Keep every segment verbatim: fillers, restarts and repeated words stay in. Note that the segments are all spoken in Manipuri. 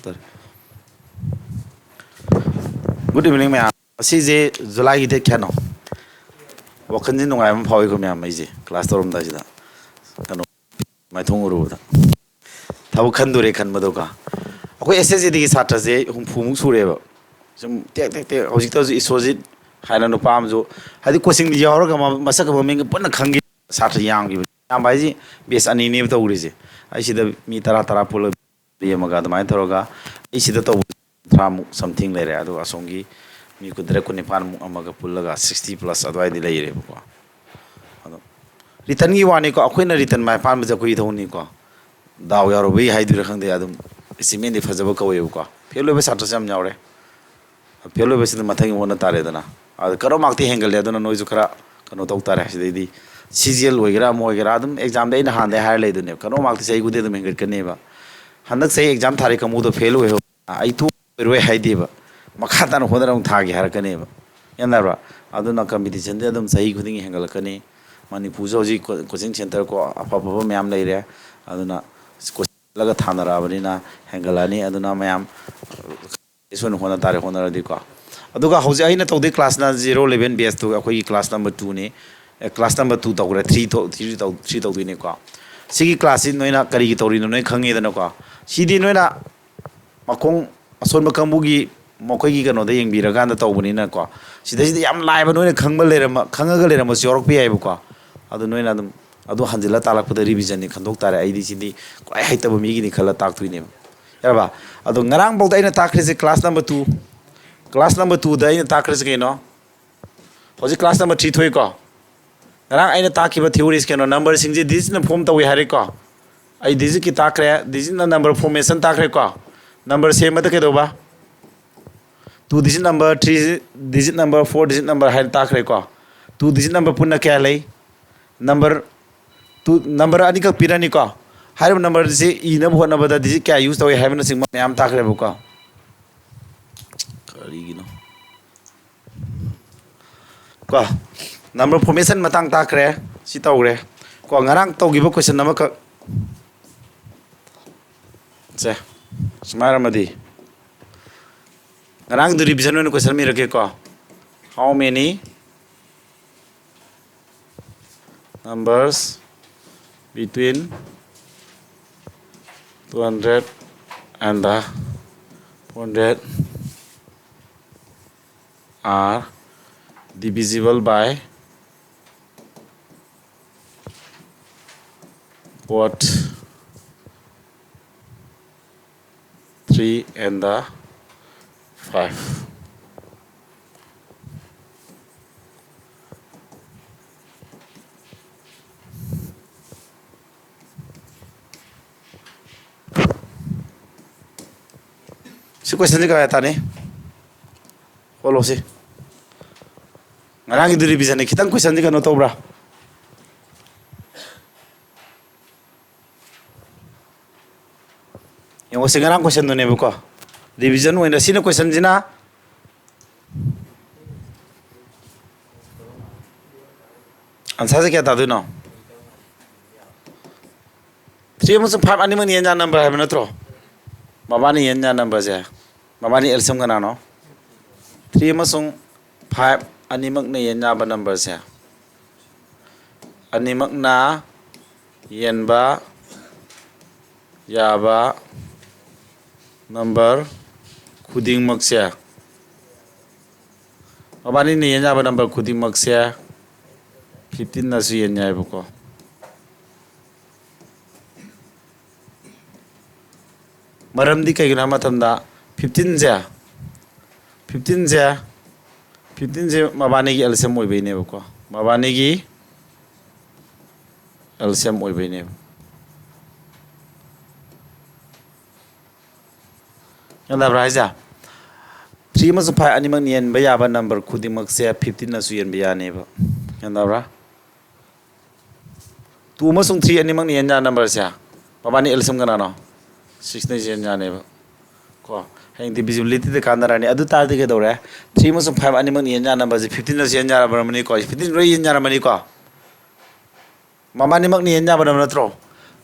Good evening ꯃꯌꯥꯝ꯫ ꯉꯁꯤꯁꯦ ꯖꯨꯂꯥꯏꯒꯤ date ꯀꯌꯥꯅꯣ? ꯋꯥꯈꯜꯁꯦ ꯅꯨꯡꯉꯥꯏꯕ ꯑꯃ ꯐꯥꯎꯏꯀꯣ ꯃꯌꯥꯝ꯫ ꯑꯩꯁꯦ class ꯇꯧꯔꯝꯗꯥꯏꯁꯤꯗ ꯀꯩꯅꯣ ꯃꯥꯏꯊꯣꯡ ꯎꯔꯨꯕꯗ ꯊꯕꯛ ꯈꯟꯗꯣꯔꯦ ꯈꯟꯕꯗꯣꯀꯣ꯫ ꯑꯩꯈꯣꯏ S S G Dꯒꯤ ꯁꯥꯇ꯭ꯔꯁꯦ ꯍꯨꯝꯐꯨꯃꯨꯛ ꯁꯨꯔꯦꯕ꯫ ꯁꯨꯝ ꯇꯦꯛ ꯇꯦꯛ ꯇꯦꯛ ꯍꯧꯖꯤꯛꯇꯁꯨ ꯏꯁꯣꯔꯖꯤꯠ ꯍꯥꯏꯅ ꯅꯨꯄꯥ ꯑꯃꯁꯨ, ꯍꯥꯏꯗꯤ coachingꯗ ꯌꯥꯎꯔꯒ ꯃ-, ꯃꯁꯛꯀ ꯃꯃꯤꯡꯒ ꯄꯨꯟꯅ ꯈꯪꯈꯤ ꯁꯥꯇ꯭ꯔ ꯌꯥꯝꯈꯤꯕ꯫ ꯌꯥꯝꯕ ꯍꯥꯏꯁꯤ batch ꯑꯅꯤꯅꯦꯕ ꯇꯧꯔꯤꯁꯦ꯫ ꯑꯩ ꯁꯤꯗ ꯃꯤ ꯇꯔꯥ ꯇꯔꯥ ꯄꯨꯜꯂ ꯃꯔꯤ ꯑꯃꯒ ꯑꯗꯨꯃꯥꯏꯅ ꯇꯧꯔꯒ ꯑꯩ ꯁꯤꯗ ꯇꯧꯕ ꯀꯨꯟꯊ꯭ꯔꯥꯃꯨꯛ something ꯂꯩꯔꯦ꯫ ꯑꯗꯨꯒ ꯑꯁꯣꯝꯒꯤ ꯃꯤ ꯀꯨꯟꯇꯔꯦꯠ ꯀꯨꯟꯅꯤꯄꯥꯟꯃꯨꯛ ꯑꯃꯒ ꯄꯨꯜꯂꯒ sixty plus ꯑꯗꯨꯋꯥꯏꯗꯤ ꯂꯩꯔꯦꯕꯀꯣ꯫ ꯑꯗꯣ returnꯒꯤ ꯋꯥꯅꯤꯀꯣ, ꯑꯩꯈꯣꯏꯅ return ꯃꯥꯏ ꯄꯥꯟꯕꯁꯦ ꯑꯩꯈꯣꯏ ꯏꯊꯧꯅꯤꯀꯣ꯫ ꯗꯥꯎ ꯌꯥꯎꯔꯨꯕꯩ ꯍꯥꯏꯗꯣꯏꯔꯥ ꯈꯪꯗꯦ, ꯑꯗꯨꯝ achievementꯗꯤ ꯐꯖꯕ ꯀꯧꯋꯦꯕꯀꯣ꯫ Fail ꯑꯣꯏꯕ ꯁꯥꯇ꯭ꯔꯁꯨ ꯌꯥꯝ ꯌꯥꯎꯔꯦ꯫ Fail ꯑꯣꯏꯕꯁꯤꯗ ꯃꯊꯪꯒꯤ ꯍꯣꯠꯅ ꯇꯥꯔꯦꯗꯅ꯫ ꯑꯗ cut off markꯇꯤ ꯍꯦꯟꯒꯠꯂꯦ, ꯑꯗꯨꯅ ꯅꯣꯏꯁꯨ ꯈꯔ ꯀꯩꯅꯣ ꯇꯧ ꯇꯥꯔꯦ꯫ ꯁꯤꯗꯩꯗꯤ C G L ꯑꯣꯏꯒꯦꯔꯥ ꯑꯃ ꯑꯣꯏꯒꯦꯔꯥ, ꯑꯗꯨꯝ examꯗ ꯑꯩꯅ ꯍꯥꯟꯅꯗꯩ ꯍꯥꯏꯔ ꯂꯩꯗꯨꯅꯦꯕ, cut off markꯇꯤ ꯆꯍꯤ ꯈꯨꯗꯤꯡ ꯑꯗꯨꯝ ꯍꯦꯟꯒꯠꯀꯅꯦꯕ꯫ ꯍꯟꯗꯛ ꯆꯍꯤ exam ꯊꯥꯔꯤ ꯀꯥꯡꯕꯨꯗꯣ fail ꯑꯣꯏꯍꯧ-, ꯑꯩ ꯇꯣꯛꯑꯣꯏꯔꯣꯏ ꯍꯥꯏꯗꯦꯕ, ꯃꯈꯥ ꯇꯥꯅ ꯍꯣꯠꯅꯔ ꯑꯃꯨꯛ ꯊꯥꯒꯦ ꯍꯥꯏꯔꯛꯀꯅꯦꯕ꯫ ꯒ꯭ꯌꯥꯟ ꯇꯥꯕ꯭ꯔꯥ? ꯑꯗꯨꯅ competitionꯗꯤ ꯑꯗꯨꯝ ꯆꯍꯤ ꯈꯨꯗꯤꯡꯒꯤ ꯍꯦꯟꯒꯠꯂꯛꯀꯅꯤ꯫ ꯃꯅꯤꯄꯨꯔꯁꯨ ꯍꯧꯖꯤꯛ co-, coaching centre ꯀꯣ ꯑꯐ ꯑꯐꯕ ꯃꯌꯥꯝ ꯂꯩꯔꯦ꯫ ꯑꯗꯨꯅ coaching ꯆꯠꯂꯒ ꯊꯥꯅꯔꯛꯑꯕꯅꯤꯅ ꯍꯦꯟꯒꯠꯂꯛꯑꯅꯤ꯫ ꯑꯗꯨꯅ ꯃꯌꯥꯝ ꯑꯩꯁꯨ ꯑꯣꯏꯅ ꯍꯣꯠꯅ ꯇꯥꯔꯦ, ꯍꯣꯠꯅꯔꯗꯤꯀꯣ꯫ ꯑꯗꯨꯒ ꯍꯧꯖꯤꯛ ꯑꯩꯅ ꯇꯧꯗꯣꯏ classꯅ zero eleven batchꯇꯨ ꯑꯩꯈꯣꯏꯒꯤ class number twoꯅꯤ꯫ ꯑꯦ, class number two ꯇꯧꯈ꯭ꯔꯦ, three ꯇꯧ-, three ꯇꯧ-, three ꯇꯧꯗꯣꯏꯅꯤꯀꯣ꯫ ꯁꯤꯒꯤ classꯁꯤ ꯅꯣꯏꯅ ꯀꯔꯤꯒꯤ ꯇꯧꯔꯤꯅꯣ ꯅꯣꯏ ꯈꯪꯉꯦꯗꯅꯀꯣ꯫ ꯁꯤꯗꯤ ꯅꯣꯏꯅ ꯃꯈꯣꯡ ꯑꯁꯣꯟꯕ ꯀꯥꯡꯕꯨꯒꯤ ꯃꯈꯣꯏꯒꯤ ꯀꯩꯅꯣꯗ ꯌꯦꯡꯕꯤꯔꯀꯥꯟꯗ ꯇꯧꯕꯅꯤꯅꯀꯣ꯫ ꯁꯤꯗꯩꯁꯤꯗ ꯌꯥꯝ ꯂꯥꯏꯕ ꯅꯣꯏꯅ ꯈꯪꯕ ꯂꯩꯔꯝꯕ, ꯈꯪꯉꯒ ꯂꯩꯔꯝꯕꯁꯨ ꯌꯥꯎꯔꯛꯄ ꯌꯥꯏꯕꯀꯣ꯫ ꯑꯗꯨ ꯅꯣꯏꯅ ꯑꯗꯨꯝ ꯑꯗꯨ ꯍꯟꯖꯤꯜꯂ ꯇꯥꯛꯂꯛꯄꯗ revisionꯅꯤ ꯈꯟꯗꯣꯛ ꯇꯥꯔꯦ꯫ ꯑꯩꯗꯤ ꯁꯤꯗꯤ ꯈ꯭ꯋꯥꯏ ꯍꯩꯇꯕ ꯃꯤꯒꯤꯅꯤ ꯈꯜꯂ ꯇꯥꯛꯇꯣꯏꯅꯦꯕ꯫ ꯌꯥꯔꯕ? ꯑꯗꯣ ꯉꯔꯥꯡꯐꯥꯎꯗ ꯑꯩꯅ ꯇꯥꯛꯈ꯭ꯔꯤꯁꯦ class number two, class number twoꯗ ꯑꯩꯅ ꯇꯥꯛꯈ꯭ꯔꯤꯁꯦ ꯀꯩꯅꯣ? ꯍꯧꯖꯤꯛ class number three ꯊꯣꯛꯏꯀꯣ꯫ ꯉꯔꯥꯡ ꯑꯩꯅ ꯇꯥꯛꯈꯤꯕ theories ꯀꯩꯅꯣ, numberꯁꯤꯡꯁꯦ digitꯅ form ꯇꯧꯏ ꯍꯥꯏꯔꯦꯀꯣ꯫ ꯑꯩ digitꯀꯤ ꯇꯥꯛꯈ꯭ꯔꯦ, digitꯅ number formation ꯇꯥꯛꯈ꯭ꯔꯦꯀꯣ꯫ Number ꯁꯦꯝꯕꯗ ꯀꯩꯗꯧꯕ? Two digit number, three digit number, four digit number ꯍꯥꯏꯅ ꯇꯥꯛꯈ꯭ꯔꯦꯀꯣ꯫ Two digit number ꯄꯨꯟꯅ ꯀꯌꯥ ꯂꯩ? Number two, number ꯑꯅꯤꯈꯛ ꯄꯤꯔꯅꯤꯀꯣ꯫ ꯍꯥꯏꯔꯤꯕ numberꯁꯤ ꯏꯅꯕ ꯍꯣꯠꯅꯕꯗ digit ꯀꯌꯥ use ꯇꯧꯏ ꯍꯥꯏꯕꯅꯆꯤꯡꯕ ꯃꯌꯥꯝ ꯇꯥꯛꯈ꯭ꯔꯦꯕꯀꯣ꯫ ꯀꯔꯤꯒꯤꯅꯣ? ꯀꯣ, number formation ꯃꯇꯥꯡ ꯇꯥꯛꯈ꯭ꯔꯦ, ꯁꯤ ꯇꯧꯈ꯭ꯔꯦ꯫ ꯀꯣ, ꯉꯔꯥꯡ ꯇꯧꯈꯤꯕ question ꯑꯃꯈꯛ ꯁꯦ, ꯁꯨꯃꯥꯏꯅ ꯍꯥꯏꯔꯝꯃꯗꯤ, ꯉꯔꯥꯡꯗꯨ revision ꯑꯣꯏꯅ question ꯏꯔꯛꯀꯦꯀꯣ. How many numbers between two hundred and the four hundred are divisible by both three and the five? ꯁꯤ questionꯁꯤ ꯀꯃꯥꯏꯅ ꯇꯥꯅꯤ? ꯍꯣꯠꯂꯣ ꯁꯤ. ꯉꯔꯥꯡꯒꯤꯗꯨ revisionꯅꯤ. ꯈꯤꯇꯪ questionꯁꯤ ꯀꯩꯅꯣ ꯇꯧꯕ꯭ꯔꯥ? ꯌꯦꯡꯉꯣ, ꯁꯤ ꯉꯔꯥꯡ questionꯗꯨꯅꯦꯕꯀꯣ. Revision ꯑꯣꯏꯅ ꯁꯤꯅ questionꯁꯤꯅ answerꯁꯦ ꯀꯌꯥ ꯇꯥꯗꯣꯏꯅꯣ? Three ꯑꯃꯁꯨꯡ five ꯑꯅꯤꯃꯛꯅ ꯌꯦꯟ ꯌꯥ number ꯍꯥꯏꯕ ꯅꯠꯇ꯭ꯔꯣ? ꯃꯕꯥꯅꯤ ꯌꯦꯟ ꯌꯥ numberꯁꯦ, ꯃꯕꯥꯅꯤ L C M ꯀꯅꯥꯅꯣ? Three ꯑꯃꯁꯨꯡ five ꯑꯅꯤꯃꯛꯅ ꯌꯦꯟ ꯌꯥꯕ numberꯁꯦ, ꯑꯅꯤꯃꯛꯅ ꯌꯦꯟꯕ ꯌꯥꯕ number ꯈꯨꯗꯤꯡꯃꯛꯁꯦ, ꯃꯕꯥꯅꯤꯅ ꯌꯦꯟ ꯌꯥꯕ number ꯈꯨꯗꯤꯡꯃꯛꯁꯦ fifteenꯅꯁꯨ ꯌꯦꯟ ꯌꯥꯏꯕꯀꯣ. ꯃꯔꯝꯗꯤ ꯀꯩꯒꯤꯅꯣ ꯍꯥꯏꯕ ꯃꯇꯝꯗ fifteenꯁꯦ, fifteenꯁꯦ, fifteenꯁꯦ ꯃꯕꯥꯅꯤꯒꯤ L C M ꯑꯣꯏꯕꯩꯅꯦꯕꯀꯣ. ꯃꯕꯥꯅꯤꯒꯤ L C M ꯑꯣꯏꯕꯩꯅꯦꯕ. ꯒ꯭ꯌꯥꯟ ꯇꯥꯕ꯭ꯔꯥ ꯍꯥꯏꯁꯦ? Three ꯑꯃꯁꯨꯡ five ꯑꯅꯤꯃꯛꯅ ꯌꯦꯟꯕ ꯌꯥꯕ number ꯈꯨꯗꯤꯡꯃꯛꯁꯦ fifteenꯅꯁꯨ ꯌꯦꯟꯕ ꯌꯥꯅꯦꯕ. ꯒ꯭ꯌꯥꯟ ꯇꯥꯕ꯭ꯔꯥ? Two ꯑꯃꯁꯨꯡ three ꯑꯅꯤꯃꯛꯅ ꯌꯦꯟ ꯌꯥ numberꯁꯦ, ꯃꯕꯥꯅꯤ L C M ꯀꯅꯥꯅꯣ? Sixꯅ ꯌꯦꯟ ꯌꯥꯅꯦꯕ. ꯀꯣ, ꯍꯌꯦꯡ divisibilityꯗ ꯀꯥꯟꯅꯔꯅꯤ. ꯑꯗꯨ ꯇꯥꯔꯗꯤ ꯀꯩꯗꯧꯔꯦ? Three ꯑꯃꯁꯨꯡ five ꯑꯅꯤꯃꯛꯅ ꯌꯦꯟ ꯌꯥ numberꯁꯦ fifteenꯅꯁꯨ ꯌꯦꯟ ꯌꯥꯔꯝꯃꯅꯤꯀꯣ. Fifteen ꯂꯣꯏ ꯌꯦꯟ ꯌꯥꯔꯝꯃꯅꯤꯀꯣ. ꯃꯕꯥꯅꯤꯃꯛꯅ ꯌꯦꯟ ꯌꯥꯕ number ꯅꯠꯇ꯭ꯔꯣ?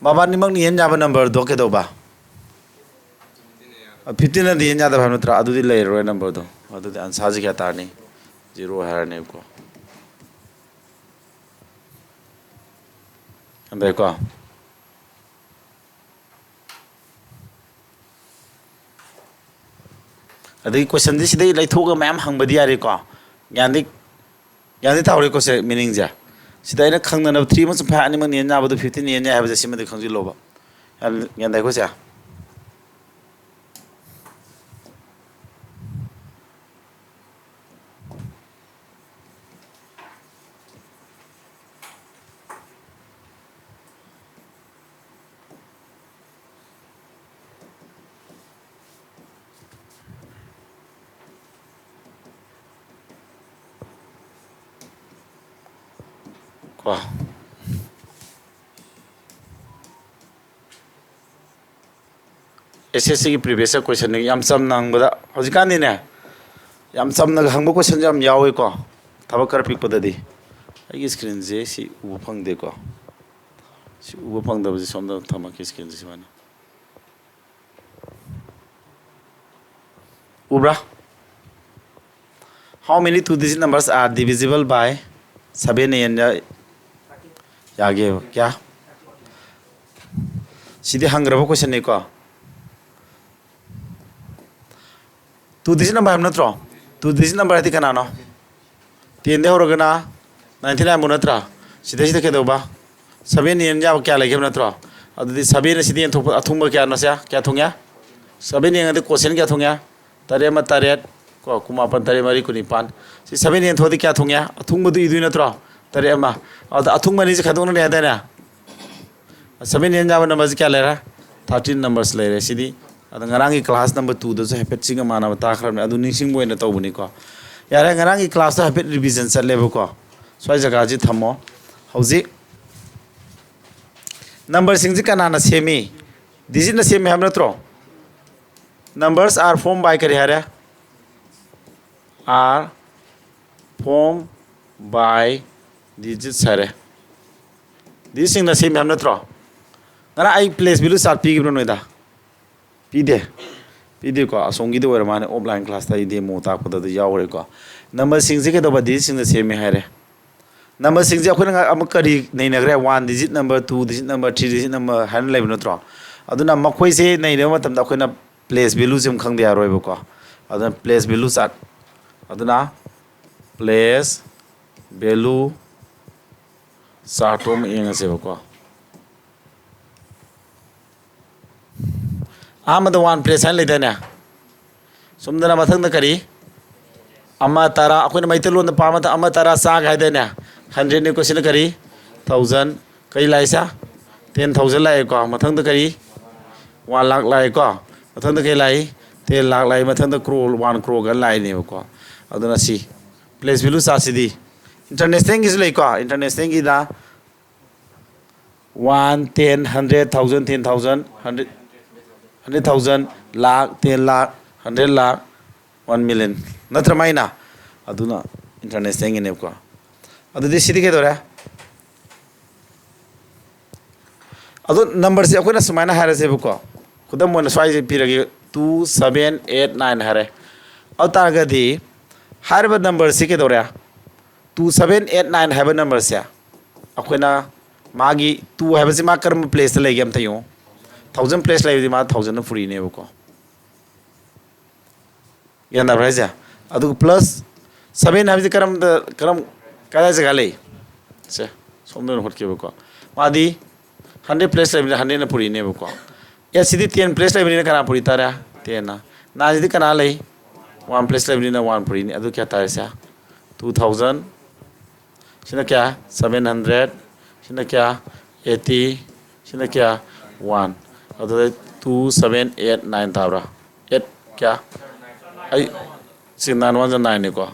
ꯃꯕꯥꯅꯤꯃꯛꯅ ꯌꯦꯟ ꯌꯥꯕ numberꯗꯣ ꯀꯩꯗꯧꯕ? ꯐꯤꯐꯇꯤꯟꯅꯗꯤ ꯌꯦꯟ ꯌꯥꯗꯕ ꯍꯥꯏꯕ ꯅꯠꯇ꯭ꯔꯥ? ꯑꯗꯨꯗꯤ ꯂꯩꯔꯔꯣꯏ ꯅꯝꯕꯔꯗꯣ꯫ ꯑꯗꯨꯗꯤ ꯑꯟꯁꯥꯔꯁꯤ ꯀꯌꯥ ꯇꯥꯔꯅꯤ? ꯖꯤꯔꯣ ꯍꯥꯏꯔꯅꯦꯕꯀꯣ꯫ ꯑꯗꯩꯀꯣ꯫ ꯑꯗꯒꯤ ꯀꯣꯏꯁꯟꯗꯤ ꯁꯤꯗꯩ ꯂꯩꯊꯣꯛꯑꯒ ꯃꯌꯥꯝ ꯍꯪꯕꯗꯤ ꯌꯥꯔꯦꯀꯣ꯫ ꯒ꯭ꯌꯥꯟꯗꯤ, ꯒ꯭ꯌꯥꯟꯗꯤ ꯇꯥꯍꯧꯔꯦꯀꯣ ꯁꯦ, ꯃꯤꯅꯤꯡꯁꯦ꯫ ꯁꯤꯗ ꯑꯩꯅ ꯈꯪꯅꯅꯕ ꯊ꯭ꯔꯤ ꯑꯃꯁꯨꯡ ꯐꯥꯏꯚ ꯑꯅꯤꯃꯛ ꯌꯦꯟ ꯌꯥꯕꯗꯣ ꯐꯤꯐꯇꯤꯟ ꯌꯦꯟ ꯌꯥꯏ ꯍꯥꯏꯕꯁꯦ ꯁꯤꯃꯗꯤ ꯈꯪꯖꯤꯜꯂꯣꯕ꯫ ꯒ꯭ꯌꯥꯟ, ꯒ꯭ꯌꯥꯟ ꯇꯥꯏꯀꯣ ꯁꯦ? ꯀꯣ꯫ ꯑꯦꯁ ꯑꯦꯁ ꯁꯤꯒꯤ previous year question ꯅꯤ, ꯌꯥꯝ ꯆꯝꯅ ꯍꯪꯕꯗ꯫ ꯍꯧꯖꯤꯛꯀꯥꯟꯗꯤꯅꯦ, ꯌꯥꯝ ꯆꯝꯅꯒ ꯍꯪꯕ question ꯁꯨ ꯌꯥꯝ ꯌꯥꯎꯋꯤꯀꯣ, ꯊꯕꯛ ꯈꯔ ꯄꯤꯛꯄꯗꯗꯤ꯫ ꯑꯩꯒꯤ screen ꯁꯦ ꯁꯤ ꯎꯕ ꯐꯪꯗꯦꯀꯣ, ꯁꯤ ꯎꯕ ꯐꯪꯗꯕꯁꯦ ꯁꯣꯝꯗ ꯊꯝꯃꯛꯀꯦ, screen ꯁꯦ ꯁꯨꯃꯥꯏꯅ꯫ ꯎꯕ꯭ꯔꯥ? How many two digit numbers are divisible by seven ꯅ ꯌꯦꯟ ꯌꯥ-, ꯌꯥꯒꯦꯕ? ꯀꯌꯥ? ꯁꯤꯗꯤ ꯍꯪꯈ꯭ꯔꯕ question ꯅꯤꯀꯣ꯫ Two digit number ꯍꯥꯏꯕ ꯅꯠꯇ꯭ꯔꯣ? Two digit number ꯍꯥꯏꯗꯤ ꯀꯅꯥꯅꯣ? Ten ꯗꯩ ꯍꯧꯔꯒꯅ ninety nine ꯐꯥꯎ ꯅꯠꯇ꯭ꯔꯥ? ꯁꯤꯗꯩꯁꯤꯗ ꯀꯩꯗꯧꯕ? Seven ꯌꯦꯟ ꯌꯥꯕ ꯀꯌꯥ ꯂꯩꯒꯦꯕ ꯅꯠꯇ꯭ꯔꯣ? ꯑꯗꯨꯗꯤ seven ꯑꯁꯤꯗꯤ ꯌꯦꯟꯊꯣꯛꯄ ꯑꯊꯨꯡꯕ ꯀꯌꯥꯅꯣ ꯁꯦ? ꯀꯌꯥ ꯊꯨꯡꯉꯦ? Seven ꯌꯦꯡꯉꯗꯤ quotient ꯀꯌꯥ ꯊꯨꯡꯉꯦ? ꯇꯔꯦꯠ ꯑꯃ ꯇꯔꯦꯠ, ꯀꯣ, ꯀꯨꯟꯃꯥꯄꯟ, ꯇꯔꯦꯠ ꯃꯔꯤ ꯀꯨꯟꯅꯤꯄꯥꯟ꯫ ꯁꯤ seven ꯌꯦꯟꯊꯣꯛꯑꯗꯤ ꯀꯌꯥ ꯊꯨꯡꯉꯦ? ꯑꯊꯨꯡꯕꯗꯨ ꯏꯗꯣꯏ ꯅꯠꯇ꯭ꯔꯣ? ꯇꯔꯦꯠ ꯑꯃ꯫ ꯑꯗ ꯑꯊꯨꯡꯕ ꯑꯅꯤꯁꯦ ꯈꯥꯏꯗꯣꯛꯅꯔꯦ ꯍꯥꯏꯗꯥꯏꯅꯦ? Seven ꯌꯦꯟ ꯌꯥꯕ number ꯁꯦ ꯀꯌꯥ ꯂꯩꯔꯦ? Thirteen numbers ꯂꯩꯔꯦ꯫ ꯁꯤꯗꯤ ꯑꯗ ꯉꯔꯥꯡꯒꯤ class number two ꯗꯁꯨ ꯍꯥꯏꯐꯦꯠ ꯁꯤꯒ ꯃꯥꯟꯅꯕ ꯇꯥꯈ꯭ꯔꯕꯅꯤ, ꯑꯗꯨ ꯅꯤꯡꯁꯤꯡꯕ ꯑꯣꯏꯅ ꯇꯧꯕꯅꯤꯀꯣ꯫ ꯌꯥꯔꯦ, ꯉꯔꯥꯡꯒꯤ class ꯇꯣ ꯍꯥꯏꯐꯦꯠ revision ꯆꯠꯂꯦꯕꯀꯣ꯫ ꯁ꯭ꯋꯥꯏ ꯖꯒꯥꯁꯤ ꯊꯝꯃꯣ꯫ ꯍꯧꯖꯤꯛ number ꯁꯤꯡꯁꯤ ꯀꯅꯥꯅ ꯁꯦꯝꯃꯤ? Digit ꯅ ꯁꯦꯝꯃꯤ ꯍꯥꯏꯕ ꯅꯠꯇ꯭ꯔꯣ? Numbers are formed by ꯀꯔꯤ ꯍꯥꯏꯔꯦ? Are formed by digits ꯍꯥꯏꯔꯦ꯫ Digit ꯁꯤꯡꯅ ꯁꯦꯝꯃꯤ ꯍꯥꯏꯕ ꯅꯠꯇ꯭ꯔꯣ? ꯉꯔꯥꯡ ꯑꯩ place value chart ꯄꯤꯈꯤꯕ꯭ꯔꯣ ꯅꯣꯏꯗ? ꯄꯤꯗꯦ꯫ ꯄꯤꯗꯦꯀꯣ, ꯑꯁꯣꯝꯒꯤꯗꯤ ꯑꯣꯏꯔ ꯃꯥꯜꯂꯦ, ꯑꯣꯐꯂꯥꯏꯟ ꯀ꯭ꯂꯥꯁꯇ ꯑꯩ ꯗꯦꯃꯣ ꯇꯥꯛꯄꯗ ꯑꯗꯨ ꯌꯥꯎꯈ꯭ꯔꯦꯀꯣ꯫ ꯅꯝꯕꯔꯁꯤꯡꯁꯦ ꯀꯩꯗꯧꯕ, ꯗꯤꯖꯤꯠꯁꯤꯡꯗ ꯁꯦꯝꯃꯦ ꯍꯥꯏꯔꯦ꯫ ꯅꯝꯕꯔꯁꯤꯡꯁꯦ ꯑꯩꯈꯣꯏꯅ ꯉ-, ꯑꯃꯨꯛ ꯀꯔꯤ ꯅꯩꯅꯈ꯭ꯔꯦ? One digit number, two digit number, three digit number ꯍꯥꯏꯅ ꯂꯩꯕ ꯅꯠꯇ꯭ꯔꯣ? ꯑꯗꯨꯅ ꯃꯈꯣꯏꯁꯦ ꯅꯩꯅꯕ ꯃꯇꯝꯗ ꯑꯩꯈꯣꯏꯅ ꯄ꯭ꯂꯦꯁ ꯚꯦꯂꯨꯁꯦ ꯑꯃꯨꯛ ꯈꯪꯗ ꯌꯥꯔꯣꯏꯕꯀꯣ꯫ ꯑꯗꯨꯅ ꯄ꯭ꯂꯦꯁ ꯚꯦꯂꯨ ꯆꯥꯔꯠ, ꯑꯗꯨꯅ ꯄ꯭ꯂꯦꯁ ꯚꯦꯂꯨ ꯆꯥꯔꯠꯇꯣ ꯑꯃ ꯌꯦꯡꯉꯁꯦꯕꯀꯣ꯫ ꯑꯍꯥꯟꯕꯗ ꯋꯥꯟ ꯄ꯭ꯂꯦꯁ ꯍꯥꯏꯅ ꯂꯩꯗꯥꯏꯅꯦ? ꯁꯣꯝꯗꯅ ꯃꯊꯪꯗ ꯀꯔꯤ? ꯑꯃ ꯇꯔꯥ꯫ ꯑꯩꯈꯣꯏꯅ ꯃꯩꯇꯩꯂꯣꯟꯗ ꯄꯥꯕ ꯃꯇꯝꯗ ꯑꯃ ꯇꯔꯥ ꯆꯥꯒ ꯍꯥꯏꯗꯥꯏꯅꯦ? ꯍꯟꯗ꯭ꯔꯦꯠꯅꯤꯀꯣ꯫ ꯁꯤꯅ ꯀꯔꯤ? ꯊꯥꯎꯖꯟ꯫ ꯀꯔꯤ ꯂꯥꯛꯏꯁꯦ? Ten thousand ꯂꯥꯛꯑꯦꯀꯣ꯫ ꯃꯊꯪꯗ ꯀꯔꯤ? ꯋꯥꯟ ꯂꯥꯛ ꯂꯥꯛꯑꯦꯀꯣ꯫ ꯃꯊꯪꯗ ꯀꯔꯤ ꯂꯥꯛꯏ? ꯇꯦꯟ ꯂꯥꯛ ꯂꯥꯛꯏ꯫ ꯃꯊꯪꯗ ꯀ꯭ꯔꯣꯔ, ꯋꯥꯟ ꯀ꯭ꯔꯣꯔꯒ ꯂꯥꯛꯏꯅꯦꯕꯀꯣ꯫ ꯑꯗꯨꯅ ꯁꯤ ꯄ꯭ꯂꯦꯁ ꯚꯦꯂꯨ ꯆꯥꯔꯠꯁꯤꯗꯤ ꯏꯟꯇꯔꯅꯦꯁꯅꯦꯜꯒꯤꯁꯨ ꯂꯩꯀꯣ꯫ ꯏꯟꯇꯔꯅꯦꯁꯅꯦꯜꯒꯤꯗ one, ten, hundred, thousand, ten thousand, hundred, hundred thousand, lakh, ten lakh, hundred lakh, one million, ꯅꯠꯇ꯭ꯔ ꯃꯥꯏꯅ? ꯑꯗꯨꯅ ꯏꯟꯇꯔꯅꯦꯁꯅꯦꯜꯒꯤꯅꯦꯕꯀꯣ꯫ ꯑꯗꯨꯗꯤ ꯁꯤꯗꯤ ꯀꯩꯗꯧꯔꯦ? ꯑꯗꯣ ꯅꯝꯕꯔꯁꯦ ꯑꯩꯈꯣꯏꯅ ꯁꯨꯃꯥꯏꯅ ꯍꯥꯏꯔꯁꯦꯕꯀꯣ, ꯈꯨꯗꯝ ꯑꯣꯏꯅ ꯁ꯭ꯋꯥꯏꯁꯦ ꯄꯤꯔꯒꯦ, ꯇꯨ ꯁꯕꯦꯟ ꯑꯩꯠ ꯅꯥꯏꯟ ꯍꯥꯏꯔꯦ꯫ ꯑꯗꯨ ꯇꯥꯔꯒꯗꯤ ꯍꯥꯏꯔꯤꯕ ꯅꯝꯕꯔꯁꯤ ꯀꯩꯗꯧꯔꯦ? ꯇꯨ ꯁꯕꯦꯟ ꯑꯩꯠ ꯅꯥꯏꯟ ꯍꯥꯏꯕ ꯅꯝꯕꯔꯁꯦ ꯑꯩꯈꯣꯏꯅ ꯃꯥꯒꯤ ꯇꯨ ꯍꯥꯏꯕꯁꯤ ꯃꯥ ꯀꯔꯝꯕ ꯄ꯭ꯂꯦꯁꯇ ꯂꯩꯒꯦ ꯑꯝꯇ ꯌꯦꯡꯉꯨ꯫ ꯊꯥꯎꯖꯟ ꯄ꯭ꯂꯦꯁ ꯂꯩꯔꯗꯤ ꯃꯥ ꯊꯥꯎꯖꯟꯅ ꯄꯨꯔꯤꯅꯦꯕꯀꯣ꯫ ꯒ꯭ꯌꯥꯟ ꯇꯥꯕ꯭ꯔꯥ ꯍꯥꯏꯁꯦ? ꯑꯗꯨꯒ ꯄ꯭ꯂꯁ ꯁꯕꯦꯟ ꯍꯥꯏꯕꯁꯤ ꯀꯔꯝꯗ, ꯀꯔꯝ, ꯀꯗꯥꯏ ꯖꯒꯥ ꯂꯩ? ꯁꯦ, ꯁꯣꯝꯗ ꯑꯣꯏꯅ ꯍꯣꯠꯀꯦꯕꯀꯣ꯫ ꯃꯥꯗꯤ ꯍꯟꯗ꯭ꯔꯦꯠ ꯄ꯭ꯂꯦꯁ ꯂꯩꯕꯅꯤꯅ ꯍꯟꯗ꯭ꯔꯦꯠꯅ ꯄꯨꯔꯤꯅꯦꯕꯀꯣ꯫ ꯑꯦꯠꯁꯤꯗꯤ ꯇꯦꯟ ꯄ꯭ꯂꯦꯁ ꯂꯩꯕꯅꯤꯅ ꯀꯅꯥ ꯄꯨꯔꯤ ꯇꯥꯔꯦ? ꯇꯦꯟꯅ꯫ ꯅꯥꯏꯟꯁꯤꯗꯤ ꯀꯅꯥ ꯂꯩ? ꯋꯥꯟ ꯄ꯭ꯂꯦꯁ ꯂꯩꯕꯅꯤꯅ ꯋꯥꯟ ꯄꯨꯔꯤꯅꯤ꯫ ꯑꯗꯨ ꯀꯌꯥ ꯇꯥꯔꯦ ꯁꯦ? Two thousand. ꯁꯤꯅ ꯀꯌꯥ? Seven hundred. ꯁꯤꯅ ꯀꯌꯥ? ꯑꯩꯠꯇꯤ꯫ ꯁꯤꯅ ꯀꯌꯥ? ꯋꯥꯟ꯫ ꯑꯗꯨꯗ ꯇꯨ ꯁꯕꯦꯟ ꯑꯩꯠ ꯅꯥꯏꯟ ꯇꯥꯕ꯭ꯔꯥ? ꯑꯩꯠ ꯀꯌꯥ? ꯑꯩ ꯁꯤ ꯅꯥꯏꯟ ꯋꯥꯟ ꯖ ꯅꯥꯏꯟꯅꯤꯀꯣ꯫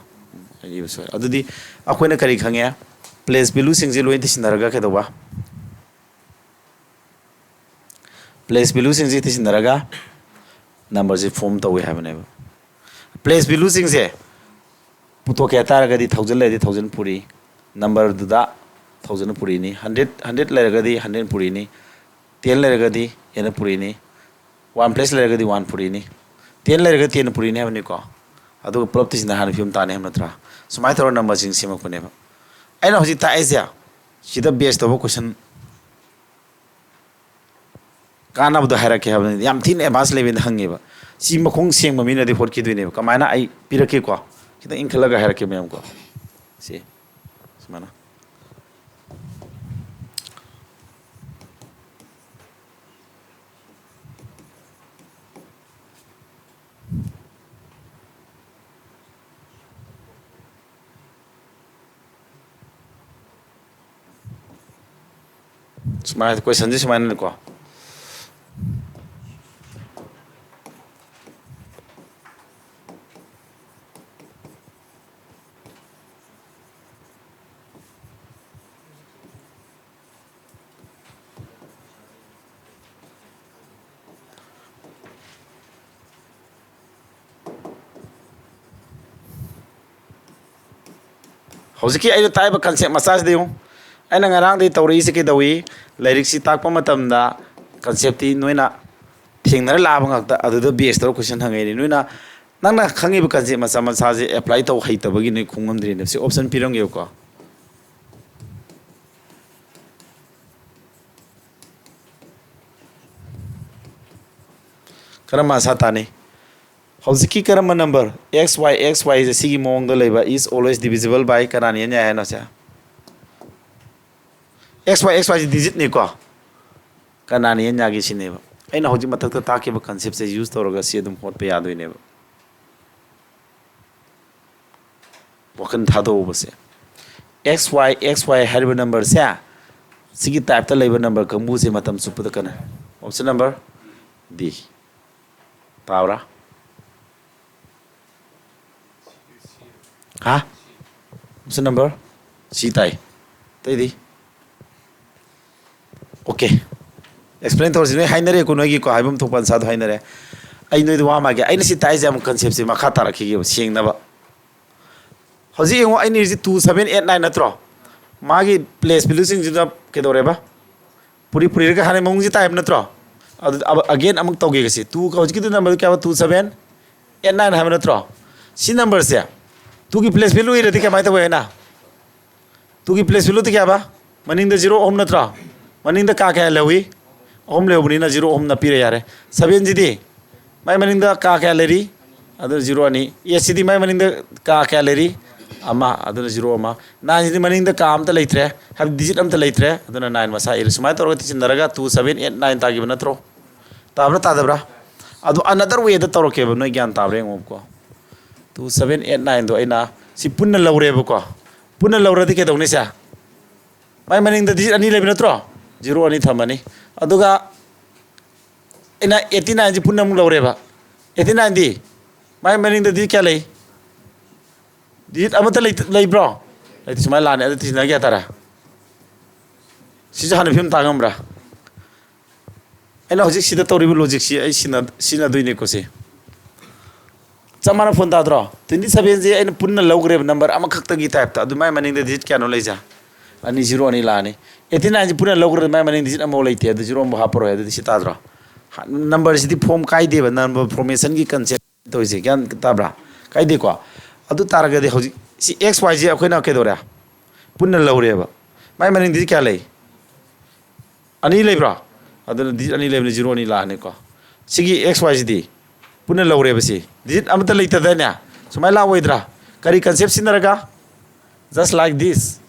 ꯑꯩ ꯏꯕ ꯁꯣꯏ꯫ ꯑꯗꯨꯗꯤ ꯑꯩꯈꯣꯏꯅ ꯀꯔꯤ ꯈꯪꯉꯦ? ꯄ꯭ꯂꯦꯁ ꯚꯦꯂꯨꯁꯤꯡꯁꯦ ꯂꯣꯏ ꯊꯤꯖꯤꯟꯅꯔꯒ ꯀꯩꯗꯧꯕ? ꯄ꯭ꯂꯦꯁ ꯚꯦꯂꯨꯁꯤꯡꯁꯦ ꯊꯤꯖꯤꯟꯅꯔꯒ ꯅꯝꯕꯔꯁꯦ ꯐꯣꯝ ꯇꯧꯏ ꯍꯥꯏꯕꯅꯦꯕ꯫ ꯄ꯭ꯂꯦꯁ ꯚꯦꯂꯨꯁꯤꯡꯁꯦ ꯄꯨꯊꯣꯛꯀꯦ ꯍꯥꯏꯇꯥꯔꯒꯗꯤ ꯊꯥꯎꯖꯟ ꯂꯩꯔꯗꯤ ꯊꯥꯎꯖꯟ ꯄꯨꯔꯤ, ꯅꯝꯕꯔꯗꯨꯗ ꯊꯥꯎꯖꯟ ꯄꯨꯔꯤꯅꯤ꯫ ꯍꯟꯗ꯭ꯔꯦꯠ, ꯍꯟꯗ꯭ꯔꯦꯠ ꯂꯩꯔꯒꯗꯤ ꯍꯟꯗ꯭ꯔꯦꯠ ꯄꯨꯔꯤꯅꯤ꯫ ꯇꯦꯟ ꯂꯩꯔꯒꯗꯤ ꯑꯦꯟꯅ ꯄꯨꯔꯤꯅꯤ꯫ ꯋꯥꯟ ꯄ꯭ꯂꯦꯁ ꯂꯩꯔꯒꯗꯤ ꯋꯥꯟ ꯄꯨꯔꯤꯅꯤ꯫ ꯇꯦꯟ ꯂꯩꯔꯒ ꯇꯦꯟꯅ ꯄꯨꯔꯤꯅꯤ ꯍꯥꯏꯕꯅꯤꯀꯣ꯫ ꯑꯗꯨꯒ ꯄꯨꯂꯞꯇꯤ ꯁꯤꯗ ꯍꯥꯟꯅ ꯐꯤꯕꯝ ꯇꯥꯅꯤ ꯍꯥꯏꯕ ꯅꯠꯇ꯭ꯔꯥ? ꯁꯨꯃꯥꯏꯅ ꯇꯧꯔꯒ ꯅꯝꯕꯔꯁꯤꯡ ꯁꯦꯝꯃꯛꯄꯅꯦꯕ꯫ ꯑꯩꯅ ꯍꯧꯖꯤꯛ ꯇꯥꯛꯏꯁꯦ ꯁꯤꯗ ꯕꯦꯁ ꯇꯧꯕ ꯀꯣꯏꯁꯟ ꯀꯥꯟꯅꯕꯗꯣ ꯍꯥꯏꯔꯛꯀꯦ ꯍꯥꯏꯕꯅꯤ꯫ ꯌꯥꯝ ꯊꯤꯅ ꯑꯦꯗꯚꯥꯟꯁ ꯂꯦꯚꯦꯜꯗ ꯍꯪꯉꯦꯕ꯫ ꯁꯤ ꯃꯈꯣꯡ ꯁꯦꯡꯕ ꯃꯤꯅꯗꯤ ꯍꯣꯠꯈꯤꯗꯣꯏꯅꯦꯕ꯫ ꯀꯃꯥꯏꯅ? ꯑꯩ ꯄꯤꯔꯛꯀꯦꯀꯣ, ꯈꯤꯇꯪ ꯏꯟꯈꯠꯂꯒ ꯍꯥꯏꯔꯛꯀꯦ ꯃꯌꯥꯝꯀꯣ꯫ ꯁꯤ ꯁꯨꯃꯥꯏꯅ꯫ ꯁꯨꯃꯥꯏꯅ, ꯀꯣꯏꯁꯟꯁꯦ ꯁꯨꯃꯥꯏꯅꯅꯤꯀꯣ꯫ ꯍꯧꯖꯤꯛꯀꯤ ꯑꯩꯅ ꯇꯥꯛꯏꯕ ꯀꯟꯁꯦꯞ ꯃꯆꯥꯁꯤꯗ ꯌꯦꯡꯉꯨ꯫ ꯑꯩꯅ ꯉꯔꯥꯡꯗꯒꯤ ꯇꯧꯔꯛꯏꯁꯦ ꯀꯩꯗꯧꯏ? ꯂꯥꯏꯔꯤꯛꯁꯤ ꯇꯥꯛꯄ ꯃꯇꯝꯗ ꯀꯟꯁꯦꯞꯇꯤ ꯅꯣꯏꯅ ꯊꯦꯡꯅꯔ ꯂꯥꯛꯑꯕ ꯉꯥꯛꯇ, ꯑꯗꯨꯗ ꯕꯦꯁ ꯇꯧꯔ ꯀꯣꯏꯁꯟ ꯍꯪꯉꯛꯏꯅꯤ꯫ ꯅꯣꯏꯅ, ꯅꯪꯅ ꯈꯪꯉꯤꯕ ꯀꯟꯁꯦꯞ ꯃꯆꯥ ꯃꯆꯥꯁꯦ ꯑꯦꯄ꯭ꯂꯥꯏ ꯇꯧ ꯍꯩꯇꯕꯒꯤ ꯅꯣꯏ ꯈꯨꯝꯉꯝꯗ꯭ꯔꯤꯅꯦ꯫ ꯁꯤ ꯑꯣꯞꯁꯟ ꯄꯤꯔꯝꯒꯦꯕꯀꯣ꯫ ꯀꯔꯝꯕ ꯑꯟꯁꯥꯔ ꯇꯥꯅꯤ? ꯍꯧꯖꯤꯛꯀꯤ ꯀꯔꯝꯕ number? X Y, X Y ꯁꯦ ꯁꯤꯒꯤ ꯃꯑꯣꯡꯗ ꯂꯩꯕ is always divisible by ꯀꯅꯥꯅ ꯍꯦꯟꯅ ꯌꯥꯏ ꯍꯥꯏꯅꯣ ꯁꯦ? X Y, X Y ꯁꯤ ꯗꯤꯖꯤꯠꯅꯤꯀꯣ꯫ ꯀꯅꯥꯅ ꯍꯦꯟꯅ ꯌꯥꯒꯦ ꯁꯤꯅꯦꯕ꯫ ꯑꯩꯅ ꯍꯧꯖꯤꯛ ꯃꯊꯛꯇ ꯇꯥꯛꯈꯤꯕ ꯀꯟꯁꯦꯞꯁꯦ ꯌꯨꯁ ꯇꯧꯔꯒ ꯁꯤ ꯑꯗꯨꯝ ꯍꯣꯠꯄ ꯌꯥꯗꯣꯏꯅꯦꯕ꯫ ꯋꯥꯈꯜ ꯊꯥꯗꯣꯛꯎꯕꯁꯦ꯫ X Y, X Y ꯍꯥꯏꯔꯤꯕ ꯅꯝꯕꯔꯁꯦ, ꯁꯤꯒꯤ ꯇꯥꯏꯞꯇ ꯂꯩꯕ ꯅꯝꯕꯔ ꯀꯥꯡꯕꯨꯁꯦ ꯃꯇꯝ ꯆꯨꯞꯄꯗ ꯀꯟꯅ, ꯑꯣꯞꯁꯟ ꯅꯝꯕꯔ ꯗꯤ꯫ ꯇꯥꯕ꯭ꯔꯥ? ꯍꯥ? ꯑꯣꯞꯁꯟ ꯅꯝꯕꯔ ꯁꯤ ꯇꯥꯏ꯫ ꯑꯇꯩꯗꯤ? ꯑꯣꯀꯦ꯫ ꯑꯦꯛꯁꯄ꯭ꯂꯦꯟ ꯇꯧꯔꯁꯤ꯫ ꯅꯣꯏ ꯍꯥꯏꯅꯔꯦꯀꯣ, ꯅꯣꯏꯒꯤꯀꯣ, ꯍꯥꯏꯐꯝ ꯊꯣꯛꯄ ꯑꯟꯁꯥꯗꯣ ꯍꯥꯏꯅꯔꯦ꯫ ꯑꯩ ꯅꯣꯏꯗ ꯋꯥ ꯑꯃ ꯍꯥꯏꯒꯦ꯫ ꯑꯩꯅ ꯁꯤ ꯇꯥꯛꯏꯁꯦ ꯑꯃꯨꯛ ꯀꯟꯁꯦꯞꯁꯦ ꯃꯈꯥ ꯇꯥꯔꯛꯈꯤꯒꯦꯕ, ꯁꯦꯡꯅꯕ꯫ ꯍꯧꯖꯤꯛ ꯌꯦꯡꯉꯣ, ꯑꯩꯅ ꯏꯔꯤꯁꯤ two, seven, eight, nine ꯅꯠꯇ꯭ꯔꯣ? ꯃꯥꯒꯤ ꯄ꯭ꯂꯦꯁ ꯚꯦꯂꯨꯁꯤꯡꯁꯤꯗ ꯀꯩꯗꯧꯔꯦꯕ? ꯄꯨꯔꯤ ꯄꯨꯔꯤꯔꯒ ꯍꯥꯟꯅ ꯃꯑꯣꯡꯁꯤ ꯇꯥꯏꯕ ꯅꯠꯇ꯭ꯔꯣ? ꯑꯗꯨ ꯑꯕ-, again ꯑꯃꯨꯛ ꯇꯧꯒꯦꯒꯁꯤ꯫ Two, ꯍꯧꯖꯤꯛꯀꯤꯗꯨ number ꯀꯌꯥꯕ? Two seven eight nine ꯍꯥꯏꯕ ꯅꯠꯇ꯭ꯔꯣ? ꯁꯤ numberꯁꯦ twoꯒꯤ place value ꯏꯔꯗꯤ ꯀꯃꯥꯏꯅ ꯇꯧꯋꯦ ꯍꯥꯏꯅ? Twoꯒꯤ place valueꯗꯤ ꯀꯌꯥꯕ? ꯃꯅꯤꯡꯗ zero ꯑꯍꯨꯝ ꯅꯠꯇ꯭ꯔꯣ? ꯃꯅꯤꯡꯗ ꯀꯥ ꯀꯌꯥ ꯂꯩꯍꯧꯏ? ꯑꯍꯨꯝ ꯂꯩꯍꯧꯕꯅꯤꯅ zero ꯑꯍꯨꯝ ꯅꯞꯄꯤꯔ ꯌꯥꯔꯦ꯫ Sevenꯁꯤꯗꯤ ꯃꯥꯏ ꯃꯅꯤꯡꯗ ꯀꯥ ꯀꯌꯥ ꯂꯩꯔꯤ? ꯑꯗꯨ zero ꯑꯅꯤ꯫ Eightꯁꯤꯗꯤ ꯃꯥꯏ ꯃꯅꯤꯡꯗ ꯀꯥ ꯀꯌꯥ ꯂꯩꯔꯤ? ꯑꯃ, ꯑꯗꯨꯅ zero ꯑꯃ꯫ Nineꯁꯤꯗꯤ ꯃꯅꯤꯡꯗ ꯀꯥ ꯑꯃꯇ ꯂꯩꯇ꯭ꯔꯦ, ꯍꯥꯏꯕꯗꯤ digit ꯑꯃꯇ ꯂꯩꯇ꯭ꯔꯦ, ꯑꯗꯨꯅ nine ꯃꯁꯥ ꯏꯔꯦ꯫ ꯁꯨꯃꯥꯏꯅ ꯇꯧꯔꯒ ꯇꯤꯁꯤꯟꯅꯔꯒ two seven eight nine ꯇꯥꯈꯤꯕ ꯅꯠꯇ꯭ꯔꯣ? ꯇꯥꯕ꯭ꯔꯥ ꯇꯥꯗꯕ꯭ꯔꯥ? ꯑꯗꯣ another wayꯗ ꯇꯧꯔꯛꯀꯦꯕ, ꯅꯣꯏ ꯒ꯭ꯌꯥꯟ ꯇꯥꯕ꯭ꯔꯥ ꯌꯦꯡꯉꯣꯕꯀꯣ꯫ Two seven eight nineꯗꯣ ꯑꯩꯅ ꯁꯤ ꯄꯨꯟꯅ ꯂꯧꯔꯦꯕꯀꯣ꯫ ꯄꯨꯟꯅ ꯂꯧꯔꯗꯤ ꯀꯩꯗꯧꯅꯤ ꯁꯦ? ꯃꯥꯏ ꯃꯅꯤꯡꯗ digit ꯑꯅꯤ ꯂꯩꯕ ꯅꯠꯇ꯭ꯔꯣ? Zero ꯑꯅꯤ ꯊꯝꯃꯅꯤ꯫ ꯑꯗꯨꯒ ꯑꯩꯅ eighty nineꯁꯤ ꯄꯨꯟꯅ ꯑꯃꯨꯛ ꯂꯧꯔꯦꯕ꯫ Eighty nineꯗꯤ ꯃꯥꯏ ꯃꯅꯤꯡꯗ digit ꯀꯌꯥ ꯂꯩ? Digit ꯑꯃꯠꯇ ꯂꯩ-, ꯂꯩꯕ꯭ꯔꯣ? ꯂꯩꯇꯦ꯫ ꯁꯨꯃꯥꯏꯅ ꯂꯥꯛꯑꯅꯤ꯫ ꯑꯗꯨ ꯇꯤꯁꯤꯟꯅ ꯀꯌꯥ ꯇꯥꯔꯦ? ꯁꯤꯁꯨ ꯍꯥꯟꯅ ꯐꯤꯕꯝ ꯇꯥ ꯉꯝꯕ꯭ꯔꯥ? ꯑꯩꯅ ꯍꯧꯖꯤꯛ ꯁꯤꯗ ꯇꯧꯔꯤꯕ logicꯁꯤ ꯑꯩ ꯁꯤꯟꯅ-, ꯁꯤꯖꯤꯟꯅꯗꯣꯏꯅꯤꯀꯣ ꯁꯤ꯫ ꯆꯞ ꯃꯥꯟꯅ phone ꯇꯥꯗ꯭ꯔꯣ? Twenty sevenꯁꯦ ꯑꯩꯅ ꯄꯨꯟꯅ ꯂꯧꯈ꯭ꯔꯦꯕ number ꯑꯃꯈꯛꯇꯒꯤ typeꯇ꯫ ꯑꯗꯨ ꯃꯥꯏ ꯃꯅꯤꯡꯗ digit ꯀꯌꯥꯅꯣ ꯂꯩꯁꯦ? ꯑꯅꯤ, zero ꯑꯅꯤ ꯂꯥꯛꯑꯅꯤ꯫ Eighty nineꯁꯤ ꯄꯨꯟꯅ ꯂꯧꯈ꯭ꯔꯦ, ꯃꯥꯏ ꯃꯅꯤꯡ digit ꯑꯃꯐꯥꯎ ꯂꯩꯇꯦ꯫ ꯑꯗꯨ zero ꯑꯃꯐꯥꯎ ꯍꯥꯞꯄꯔꯣꯏ꯫ ꯑꯗꯨꯗꯤ ꯁꯤ ꯇꯥꯗ꯭ꯔꯣ? ꯍ-, numberꯁꯤꯗꯤ form ꯀꯥꯏꯗꯦꯕ, number formationꯒꯤ concept ꯇꯧꯔꯤꯁꯦ꯫ ꯒ꯭ꯌꯥꯟ ꯇꯥꯕ꯭ꯔꯥ? ꯀꯥꯏꯗꯦꯀꯣ? ꯑꯗꯨ ꯇꯥꯔꯒꯗꯤ ꯍꯧꯖꯤꯛ ꯁꯤ X Yꯁꯦ ꯑꯩꯈꯣꯏꯅ ꯀꯩꯗꯧꯔꯦ? ꯄꯨꯟꯅ ꯂꯧꯔꯦꯕ꯫ ꯃꯥꯏ ꯃꯅꯤꯡ digit ꯀꯌꯥ ꯂꯩ? ꯑꯅꯤ ꯂꯩꯕ꯭ꯔꯣ? ꯑꯗꯨꯅ digit ꯑꯅꯤ ꯂꯩꯕꯅꯤ, zero ꯑꯅꯤ ꯂꯥꯛꯑꯅꯤꯀꯣ꯫ ꯁꯤꯒꯤ X Yꯁꯤꯗꯤ ꯄꯨꯟꯅ ꯂꯧꯔꯦꯕ ꯁꯤ꯫ Digit ꯑꯃꯠꯇ ꯂꯩꯇꯗꯥꯏꯅꯦ? ꯁꯨꯃꯥꯏꯅ ꯂꯥꯛꯑꯣꯏꯗ꯭ꯔꯥ? ꯀꯔꯤ concept ꯁꯤꯖꯤꯟꯅꯔꯒ? Just like this.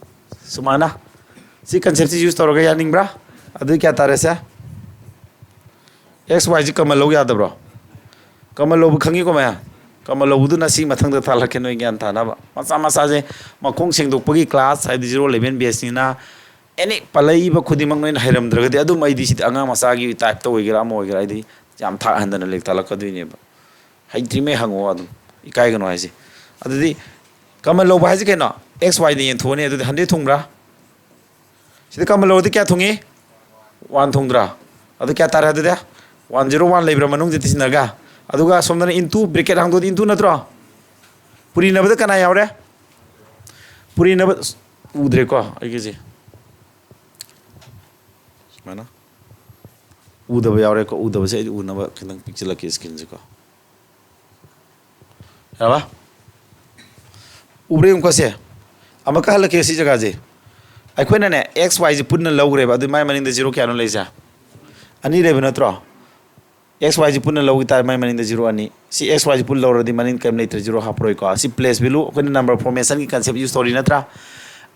ꯁꯨꯃꯥꯏꯅ꯫ ꯁꯤ conceptꯁꯤ use ꯇꯧꯔꯒ ꯌꯥꯅꯤꯡꯕ꯭ꯔꯥ? ꯑꯗꯨꯗꯤ ꯀꯌꯥ ꯇꯥꯔꯦ ꯁꯦ? X Yꯁꯤ common ꯂꯧ ꯌꯥꯗꯕ꯭ꯔꯣ? Common ꯂꯧꯕ ꯈꯪꯉꯤꯀꯣ ꯃꯌꯥꯝ? Common ꯂꯧꯕꯗꯨꯅ ꯁꯤ ꯃꯊꯪꯗ ꯇꯥꯛꯂꯛꯀꯦ ꯅꯣꯏ ꯒ꯭ꯌꯥꯟ ꯇꯥꯅꯕ꯫ ꯃꯆꯥ ꯃꯆꯥꯁꯦ ꯃꯈꯣꯡ ꯁꯦꯡꯗꯣꯛꯄꯒꯤ class, ꯍꯥꯏꯗꯤ zero eleven batchꯅꯤꯅ, any ꯄꯜꯂꯛꯏꯕ ꯈꯨꯗꯤꯡꯃꯛ ꯅꯣꯏꯅ ꯍꯩꯔꯝꯗ꯭ꯔꯒꯗꯤ ꯑꯗꯨꯝ ꯑꯩꯗꯤ ꯁꯤꯗꯤ ꯑꯉꯥꯡ ꯃꯆꯥꯒꯤ typeꯇ ꯑꯣꯏꯒꯦꯔꯥ ꯑꯃ ꯑꯣꯏꯒꯦꯔꯥ ꯑꯩꯗꯤ ꯌꯥꯝ ꯊꯥꯛ ꯍꯟꯗꯅ ꯂꯥꯏꯔꯤꯛ ꯇꯥꯛꯂꯛꯀꯗꯣꯏꯅꯦꯕ꯫ ꯍꯩꯇ꯭ꯔꯤꯃꯩ ꯍꯪꯉꯛꯑꯣ ꯑꯗꯨꯝ, ꯏꯀꯥꯏꯒꯅꯨ ꯍꯥꯏꯁꯦ꯫ ꯑꯗꯨꯗꯤ common ꯂꯧꯕ ꯍꯥꯏꯁꯦ ꯀꯩꯅꯣ? X Yꯗ ꯌꯦꯟꯊꯣꯛꯑꯅꯤ꯫ ꯑꯗꯨꯗꯤ hundred ꯊꯨꯡꯕ꯭ꯔꯥ? ꯁꯤꯗ common ꯂꯧꯔꯗꯤ ꯀꯌꯥ ꯊꯨꯡꯉꯤ? One ꯊꯨꯡꯗ꯭ꯔꯥ? ꯑꯗꯨ ꯀꯌꯥ ꯇꯥꯔꯦ ꯑꯗꯨꯗꯤ? One zero one ꯂꯩꯕ꯭ꯔꯥ ꯃꯅꯨꯡꯁꯦ ꯇꯤꯁꯤꯟꯅꯔꯒ? ꯑꯗꯨꯒ ꯁꯣꯝꯗꯅ into bracket ꯍꯥꯡꯗꯣꯛꯑꯗꯤ into ꯅꯠꯇ꯭ꯔꯣ? ꯄꯨꯔꯤꯅꯕꯗ ꯀꯅꯥ ꯌꯥꯎꯔꯦ? ꯄꯨꯔꯤꯅꯕ, ꯑꯁ, ꯎꯗ꯭ꯔꯦꯀꯣ ꯑꯩꯒꯤꯁꯦ꯫ ꯁꯨꯃꯥꯏꯅ꯫ ꯎꯗꯕ ꯌꯥꯎꯔꯦꯀꯣ꯫ ꯎꯗꯕꯁꯦ ꯑꯩ ꯎꯅꯕ ꯈꯤꯇꯪ ꯄꯤꯛꯁꯤꯜꯂꯛꯀꯦ screenꯁꯦꯀꯣ꯫ ꯌꯥꯔꯕ? ꯎꯕ꯭ꯔꯥ ꯌꯦꯡꯉꯨꯀꯣ ꯁꯦ꯫ ꯑꯃꯨꯛꯀ ꯍꯜꯂꯛꯀꯦ ꯁꯤ ꯖꯒꯥꯁꯦ꯫ ꯑꯩꯈꯣꯏꯅꯅꯦ, X Y ꯁꯦ ꯄꯨꯟꯅ ꯂꯧꯈ꯭ꯔꯦꯕ꯫ ꯑꯗꯨ ꯃꯥꯏ ꯃꯅꯤꯡꯗ zero ꯀꯌꯥꯅꯣ ꯂꯩꯁꯦ? ꯑꯅꯤ ꯂꯩꯕ ꯅꯠꯇ꯭ꯔꯣ? X Y ꯁꯦ ꯄꯨꯟꯅ ꯂꯧꯈꯤ ꯇꯥꯔꯦ, ꯃꯥꯏ ꯃꯅꯤꯡꯗ zero ꯑꯅꯤ꯫ ꯁꯤ X Y ꯁꯦ ꯄꯨꯟꯅ ꯂꯧꯔꯗꯤ ꯃꯅꯤꯡ ꯀꯔꯤꯝ ꯂꯩꯇ꯭ꯔꯦ, zero ꯍꯥꯞꯄꯔꯣꯏꯀꯣ꯫ ꯁꯤ place value ꯑꯩꯈꯣꯏꯅ number formationꯒꯤ concept use ꯇꯧꯔꯤ ꯅꯠꯇ꯭ꯔꯥ?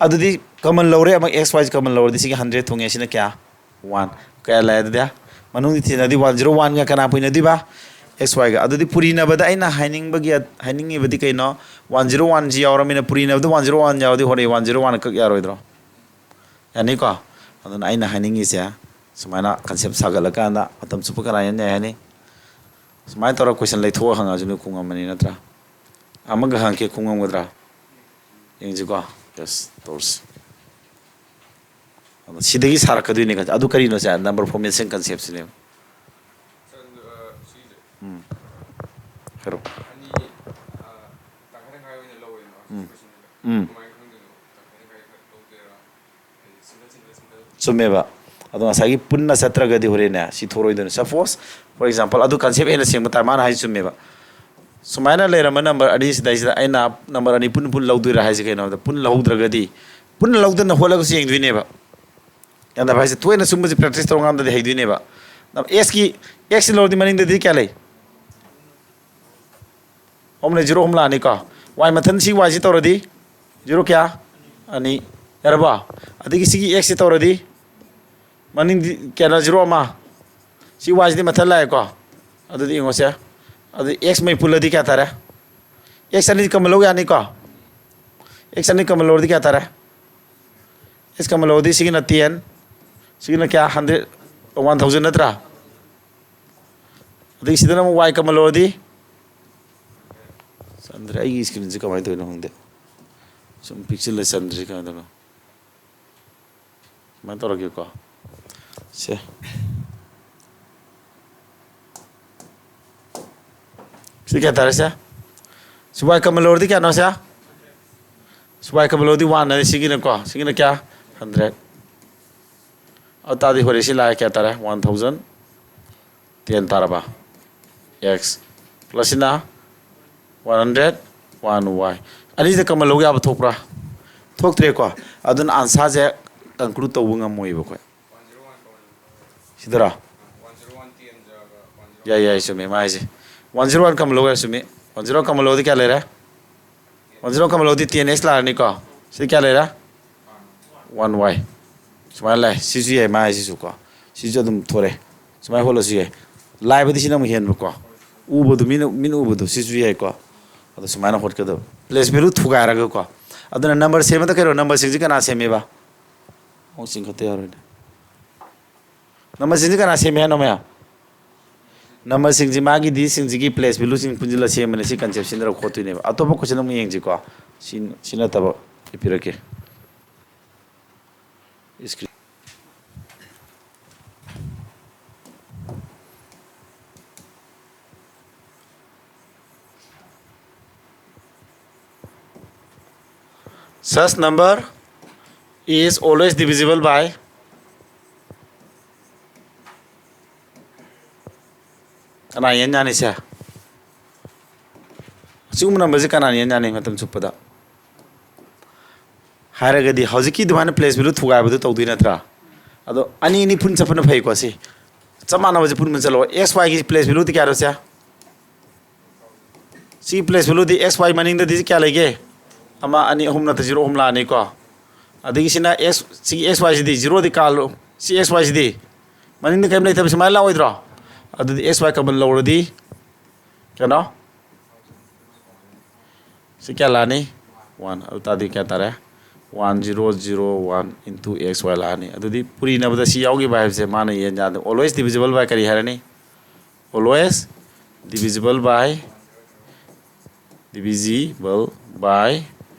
ꯑꯗꯨꯗꯤ common ꯂꯧꯔꯦ, ꯑꯃꯨꯛ X Y ꯁꯦ common ꯂꯧꯔꯗꯤ ꯁꯤꯒꯤ hundred ꯊꯨꯡꯉꯦ꯫ ꯁꯤꯅ ꯀꯌꯥ? One꯫ ꯀꯌꯥ ꯂꯥꯛꯑꯦ ꯑꯗꯨꯗꯤ? ꯃꯅꯨꯡꯗꯤ ꯊꯤꯅꯗꯤ one zero oneꯒ ꯀꯅꯥ ꯄꯨꯏꯅꯗꯣꯏꯕ? X Yꯒ꯫ ꯑꯗꯨꯗꯤ ꯄꯨꯔꯤꯅꯕꯗ ꯑꯩꯅ ꯍꯥꯏꯅꯤꯡꯕꯒꯤ, ꯍꯥꯏꯅꯤꯡꯉꯤꯕꯗꯤ ꯀꯩꯅꯣ? One zero oneꯁꯤ ꯌꯥꯎꯔꯃꯤꯅ ꯄꯨꯔꯤꯅꯕꯗ one zero one ꯌꯥꯎꯔꯗꯤ ꯍꯣꯔꯦꯟ one zero one ꯀꯛ ꯌꯥꯔꯣꯏꯗ꯭ꯔꯣ? ꯌꯥꯅꯤꯀꯣ? ꯑꯗꯨꯅ ꯑꯩꯅ ꯍꯥꯏꯅꯤꯡꯉꯤꯁꯦ, ꯁꯨꯃꯥꯏꯅ concept ꯁꯥꯒꯠꯂꯀꯥꯟꯗ ꯃꯇꯝ ꯆꯨꯞꯄ ꯀꯅꯥ ꯌꯥꯅꯤ ꯍꯥꯏꯅꯤ? ꯁꯨꯃꯥꯏꯅ ꯇꯧꯔꯒ question ꯂꯩꯊꯣꯛꯑ ꯍꯪꯉꯁꯨ ꯅꯣꯏ ꯈꯨꯡꯉꯝꯃꯅꯤ ꯅꯠꯇ꯭ꯔꯥ? ꯑꯃꯒ ꯍꯪꯉꯛꯀꯦ, ꯈꯨꯡꯉꯝꯒꯗ꯭ꯔꯥ? ꯌꯦꯡꯁꯤꯀꯣ꯫ Yes, ꯇꯧꯔꯁꯤ꯫ ꯑꯗꯣ ꯁꯤꯗꯒꯤ ꯁꯥꯔꯛꯀꯗꯣꯏꯅꯦ꯫ ꯑꯗꯨ ꯀꯔꯤꯅꯣ ꯁꯦ? Number formation conceptꯁꯤꯅꯦꯕ꯫ ꯎꯝ꯫ ꯍꯥꯏꯔꯣ꯫ ꯎꯝ꯫ ꯎꯝ꯫ ꯆꯨꯝꯃꯦꯕ꯫ ꯑꯗꯣ ꯉꯁꯥꯏꯒꯤ ꯄꯨꯟꯅ ꯆꯠꯇ꯭ꯔꯒꯗꯤ ꯍꯣꯔꯦꯟꯅꯦ ꯁꯤ ꯊꯣꯛꯂꯛꯑꯣꯏꯗꯣꯏꯅꯦ꯫ Suppose, for example, ꯑꯗꯨ concept ꯍꯦꯟꯅ ꯁꯦꯡꯕ ꯇꯥꯔꯦ, ꯃꯥꯅ ꯍꯥꯏꯁꯤ ꯆꯨꯝꯃꯦꯕ꯫ ꯁꯨꯃꯥꯏꯅ ꯂꯩꯔꯝꯕ number ꯑꯅꯤꯁꯤꯗꯩꯁꯤꯗ ꯑꯩꯅ number ꯑꯅꯤ ꯄꯨꯟ ꯄꯨꯟ ꯂꯧꯗꯣꯏꯔꯥ ꯍꯥꯏꯁꯦ ꯀꯩꯅꯣ ꯍꯥꯏꯕꯗ, ꯄꯨꯟ ꯂꯧꯍꯧꯗ꯭ꯔꯒꯗꯤ, ꯄꯨꯟꯅ ꯂꯧꯗꯅ ꯍꯣꯠꯂꯒꯁꯨ ꯌꯦꯡꯗꯣꯏꯅꯦꯕ꯫ ꯒ꯭ꯌꯥꯟ ꯇꯥꯕ ꯍꯥꯏꯁꯦ? ꯇꯣꯏꯅ ꯁꯨꯝꯕꯁꯦ practice ꯇꯧꯔꯀꯥꯟꯗꯗꯤ ꯍꯩꯗꯣꯏꯅꯦꯕ꯫ Xꯀꯤ, Xꯁꯤ ꯂꯧꯔꯗꯤ ꯃꯅꯤꯡꯗꯗꯤ ꯀꯌꯥ ꯂꯩ? ꯑꯍꯨꯝ ꯂꯩ, zero ꯑꯍꯨꯝ ꯂꯥꯛꯑꯅꯤꯀꯣ꯫ Y ꯃꯊꯟ ꯁꯤ Yꯁꯤ ꯇꯧꯔꯗꯤ zero ꯀꯌꯥ? ꯑꯅꯤ꯫ ꯌꯥꯔꯕꯣ? ꯑꯗꯒꯤ ꯁꯤꯒꯤ Xꯁꯤ ꯇꯧꯔꯗꯤ ꯃꯅꯤꯡꯗꯤ ꯀꯌꯥꯅꯣ? Zero ꯑꯃ꯫ ꯁꯤ Yꯁꯤꯗꯤ ꯃꯊꯟ ꯂꯥꯛꯑꯦꯀꯣ꯫ ꯑꯗꯨꯗꯤ ꯌꯦꯡꯉꯣꯁꯦ꯫ ꯑꯗꯨꯗꯤ X ꯃꯩ ꯄꯨꯜꯂꯗꯤ ꯀꯌꯥ ꯇꯥꯔꯦ? X ꯑꯅꯤ common ꯂꯧ ꯌꯥꯅꯤꯀꯣ꯫ X ꯑꯅꯤ common ꯂꯧꯔꯗꯤ ꯀꯌꯥ ꯇꯥꯔꯦ? X common ꯂꯧꯔꯗꯤ ꯁꯤꯒꯤꯅ ten, ꯁꯤꯒꯤꯅ ꯀꯌꯥ? Hundred, one thousand ꯅꯠꯇ꯭ꯔꯥ? ꯑꯗꯒꯤ ꯁꯤꯗꯅ ꯑꯃꯨꯛ Y common ꯂꯧꯔꯗꯤ? ꯆꯟꯗ꯭ꯔꯦ, ꯑꯩꯒꯤ screenꯁꯦ ꯀꯃꯥꯏꯅ ꯇꯧꯔꯤꯅꯣ ꯈꯪꯗꯦ꯫ ꯁꯨꯝ ꯄꯤꯛꯁꯤꯜꯂ ꯆꯟꯗ꯭ꯔꯤꯁꯦ ꯀꯃꯥꯏꯅ ꯇꯧꯔꯤꯅꯣ? ꯁꯨꯃꯥꯏꯅ ꯇꯧꯔꯒꯦꯀꯣ꯫ ꯁꯦ꯫ ꯁꯤ ꯀꯌꯥ ꯇꯥꯔꯦ ꯁꯦ? ꯁꯤ Y common ꯂꯧꯔꯗꯤ ꯀꯌꯥꯅꯣ ꯁꯦ? ꯁꯤ Y common ꯂꯧꯔꯗꯤ one ꯑꯅꯤ, ꯁꯤꯒꯤꯅꯀꯣ꯫ ꯁꯤꯒꯤꯅ ꯀꯌꯥ? Hundred꯫ ꯑꯗꯨ ꯇꯥꯔꯗꯤ ꯍꯣꯔꯦꯟ ꯁꯤ ꯂꯥꯛꯑꯦ, ꯀꯌꯥ ꯇꯥꯔꯦ? One thousand꯫ ꯇꯦꯟ ꯇꯥꯔꯕ? X ꯄ꯭ꯂꯁꯁꯤꯅ ꯋꯥꯟ ꯍꯟꯗ꯭ꯔꯦꯠ ꯋꯥꯟ ꯋꯥꯏ꯫ ꯑꯅꯤꯁꯤꯗ ꯀꯃꯟ ꯂꯧ ꯌꯥꯕ ꯊꯣꯛꯄ꯭ꯔꯥ? ꯊꯣꯛꯇ꯭ꯔꯦꯀꯣ꯫ ꯑꯗꯨꯅ ꯑꯟꯁꯥꯔꯁꯦ ꯀꯟꯀ꯭ꯂꯨꯗ ꯇꯧꯕ ꯉꯝꯃꯣꯏꯕ ꯑꯩꯈꯣꯏ꯫ ꯁꯤꯗꯔꯥ? ꯌꯥꯏ, ꯌꯥꯏ, ꯆꯨꯝꯃꯤ ꯃꯥ ꯍꯥꯏꯁꯦ꯫ ꯋꯥꯟ ꯖꯤꯔꯣ ꯋꯥꯟ ꯀꯃꯟ ꯂꯧ ꯌꯥꯏ, ꯆꯨꯝꯃꯤ꯫ ꯋꯥꯟ ꯖꯤꯔꯣ ꯋꯥꯟ ꯀꯃꯟ ꯂꯧꯗꯤ ꯀꯌꯥ ꯂꯩꯔꯦ? ꯋꯥꯟ ꯖꯤꯔꯣ ꯋꯥꯟ ꯀꯃꯟ ꯂꯧꯗꯤ ꯇꯦꯟ ꯑꯦꯛꯁ ꯂꯥꯛꯑꯅꯤꯀꯣ꯫ ꯁꯤꯗꯤ ꯀꯌꯥ ꯂꯩꯔꯦ? ꯋꯥꯟ ꯋꯥꯏ꯫ ꯁꯨꯃꯥꯏꯅ ꯂꯥꯛꯑꯦ꯫ ꯁꯤꯁꯨ ꯌꯥꯏ ꯃꯥ ꯍꯥꯏꯁꯤꯁꯨꯀꯣ꯫ ꯁꯤꯁꯨ ꯑꯗꯨꯝ ꯊꯣꯔꯛꯑꯦ꯫ ꯁꯨꯃꯥꯏꯅ ꯍꯣꯠꯂꯁꯨ ꯌꯥꯏ꯫ ꯂꯥꯏꯕꯗꯤ ꯁꯤꯅ ꯑꯃꯨꯛ ꯍꯦꯟꯕꯀꯣ꯫ ꯎꯕꯗꯣ, ꯃꯤꯅ, ꯃꯤꯅ ꯎꯕꯗꯣ ꯁꯤꯁꯨ ꯌꯥꯏꯀꯣ꯫ ꯑꯗꯣ ꯁꯨꯃꯥꯏꯅ ꯍꯣꯠꯀꯗꯕ꯫ Place value ꯊꯨꯒꯥꯏꯔꯒꯀꯣ꯫ ꯑꯗꯨꯅ ꯅꯝꯕꯔ ꯁꯦꯝꯕꯗ ꯀꯩꯅꯣ, ꯅꯝꯕꯔꯁꯤꯡꯁꯤ ꯀꯅꯥ ꯁꯦꯝꯃꯦꯕ? ꯑꯃꯨꯛ ꯆꯤꯡꯈꯠꯇ ꯌꯥꯔꯣꯏꯅꯦ꯫ ꯅꯝꯕꯔꯁꯤꯡꯁꯤ ꯀꯅꯥ ꯁꯦꯝꯃꯦ ꯍꯥꯏꯅꯣ ꯃꯌꯥꯝ? ꯅꯝꯕꯔꯁꯤꯡꯁꯤ ꯃꯥꯒꯤ ꯗꯤꯁꯤꯡꯁꯤꯒꯤ ꯄ꯭ꯂꯦꯁ ꯚꯦꯂꯨꯁꯤꯡ ꯄꯨꯟꯁꯤꯜꯂ ꯁꯦꯝꯕꯅꯦ꯫ ꯁꯤ ꯀꯟꯁꯦꯞ ꯁꯤꯖꯤꯟꯅꯔꯒ ꯈꯣꯠꯇꯣꯏꯅꯦꯕ꯫ ꯑꯇꯣꯞꯄ ꯀꯣꯏꯁꯟ ꯑꯃꯨꯛ ꯌꯦꯡꯁꯤꯀꯣ꯫ ꯁꯤ, ꯁꯤ ꯅꯠꯇꯕ ꯑꯩ ꯄꯤꯔꯛꯀꯦ꯫ Screen. Such number is always divisible by, ꯀꯅꯥ ꯌꯦꯟ ꯌꯥꯅꯤꯁꯦ? ꯑꯁꯤꯒꯨꯝꯕ ꯅꯝꯕꯔꯁꯤ ꯀꯅꯥꯅ ꯌꯦꯟ ꯌꯥꯅꯤ ꯃꯇꯝ ꯆꯨꯞꯄꯗ? ꯍꯥꯏꯔꯒꯗꯤ ꯍꯧꯖꯤꯛꯀꯤ ꯑꯗꯨꯃꯥꯏꯅ ꯄ꯭ꯂꯦꯁ ꯚꯦꯂꯨ ꯊꯨꯒꯥꯏꯕꯗꯨ ꯇꯧꯗꯣꯏ ꯅꯠꯇ꯭ꯔꯥ? ꯑꯗꯣ ꯑꯅꯤ ꯑꯅꯤ ꯄꯨꯟ ꯆꯠꯄꯅ ꯐꯩꯀꯣ꯫ ꯁꯤ ꯆꯞ ꯃꯥꯟꯅꯕꯁꯦ ꯄꯨꯟ ꯄꯨꯟ ꯆꯠꯂꯣ꯫ ꯑꯦꯛꯁ ꯋꯥꯏꯒꯤ ꯄ꯭ꯂꯦꯁ ꯚꯦꯂꯨꯗꯤ ꯀꯌꯥꯅꯣ ꯁꯦ? ꯁꯤꯒꯤ ꯄ꯭ꯂꯦꯁ ꯚꯦꯂꯨꯗꯤ ꯑꯦꯛꯁ ꯋꯥꯏ ꯃꯅꯤꯡꯗꯗꯤ ꯀꯌꯥ ꯂꯩꯒꯦ? ꯑꯃ, ꯑꯅꯤ, ꯑꯍꯨꯝ ꯅꯠꯇ꯭ꯔ ꯖꯤꯔꯣ ꯑꯍꯨꯝ ꯂꯥꯛꯑꯅꯤꯀꯣ꯫ ꯑꯗꯒꯤ ꯁꯤꯅ ꯑꯦꯛꯁ, ꯁꯤꯒꯤ ꯑꯦꯛꯁ ꯋꯥꯏꯁꯤꯗꯤ ꯖꯤꯔꯣꯗꯤ ꯀꯥꯜꯂꯨ꯫ ꯁꯤ ꯑꯦꯛꯁ ꯋꯥꯏꯁꯤꯗꯤ ꯃꯅꯤꯡꯗ ꯀꯔꯤꯝ ꯂꯩꯇꯕ ꯁꯨꯃꯥꯏꯅ ꯂꯥꯛꯑꯣꯏꯗ꯭ꯔꯣ? ꯑꯗꯨꯗꯤ ꯑꯦꯛꯁ ꯋꯥꯏ ꯀꯃꯟ ꯂꯧꯔꯗꯤ ꯀꯩꯅꯣ? ꯁꯤ ꯀꯌꯥ ꯂꯥꯛꯑꯅꯤ? ꯋꯥꯟ꯫ ꯑꯗꯨ ꯇꯥꯔꯗꯤ ꯀꯌꯥ ꯇꯥꯔꯦ? One zero zero one into X Y ꯂꯥꯛꯑꯅꯤ꯫ ꯑꯗꯨꯗꯤ ꯄꯨꯔꯤꯅꯕꯗ ꯁꯤ ꯌꯥꯎꯈꯤꯕ ꯍꯥꯏꯕꯁꯦ ꯃꯥꯅ ꯌꯦꯟ ꯌꯥꯗꯦ꯫ Always divisible by ꯀꯔꯤ ꯍꯥꯏꯔꯅꯤ? Always divisible by, divisible by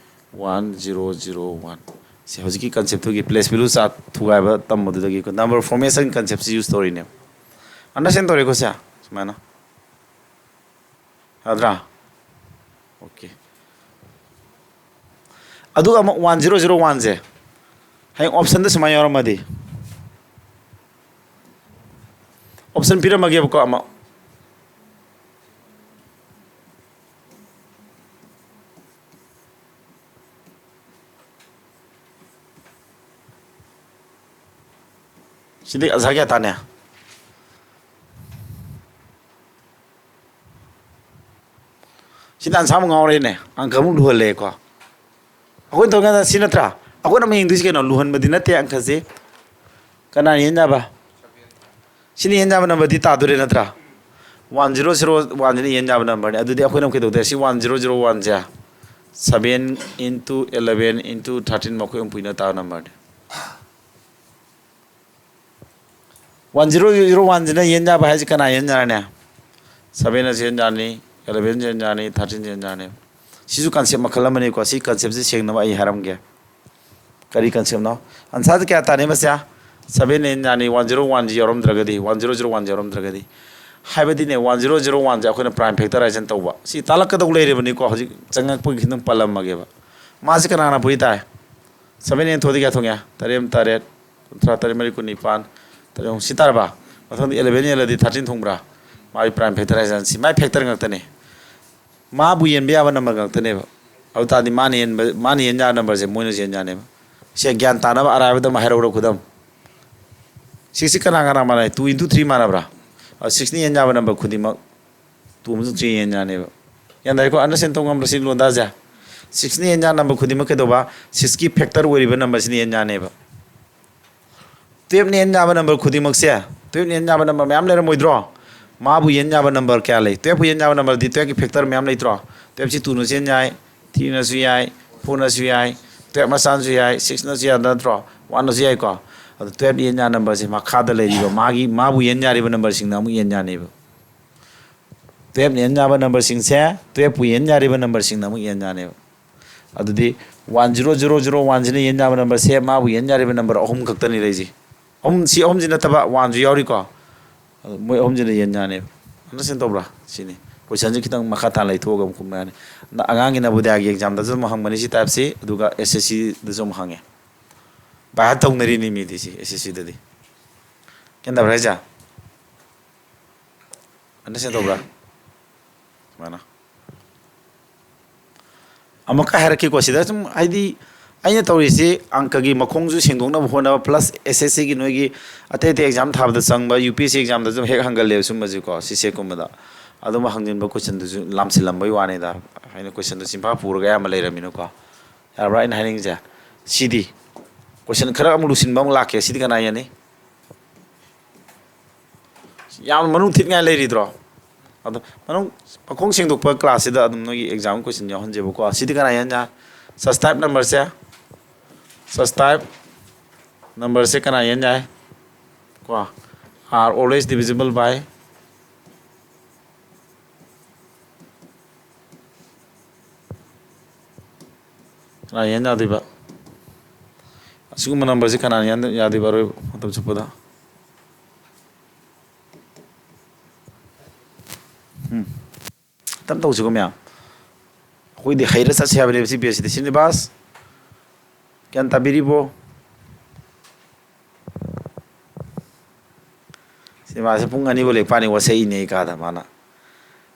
one zero zero one꯫ ꯁꯤ ꯍꯧꯖꯤꯛꯀꯤ ꯀꯟꯁꯦꯞꯇꯨꯒꯤ ꯄ꯭ꯂꯦꯁ ꯚꯦꯂꯨ ꯆꯥꯔꯠ ꯊꯨꯒꯥꯏꯕ ꯇꯝꯕꯗꯨꯗꯒꯤ ꯑꯩꯈꯣꯏ ꯅꯝꯕꯔ ꯐꯣꯔꯃꯦꯁꯟ ꯀꯟꯁꯦꯞꯁꯤ ꯌꯨꯁ ꯇꯧꯔꯤꯅꯦꯕ꯫ ꯑꯟꯗꯔꯁꯇꯦꯟ ꯇꯧꯔꯦꯀꯣ ꯁꯦ? ꯁꯨꯃꯥꯏꯅ꯫ ꯌꯥꯗ꯭ꯔꯥ? ꯑꯣꯀꯦ꯫ ꯑꯗꯨꯒ ꯑꯃꯨꯛ ꯋꯥꯟ ꯖꯤꯔꯣ ꯖꯤꯔꯣ ꯋꯥꯟꯁꯦ ꯍꯌꯦꯡ ꯑꯣꯞꯁꯟꯗ ꯁꯨꯃꯥꯏꯅ ꯌꯥꯎꯔꯝꯃꯗꯤ, Option ꯄꯤꯔꯝꯃꯒꯦꯕꯀꯣ ꯑꯃ꯫ ꯁꯤꯗꯤ ꯑꯟꯁꯥꯔ ꯀꯌꯥ ꯇꯥꯅꯤ? ꯁꯤꯗꯤ ꯑꯟꯁꯥꯔ ꯑꯃꯨꯛ ꯉꯥꯎꯔꯦꯅꯦ, ꯑꯪꯀ ꯑꯃꯨꯛ ꯂꯨꯍꯜꯂꯦꯀꯣ꯫ ꯑꯩꯈꯣꯏꯅ ꯇꯧꯔꯤꯀꯥꯟꯗ ꯁꯤ ꯅꯠꯇ꯭ꯔꯥ? ꯑꯩꯈꯣꯏꯅ ꯑꯃꯨꯛ ꯌꯦꯡꯗꯣꯏꯁꯤ ꯀꯩꯅꯣ? ꯂꯨꯍꯟꯕꯗꯤ ꯅꯠꯇꯦ ꯑꯪꯀꯁꯤ꯫ ꯀꯅꯥꯅ ꯌꯦꯟ ꯌꯥꯕ? ꯁꯤꯅ ꯌꯦꯟ ꯌꯥꯕ ꯅꯝꯕꯔꯗꯤ ꯇꯥꯗꯣꯔꯦ ꯅꯠꯇ꯭ꯔꯥ? One zero zero one ꯁꯤꯅ ꯌꯦꯟ ꯌꯥꯕ ꯅꯝꯕꯔꯅꯤ꯫ ꯑꯗꯨꯗꯤ ꯑꯩꯈꯣꯏꯅ ꯑꯃꯨꯛ ꯀꯩꯗꯧꯗꯣꯏ? ꯁꯤ one zero zero one ꯁꯦ seven into eleven into thirteen ꯃꯈꯣꯏ ꯑꯍꯨꯝ ꯄꯨꯏꯅ ꯇꯥꯕ ꯅꯝꯕꯔꯅꯤ꯫ One zero zero one ꯁꯤꯅ ꯌꯦꯟ ꯌꯥꯕ ꯍꯥꯏꯁꯤ ꯀꯅꯥ ꯌꯦꯟ ꯌꯥꯔꯅꯤ? Seven ꯅꯁꯨ ꯌꯦꯟ ꯌꯥꯔꯅꯤ, eleven ꯁꯨ ꯌꯦꯟ ꯌꯥꯔꯅꯤ, thirteen ꯁꯨ ꯌꯦꯟ ꯌꯥꯔꯅꯤ꯫ ꯁꯤꯁꯨ concept ꯃꯈꯜ ꯑꯃꯅꯤꯀꯣ꯫ ꯁꯤ concept ꯁꯤ ꯁꯦꯡꯅꯕ ꯑꯩ ꯍꯥꯏꯔꯝꯒꯦ꯫ ꯀꯔꯤ concept ꯅꯣ? ꯑꯟꯁꯥꯔꯁꯦ ꯀꯌꯥ ꯇꯥꯅꯤ ꯃꯁꯦ? Seven ꯅ ꯌꯦꯟ ꯌꯥꯅꯤ, one zero one ꯁꯤ ꯌꯥꯎꯔꯝꯗ꯭ꯔꯒꯗꯤ, one zero zero one ꯁꯤ ꯌꯥꯎꯔꯝꯗ꯭ꯔꯒꯗꯤ꯫ ꯍꯥꯏꯕꯗꯤꯅꯦ, one zero zero one ꯁꯦ ꯑꯩꯈꯣꯏꯅ prime factorization ꯇꯧꯕ꯫ ꯁꯤ ꯇꯥꯛꯂꯛꯀꯗꯧ ꯂꯩꯔꯤꯕꯅꯤꯀꯣ, ꯍꯧꯖꯤꯛ ꯆꯪꯉꯛꯄꯒꯤ ꯈꯤꯇꯪ ꯄꯜꯂꯝꯃꯒꯦꯕ꯫ ꯃꯥꯁꯤ ꯀꯅꯥꯅ ꯄꯨꯏ ꯇꯥꯏ? Seven ꯌꯦꯟ ꯊꯣꯛꯑꯗꯤ ꯀꯌꯥ ꯊꯣꯛꯉꯦ? ꯇꯔꯦꯠ, ꯇꯔꯦꯠ, ꯀꯨꯟꯊ꯭ꯔꯥ, ꯇꯔꯦꯠ ꯃꯔꯤ ꯀꯨꯟꯅꯤꯄꯥꯟ, ꯇꯔꯦꯠ ꯑꯍꯨꯝ ꯁꯤ ꯇꯥꯔꯕ? ꯃꯊꯪꯗ eleven ꯌꯦꯜꯂꯗꯤ thirteen ꯊꯣꯡꯕ꯭ꯔꯥ? ꯃꯥꯒꯤ prime factorization ꯁꯤ, ꯃꯥꯒꯤ factor ꯉꯥꯛꯇꯅꯦ꯫ ꯃꯥꯕꯨ ꯌꯦꯟꯕ ꯌꯥꯕ ꯅꯝꯕꯔ ꯉꯥꯛꯇꯅꯦꯕ꯫ ꯑꯗꯨ ꯇꯥꯔꯗꯤ ꯃꯥꯅ ꯌꯦꯟꯕ, ꯃꯥꯅ ꯌꯦꯟ ꯌꯥꯕ ꯅꯝꯕꯔꯁꯦ ꯃꯣꯏꯅꯁꯨ ꯌꯦꯟ ꯌꯥꯅꯦꯕ꯫ ꯁꯦ ꯒ꯭ꯌꯥꯟ ꯇꯥꯅꯕ ꯑꯔꯥꯏꯕꯗ ꯑꯃ ꯍꯥꯏꯔꯧꯔ ꯈꯨꯗꯝ꯫ Six ꯁꯤ ꯀꯅꯥ ꯀꯅꯥ ꯃꯥꯟꯅꯩ? Two into three ꯃꯥꯟꯅꯕ꯭ꯔꯥ? ꯑ, six ꯅ ꯌꯦꯟ ꯌꯥꯕ ꯅꯝꯕꯔ ꯈꯨꯗꯤꯡꯃꯛ two ꯑꯃꯁꯨꯡ three ꯌꯦꯟ ꯌꯥꯅꯦꯕ꯫ ꯒ꯭ꯌꯥꯟ ꯇꯥꯏꯀꯣ? Understand ꯇꯧ ꯉꯝꯕ꯭ꯔꯥ ꯁꯤ ꯂꯣꯟꯗꯥꯁꯦ? Six ꯅ ꯌꯦꯟ ꯌꯥꯕ ꯅꯝꯕꯔ ꯈꯨꯗꯤꯡꯃꯛ ꯀꯩꯗꯧꯕ? Six ꯀꯤ factor ꯑꯣꯏꯔꯤꯕ ꯅꯝꯕꯔꯁꯤꯅ ꯌꯦꯟ ꯌꯥꯅꯦꯕ꯫ Twelve ꯅ ꯌꯦꯟ ꯌꯥꯕ ꯅꯝꯕꯔ ꯈꯨꯗꯤꯡꯃꯛꯁꯦ, twelve ꯅ ꯌꯦꯟ ꯌꯥꯕ ꯅꯝꯕꯔ ꯃꯌꯥꯝ ꯂꯩꯔꯝꯃꯣꯏꯗ꯭ꯔꯣ? ꯃꯥꯕꯨ ꯌꯦꯟ ꯌꯥꯕ ꯅꯝꯕꯔ ꯀꯌꯥ ꯂꯩ? Twelve ꯄꯨ ꯌꯦꯟ ꯌꯥꯕ ꯅꯝꯕꯔꯗꯤ twelve ꯀꯤ factor ꯃꯌꯥꯝ ꯂꯩꯇ꯭ꯔꯣ? Twelve ꯁꯤ two ꯅꯁꯨ ꯌꯦꯟ ꯌꯥꯏ, three ꯅꯁꯨ ꯌꯥꯏ, four ꯅꯁꯨ ꯌꯥꯏ, twelve ꯃꯆꯥꯅꯁꯨ ꯌꯥꯏ, six ꯅꯁꯨ ꯌꯥꯏ ꯅꯠꯇ꯭ꯔꯣ? One ꯅꯁꯨ ꯌꯥꯏꯀꯣ꯫ ꯑꯗꯣ twelve ꯌꯦꯟ ꯌꯥ ꯅꯝꯕꯔꯁꯦ ꯃꯈꯥꯗ ꯂꯩꯔꯤꯕ ꯃꯥꯒꯤ, ꯃꯥꯕꯨ ꯌꯦꯟ ꯌꯥꯔꯤꯕ ꯅꯝꯕꯔꯁꯤꯡꯅ ꯑꯃꯨꯛ ꯌꯦꯟ ꯌꯥꯅꯦꯕ꯫ Twelve ꯅ ꯌꯦꯟ ꯌꯥꯕ ꯅꯝꯕꯔꯁꯤꯡꯁꯦ, twelve ꯄꯨ ꯌꯦꯟ ꯌꯥꯔꯤꯕ ꯅꯝꯕꯔꯁꯤꯡꯅ ꯑꯃꯨꯛ ꯌꯦꯟ ꯌꯥꯅꯦꯕ꯫ ꯑꯗꯨꯗꯤ one zero zero zero one ꯁꯤꯅ ꯌꯦꯟ ꯌꯥꯕ ꯅꯝꯕꯔꯁꯦ, ꯃꯥꯕꯨ ꯌꯦꯟ ꯌꯥꯔꯤꯕ ꯅꯝꯕꯔ ꯑꯍꯨꯝ ꯈꯛꯇꯅꯤ ꯂꯩꯁꯦ꯫ ꯑꯍꯨꯝ, ꯁꯤ ꯑꯍꯨꯝꯁꯤ ꯅꯠꯇꯕ one ꯁꯨ ꯌꯥꯎꯔꯤꯀꯣ꯫ ꯑꯗꯨ ꯃꯣꯏ ꯑꯍꯨꯝꯁꯤꯅ ꯌꯦꯟ ꯌꯥꯅꯦꯕ꯫ Understand ꯇꯧꯕ꯭ꯔꯥ? ꯁꯤꯅꯤ꯫ Question ꯁꯦ ꯈꯤꯇꯪ ꯃꯈꯥ ꯇꯥꯅ ꯂꯩꯊꯣꯛꯑꯒ ꯑꯃꯨꯛ ꯈꯨꯝꯕ ꯌꯥꯅꯤ꯫ ꯅ-, ꯑꯉꯥꯡꯒꯤ ꯅꯕꯣꯗꯤꯌꯥꯒꯤ exam ꯗꯁꯨ ꯑꯃꯨꯛ ꯍꯪꯕꯅꯤ ꯁꯤ type ꯁꯤ, ꯑꯗꯨꯒ S S C ꯗꯁꯨ ꯑꯃꯨꯛ ꯍꯪꯉꯦ꯫ By heart ꯇꯧꯅꯔꯤꯅꯤ ꯃꯤꯗꯤ ꯁꯤ S S C ꯗꯗꯤ꯫ ꯒ꯭ꯌꯥꯟ ꯇꯥꯕ꯭ꯔꯥ ꯍꯥꯏꯁꯦ? ꯑꯟꯗꯔꯁ꯭ꯇꯦꯟ ꯇꯧꯕ꯭ꯔꯥ? ꯁꯨꯃꯥꯏꯅ ꯑꯃꯨꯛꯀ ꯍꯥꯏꯔꯛꯀꯦꯀꯣ, ꯁꯤꯗ ꯁꯨꯝ, ꯍꯥꯏꯗꯤ, ꯑꯩꯅ ꯇꯧꯔꯤꯁꯤ ꯑꯪꯀꯒꯤ ꯃꯈꯣꯡꯁꯨ ꯁꯦꯡꯗꯣꯛꯅꯕ ꯍꯣꯠꯅꯕ, ꯄ꯭ꯂꯁ ꯑꯦꯁ ꯑꯦꯁ ꯁꯤꯒꯤ ꯅꯣꯏꯒꯤ ꯑꯇꯩ ꯑꯇꯩ ꯑꯦꯛꯖꯥꯝ ꯊꯥꯕꯗ ꯆꯪꯕ, ꯌꯨ ꯄꯤ ꯑꯦꯁ ꯁꯤ ꯑꯦꯛꯖꯥꯝꯗꯁꯨ ꯍꯦꯛ ꯍꯪꯒꯜꯂꯦꯕ ꯁꯨꯝꯕꯁꯤꯀꯣ, ꯁꯤ ꯁꯦꯠꯀꯨꯝꯕꯗ꯫ ꯑꯗꯨꯝꯕ ꯍꯪꯖꯤꯟꯕ ꯀꯣꯏꯁꯟꯗꯨꯁꯨ ꯂꯥꯝꯁꯤꯜꯂꯝꯕꯩ ꯋꯥꯅꯤꯗ꯫ ꯑꯩꯅ ꯀꯣꯏꯁꯟꯗꯣ ꯆꯤꯟꯐꯥ ꯄꯨꯔꯒ ꯑꯌꯥꯝꯕ ꯂꯩꯔꯝꯃꯤꯅꯀꯣ꯫ ꯌꯥꯔꯕ꯭ꯔꯥ ꯑꯩꯅ ꯍꯥꯏꯅꯤꯡꯉꯤꯁꯦ? ꯁꯤꯗꯤ ꯀꯣꯏꯁꯟ ꯈꯔ ꯑꯃꯨꯛ ꯂꯨꯁꯤꯟꯕ ꯑꯃꯨꯛ ꯂꯥꯛꯀꯦ꯫ ꯁꯤꯗꯤ ꯀꯅꯥ ꯌꯦꯡꯅꯤ? ꯌꯥꯝ ꯃꯅꯨꯡ ꯊꯤꯠꯉꯥꯏ ꯂꯩꯔꯤꯗ꯭ꯔꯣ? ꯑꯗꯣ ꯃꯅꯨꯡ ꯃꯈꯣꯡ ꯁꯦꯡꯗꯣꯛꯄ ꯀ꯭ꯂꯥꯁꯁꯤꯗ ꯑꯗꯨꯝ ꯅꯣꯏꯒꯤ ꯑꯦꯛꯖꯥꯝ ꯀꯣꯏꯁꯟ ꯌꯥꯎꯍꯟꯁꯦꯕꯀꯣ꯫ ꯁꯤꯗꯤ ꯀꯅꯥ ꯌꯦꯡ ꯌꯥ? Sustav numberꯁꯦ, Sustav numberꯁꯦ ꯀꯅꯥ ꯌꯦꯡ ꯌꯥꯏ? ꯀꯣ, are always divisible by ꯀꯅꯥ ꯌꯦꯟ ꯌꯥꯗꯣꯏꯕ? ꯑꯁꯤꯒꯨꯝꯕ numberꯁꯦ ꯀꯅꯥꯅ ꯌꯦꯟ ꯌꯥꯗꯣꯏꯕ ꯑꯔꯣꯏꯕ ꯃꯇꯝ ꯆꯨꯞꯄꯗ? ꯎꯝ꯫ ꯇꯞ ꯇꯧꯁꯤꯀꯣ ꯃꯌꯥꯝ꯫ ꯑꯩꯈꯣꯏꯗꯤ ꯍꯩꯔ ꯆꯠꯁꯦ ꯍꯥꯏꯕꯅꯦꯕ ꯁꯤ ꯕꯦꯁꯁꯤꯗꯤ꯫ ꯁ꯭ꯔꯤꯅꯤꯕꯥꯁ, ꯒ꯭ꯌꯥꯟ ꯇꯥꯕꯤꯔꯤꯕꯣ? ꯁꯤ ꯃꯥꯁꯦ ꯄꯨꯡ ꯑꯅꯤꯐꯥꯎ ꯂꯦꯛ ꯄꯥꯅꯤ ꯋꯥꯁꯛꯏꯅꯦ ꯑꯩ ꯀꯥꯗ ꯃꯥꯅ꯫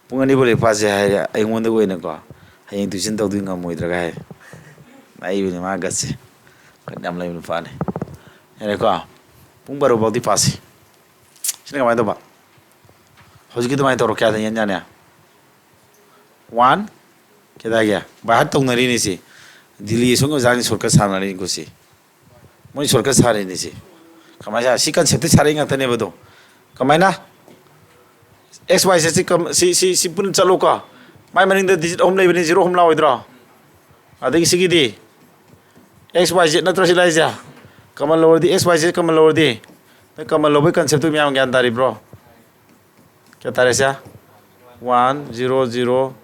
ꯄꯨꯡ ꯑꯅꯤꯐꯥꯎ ꯂꯦꯛ ꯄꯥꯁꯦ ꯍꯥꯏꯔꯦ ꯑꯩꯉꯣꯟꯗ ꯑꯣꯏꯅꯀꯣ꯫ ꯍꯌꯦꯡ tuition ꯇꯧꯗꯣꯏ ꯉꯝꯃꯣꯏꯗ꯭ꯔꯒ ꯍꯥꯏ꯫ ꯂꯥꯛꯏꯕꯅꯤ ꯃꯥ ꯒꯠꯁꯦ꯫ ꯒꯠ ꯌꯥꯝ ꯂꯩꯕ ꯅꯨꯄꯥꯅꯤ꯫ ꯌꯥꯔꯦꯀꯣ꯫ ꯄꯨꯡ ꯕꯥꯔꯣ ꯐꯥꯎꯗꯤ ꯄꯥꯁꯤ꯫ ꯁꯤꯅ ꯀꯃꯥꯏꯅ ꯇꯧꯕ? ꯍꯧꯖꯤꯛꯀꯤ ꯑꯗꯨꯃꯥꯏꯅ ꯇꯧꯔꯣ꯫ ꯀꯌꯥꯗ ꯌꯦꯟ ꯌꯥꯅꯤ? One, ꯀꯌꯥꯗ ꯍꯥꯏꯒꯦ? By heart ꯇꯧꯅꯔꯤꯅꯤ ꯁꯤ꯫ ꯗꯤꯜꯂꯤ ꯑꯁꯣꯝꯒꯤ ꯑꯣꯖꯥꯅꯤ shortcut ꯁꯥꯟꯅꯔꯤꯅꯤꯀꯣ ꯁꯤ꯫ ꯃꯣꯏ shortcut ꯁꯥꯔꯤꯅꯤ ꯁꯤ꯫ ꯀꯃꯥꯏꯅ ꯁꯥ-, ꯁꯤ concepꯇꯤ ꯁꯥꯔꯛꯏ ꯉꯥꯛꯇꯅꯦꯕ ꯑꯗꯣ꯫ ꯀꯃꯥꯏꯅ? X Y Z ꯁꯤ ꯀꯝ-, ꯁꯤ, ꯁꯤ, ꯁꯤ ꯄꯨꯟꯅ ꯆꯠꯂꯣꯀꯣ꯫ ꯃꯥꯏ ꯃꯅꯤꯡꯗ digit ꯑꯍꯨꯝ ꯂꯩꯕꯅꯤ, zero ꯑꯍꯨꯝ ꯂꯥꯛꯑꯣꯏꯗ꯭ꯔꯣ? ꯑꯗꯒꯤ ꯁꯤꯒꯤꯗꯤ X Y Z ꯅꯠꯇ꯭ꯔꯣ ꯁꯤ ꯂꯥꯛꯏꯁꯦ? Common ꯂꯧꯔꯗꯤ, X Y Z common ꯂꯧꯔꯗꯤ, ꯅꯣꯏ common ꯂꯧꯕꯒꯤ concepꯇꯨ ꯃꯌꯥꯝ ꯒ꯭ꯌꯥꯟ ꯇꯥꯔꯤꯕ꯭ꯔꯣ? ꯀꯌꯥ ꯇꯥꯔꯦ ꯁꯦ? One, zero, zero,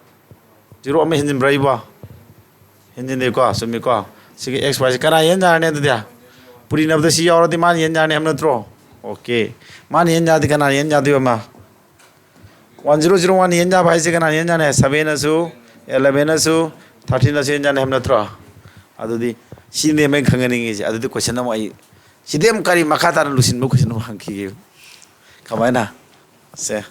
zero ꯑꯃ ꯍꯦꯟꯖꯤꯟꯕ꯭ꯔꯥ ꯑꯩꯕꯣ? ꯍꯦꯟꯖꯤꯟꯗꯦꯀꯣ, ꯆꯨꯝꯃꯤꯀꯣ? ꯁꯤꯒꯤ X Y ꯁꯦ ꯀꯅꯥ ꯌꯦꯟ ꯌꯥꯔꯅꯤ ꯑꯗꯨꯗꯤ? ꯄꯨꯔꯤꯅꯕꯗ ꯁꯤ ꯌꯥꯎꯔꯗꯤ ꯃꯥꯅ ꯌꯦꯟ ꯌꯥꯔꯅꯤ ꯍꯥꯏꯕ ꯅꯠꯇ꯭ꯔꯣ? Okay. ꯃꯥꯅ ꯌꯦꯟ ꯌꯥꯔꯗꯤ ꯀꯅꯥꯅ ꯌꯦꯟ ꯌꯥꯗꯣꯏꯕ ꯑꯃ? One zero zero one ꯌꯦꯟ ꯌꯥꯕ ꯍꯥꯏꯁꯦ ꯀꯅꯥꯅ ꯌꯦꯟ ꯌꯥꯅꯤ? Seven ꯅꯁꯨ, eleven ꯅꯁꯨ, thirteen ꯅꯁꯨ ꯌꯦꯟ ꯌꯥꯅꯤ ꯍꯥꯏꯕ ꯅꯠꯇ꯭ꯔꯣ? ꯑꯗꯨꯗꯤ ꯁꯤꯅꯦꯕ ꯑꯩꯅ ꯈꯪꯍꯟꯅꯤꯡꯉꯤꯁꯦ꯫ ꯑꯗꯨꯗꯤ question ꯑꯃ ꯑꯩ, ꯁꯤꯗꯤ ꯑꯃꯨꯛ ꯀꯔꯤ ꯃꯈꯥ ꯇꯥꯅ ꯂꯨꯁꯤꯟꯕ question ꯑꯃ ꯍꯪꯈꯤꯒꯦ꯫ ꯀꯃꯥꯏꯅ? ꯁꯦ꯫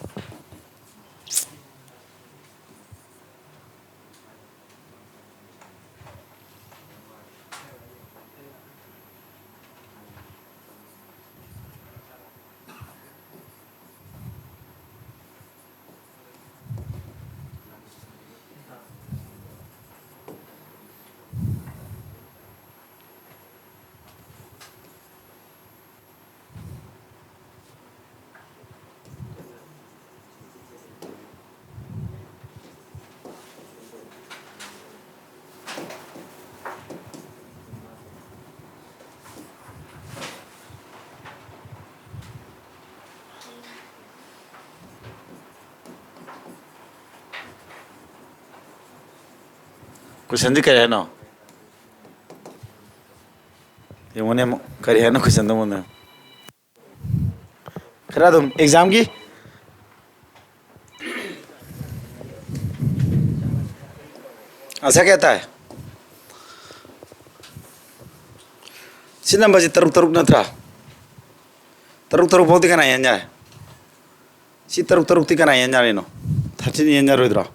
ꯀꯣꯏꯁꯟꯗꯤ ꯀꯔꯤ ꯍꯥꯏꯅꯣ? ꯌꯦꯡꯉꯨꯅꯦ ꯑꯃꯨꯛ꯫ ꯀꯔꯤ ꯍꯥꯏꯅꯣ ꯀꯣꯏꯁꯟꯗꯣ ꯑꯃꯨꯛꯅꯦ? ꯈꯔ ꯑꯗꯨꯝ ꯑꯦꯛꯖꯥꯝꯒꯤ ꯑꯟꯁꯔ ꯀꯌꯥ ꯇꯥꯏ? ꯁꯤ ꯅꯝꯕꯔꯁꯤ ꯇꯔꯨꯛ ꯇꯔꯨꯛ ꯅꯠꯇ꯭ꯔꯥ? ꯇꯔꯨꯛ ꯇꯔꯨꯛ ꯐꯥꯎꯗꯤ ꯀꯅꯥ ꯌꯦꯟ ꯌꯥꯏ? ꯁꯤ ꯇꯔꯨꯛ ꯇꯔꯨꯛꯇꯤ ꯀꯅꯥ ꯌꯦꯟ ꯌꯥꯔꯤꯅꯣ? ꯊꯥꯔꯇꯤꯟ ꯌꯦꯟ ꯌꯥꯔꯣꯏꯗ꯭ꯔꯣ?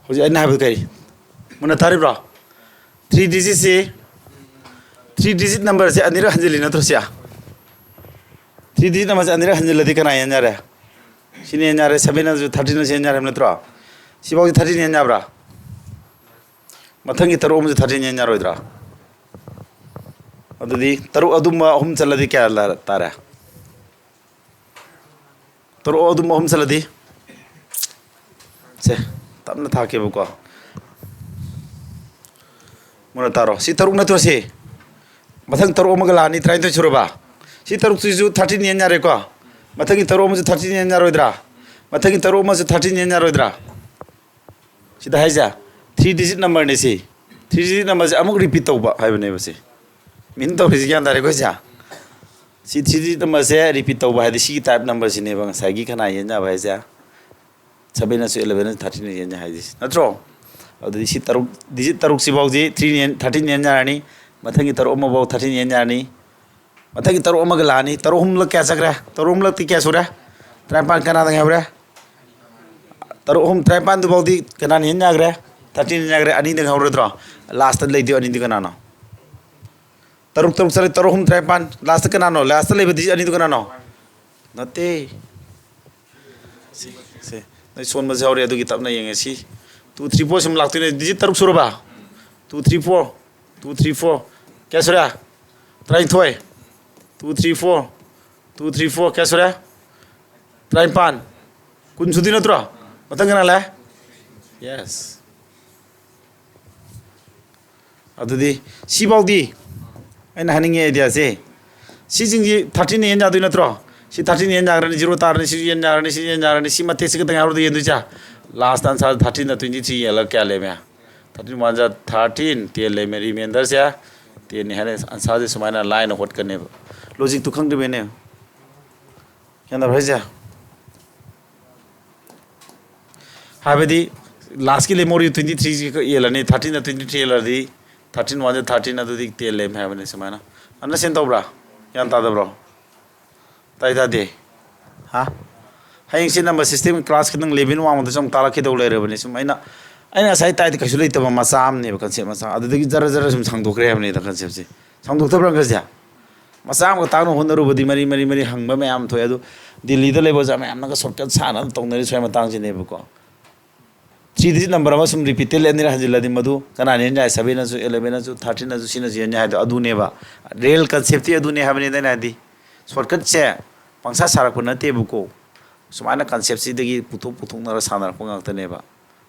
ꯍꯧꯖꯤꯛ ꯑꯩꯅ ꯍꯥꯏꯕꯗꯨ ꯀꯔꯤ? ꯃꯨꯟꯅ ꯇꯥꯔꯤꯕ꯭ꯔꯣ? ꯊ꯭ꯔꯤ ꯗꯤꯖꯤꯠꯁꯤ, ꯊ꯭ꯔꯤ ꯗꯤꯖꯤꯠ ꯅꯝꯕꯔꯁꯦ ꯑꯅꯤꯔꯛ ꯍꯟꯖꯤꯜꯂꯤ ꯅꯠꯇ꯭ꯔꯣ ꯁꯤ? ꯊ꯭ꯔꯤ ꯗꯤꯖꯤꯠ ꯅꯝꯕꯔꯁꯦ ꯑꯅꯤꯔꯛ ꯍꯟꯖꯤꯜꯂꯗꯤ ꯀꯅꯥ ꯌꯦꯟ ꯌꯥꯔꯦ? ꯁꯤꯅ ꯌꯦꯟ ꯌꯥꯔꯦ, ꯁꯚꯦꯟ ꯑꯁꯨ ꯊꯥꯔꯇꯤꯟ ꯑꯁꯨ ꯌꯦꯟ ꯌꯥꯔꯦ ꯅꯠꯇ꯭ꯔꯣ? ꯁꯤꯐꯥꯎꯁꯤ ꯊꯥꯔꯇꯤꯟ ꯌꯦꯟ ꯌꯥꯕ꯭ꯔꯥ? ꯃꯊꯪꯒꯤ ꯇꯔꯨꯛ ꯑꯃꯁꯨ ꯊꯥꯔꯇꯤꯟ ꯌꯦꯟ ꯌꯥꯔꯣꯏꯗ꯭ꯔꯥ? ꯑꯗꯨꯗꯤ ꯇꯔꯨꯛ ꯑꯗꯨꯝꯕ ꯑꯍꯨꯝ ꯆꯠꯂꯗꯤ ꯀꯌꯥ ꯂ-, ꯇꯥꯔꯦ? ꯇꯔꯨꯛ ꯑꯗꯨꯝꯕ ꯑꯍꯨꯝ ꯆꯠꯂꯗꯤ? ꯁꯦ, ꯇꯞꯅ ꯊꯥꯛꯀꯦꯕꯀꯣ꯫ ꯃꯨꯟꯅ ꯇꯥꯔꯣ꯫ ꯁꯤ ꯇꯔꯨꯛ ꯅꯠꯇ꯭ꯔꯣ ꯁꯤ? ꯃꯊꯪ ꯇꯔꯨꯛ ꯑꯃꯒ ꯂꯥꯛꯑꯅꯤ, ꯇꯔꯥꯅꯤꯊꯣꯏ ꯁꯨꯔꯕ? ꯁꯤ ꯇꯔꯨꯛꯁꯤꯁꯨ ꯊꯥꯔꯇꯤꯟ ꯌꯦꯟ ꯌꯥꯔꯦꯀꯣ? ꯃꯊꯪꯒꯤ ꯇꯔꯨꯛ ꯑꯃꯁꯨ ꯊꯥꯔꯇꯤꯟ ꯌꯦꯟ ꯌꯥꯔꯣꯏꯗ꯭ꯔꯥ? ꯃꯊꯪꯒꯤ ꯇꯔꯨꯛ ꯑꯃꯁꯨ ꯊꯥꯔꯇꯤꯟ ꯌꯦꯟ ꯌꯥꯔꯣꯏꯗ꯭ꯔꯥ? ꯁꯤꯗ ꯍꯥꯏꯁꯦ ꯊ꯭ꯔꯤ ꯗꯤꯖꯤꯠ ꯅꯝꯕꯔꯅꯦ ꯁꯤ꯫ ꯊ꯭ꯔꯤ ꯗꯤꯖꯤꯠ ꯅꯝꯕꯔꯁꯦ ꯑꯃꯨꯛ ꯔꯤꯄꯤꯠ ꯇꯧꯕ ꯍꯥꯏꯕꯅꯦꯕ ꯁꯤ꯫ ꯃꯤꯟ ꯇꯧꯔꯤꯁꯤ ꯒ꯭ꯌꯥꯟ ꯇꯥꯔꯦꯀꯣ ꯁꯦ? ꯁꯤ ꯊ꯭ꯔꯤ ꯗꯤꯖꯤꯠ ꯅꯝꯕꯔꯁꯦ ꯔꯤꯄꯤꯠ ꯇꯧꯕ ꯍꯥꯏꯗꯤ ꯁꯤꯒꯤ ꯇꯥꯏꯞ ꯅꯝꯕꯔꯁꯤꯅꯦꯕ ꯉꯁꯥꯏꯒꯤ ꯀꯅꯥ ꯌꯦꯟ ꯌꯥꯕ ꯍꯥꯏꯁꯦ? ꯁꯚꯦꯟ ꯑꯁꯨ ꯏꯂꯚꯦꯟ ꯑꯁꯨ ꯊꯥꯔꯇꯤꯟ ꯌꯦꯟ ꯌꯥꯏ ꯍꯥꯏꯁꯦ ꯅꯠꯇ꯭ꯔꯣ? ꯑꯗꯨꯗꯤ ꯁꯤ ꯇꯔꯨꯛ, ꯗꯤꯖꯤꯠ ꯇꯔꯨꯛꯁꯤꯐꯥꯎꯁꯤ ꯊ꯭ꯔꯤ ꯌꯦꯟ, ꯊꯥꯔꯇꯤꯟ ꯌꯦꯟ ꯌꯥꯔꯅꯤ꯫ ꯃꯊꯪꯒꯤ ꯇꯔꯨꯛ ꯑꯃꯐꯥꯎ ꯊꯥꯔꯇꯤꯟ ꯌꯦꯟ ꯌꯥꯔꯅꯤ꯫ ꯃꯊꯪꯒꯤ ꯇꯔꯨꯛ ꯑꯃꯒ ꯂꯥꯛꯑꯅꯤ꯫ ꯇꯔꯨꯛ ꯑꯍꯨꯝꯂꯛ ꯀꯌꯥ ꯆꯠꯈ꯭ꯔꯦ? ꯇꯔꯨꯛ ꯑꯍꯨꯝꯂꯛꯇꯤ ꯀꯌꯥ ꯁꯨꯔꯦ? ꯇꯔꯥꯅꯤꯄꯥꯟ꯫ ꯀꯅꯥꯗ ꯉꯥꯏꯍꯧꯔꯦ? ꯇꯔꯨꯛ ꯑꯍꯨꯝ ꯇꯔꯥꯅꯤꯄꯥꯟꯗꯨꯐꯥꯎꯗꯤ ꯀꯅꯥꯅ ꯍꯦꯟ ꯌꯥꯈ꯭ꯔꯦ? ꯊꯥꯔꯇꯤꯟ ꯍꯦꯟ ꯌꯥꯈ꯭ꯔꯦ꯫ ꯑꯅꯤꯗ ꯉꯥꯏꯍꯧꯔꯗ꯭ꯔꯣ? ꯂꯥꯁꯇ ꯂꯩꯗꯣꯏ ꯑꯅꯤꯗꯤ ꯀꯅꯥꯅꯣ? ꯇꯔꯨꯛ ꯇꯔꯨꯛ ꯆꯠꯂꯦ, ꯇꯔꯨꯛ ꯑꯍꯨꯝ ꯇꯔꯥꯅꯤꯄꯥꯟ꯫ ꯂꯥꯁꯇ ꯀꯅꯥꯅꯣ? ꯂꯥꯁꯇ ꯂꯩꯕ ꯗꯤꯖꯤꯠ ꯑꯅꯤꯗꯨ ꯀꯅꯥꯅꯣ? ꯅꯠꯇꯦ꯫ ꯁꯤ, ꯁꯤ꯫ ꯅꯣꯏ ꯁꯣꯟꯕꯁꯨ ꯌꯥꯎꯔꯤ, ꯑꯗꯨꯒꯤ ꯇꯞꯅ ꯌꯦꯡꯉꯦ꯫ ꯁꯤ ꯇꯨ ꯊ꯭ꯔꯤ ꯐꯣꯔ ꯁꯨꯝ ꯂꯥꯛꯇꯣꯏꯅꯦ꯫ ꯗꯤꯖꯤꯠ ꯇꯔꯨꯛ ꯁꯨꯔꯕ? Two three four, two three four. ꯀꯌꯥ ꯁꯨꯔꯦ? ꯇꯔꯥꯅꯤꯊꯣꯏ꯫ Two three four, two three four. ꯀꯌꯥ ꯁꯨꯔꯦ? ꯇꯔꯥꯅꯤꯄꯥꯟ꯫ ꯀꯨꯟ ꯁꯨꯗꯣꯏ ꯅꯠꯇ꯭ꯔꯣ? ꯃꯊꯪ ꯀꯅꯥ ꯂꯥꯛꯑꯦ? ꯌꯦꯁ꯫ ꯑꯗꯨꯗꯤ ꯁꯤꯐꯥꯎꯗꯤ ꯑꯩꯅ ꯍꯥꯏꯅꯤꯡꯉꯤ ꯑꯥꯏꯗꯤꯌꯥꯁꯦ, ꯁꯤꯁꯤꯡꯁꯤ ꯊꯥꯔꯇꯤꯟ ꯌꯦꯟ ꯌꯥꯗꯣꯏ ꯅꯠꯇ꯭ꯔꯣ? ꯁꯤ ꯊꯥꯔꯇꯤꯟ ꯌꯦꯟ ꯌꯥꯈ꯭ꯔꯅꯤ, ꯖꯤꯔꯣ ꯇꯥꯔꯅꯤ, ꯁꯤ ꯌꯦꯟ ꯌꯥꯔꯅꯤ, ꯁꯤ ꯌꯦꯟ ꯌꯥꯔꯅꯤ, ꯁꯤ ꯃꯇꯦꯛꯁꯤ ꯈꯛꯇꯪ ꯌꯥꯎꯔꯗꯤ ꯌꯦꯟꯗꯣꯏꯁꯦ꯫ Last answer thirteen ꯗ twenty three ꯌꯦꯜꯂꯒ ꯀꯌꯥ ꯂꯩꯔꯝꯃꯦ? Thirteen one ꯖꯥ thirteen, ten ꯂꯩꯔꯝꯃꯦ, remainder ꯁꯦ ten ꯅꯤ ꯍꯥꯏꯅ answer ꯁꯦ ꯁꯨꯃꯥꯏꯅ line ꯍꯣꯠꯀꯅꯦꯕ꯫ Logic ꯇꯨ ꯈꯪꯗ꯭ꯔꯤꯕꯩꯅꯦ꯫ ꯒ꯭ꯌꯥꯟ ꯇꯥꯕ꯭ꯔꯥ ꯍꯥꯏꯁꯦ? ꯍꯥꯏꯕꯗꯤ last ꯀꯤ ꯂꯦꯝꯍꯧꯔꯤ twenty three ꯁꯤ ꯌꯦꯜꯂꯅꯤ, thirteen ꯗ twenty three ꯌꯦꯜꯂꯗꯤ thirteen one ꯖꯥ thirteen, ꯑꯗꯨꯗꯤ ten ꯂꯩꯔꯝꯃꯦ ꯍꯥꯏꯕꯅꯤ ꯁꯨꯃꯥꯏꯅ꯫ Understand ꯇꯧꯕ꯭ꯔꯥ? ꯒ꯭ꯌꯥꯟ ꯇꯥꯗꯕ꯭ꯔꯣ? ꯇꯥꯏ ꯇꯥꯗꯦ? ꯍꯥ? ꯍꯌꯦꯡꯁꯦ number system class ꯈꯤꯇꯪ level ꯋꯥꯡꯕꯗꯁꯨ ꯑꯃꯨꯛ ꯇꯥꯛꯂꯛꯈꯤꯗꯧ ꯂꯩꯔꯕꯅꯤ꯫ ꯁꯨꯝ ꯑꯩꯅ, ꯑꯩꯅ ꯉꯁꯥꯏ ꯇꯥꯏꯗꯣ ꯀꯩꯁꯨ ꯂꯩꯇꯕ ꯃꯆꯥ ꯑꯃꯅꯦꯕ, concept ꯃꯆꯥ꯫ ꯑꯗꯨꯗꯒꯤ ꯖꯔ ꯖꯔ ꯁꯨꯝ ꯁꯥꯡꯗꯣꯛꯈ꯭ꯔꯦ ꯍꯥꯏꯕꯅꯤꯗ, concept ꯁꯦ꯫ ꯁꯥꯡꯗꯣꯛꯇꯕ꯭ꯔꯥ ꯉꯁꯥꯏꯁꯦ? ꯃꯆꯥ ꯑꯃꯒ ꯇꯥꯛꯅ ꯍꯣꯠꯅꯔꯨꯕꯗꯤ ꯃꯔꯤ ꯃꯔꯤ ꯃꯔꯤ ꯍꯪꯕ ꯃꯌꯥꯝ ꯊꯣꯛꯑꯦ꯫ ꯑꯗꯨ ꯗꯤꯜꯂꯤꯗ ꯂꯩꯕ ꯑꯣꯖꯥ ꯃꯌꯥꯝꯅꯒ shortcut ꯁꯥꯟꯅ ꯇꯧꯅꯔꯤ ꯁ꯭ꯋꯥꯏ ꯃꯇꯥꯡꯁꯤꯅꯦꯕꯀꯣ꯫ Three digit number ꯑꯃ ꯁꯨꯝ repeatedly ꯑꯅꯤꯔꯛ ꯍꯟꯖꯤꯜꯂꯗꯤ ꯃꯗꯨ ꯀꯅꯥꯅ ꯍꯦꯟꯅ ꯌꯥꯏ? Seven ꯅꯁꯨ, eleven ꯅꯁꯨ, thirteen ꯅꯁꯨ, ꯁꯤꯅꯁꯨ ꯍꯦꯟꯅ ꯌꯥꯏ ꯍꯥꯏꯗꯣ ꯑꯗꯨꯅꯦꯕ꯫ Real concept ꯇꯤ ꯑꯗꯨꯅꯦ ꯍꯥꯏꯕꯅꯤꯗ ꯑꯩꯅ ꯍꯥꯏꯗꯤ꯫ Shortcut ꯁꯦ ꯄꯪꯁꯥ ꯁꯥꯔꯛꯄ ꯅꯠꯇꯦꯕꯀꯣ꯫ ꯁꯨꯃꯥꯏꯅ concept ꯁꯤꯗꯒꯤ ꯄꯨꯊꯣꯛ ꯄꯨꯊꯣꯛꯅꯔ ꯁꯥꯟꯅꯔꯛꯄ ꯉꯥꯛꯇꯅꯦꯕ꯫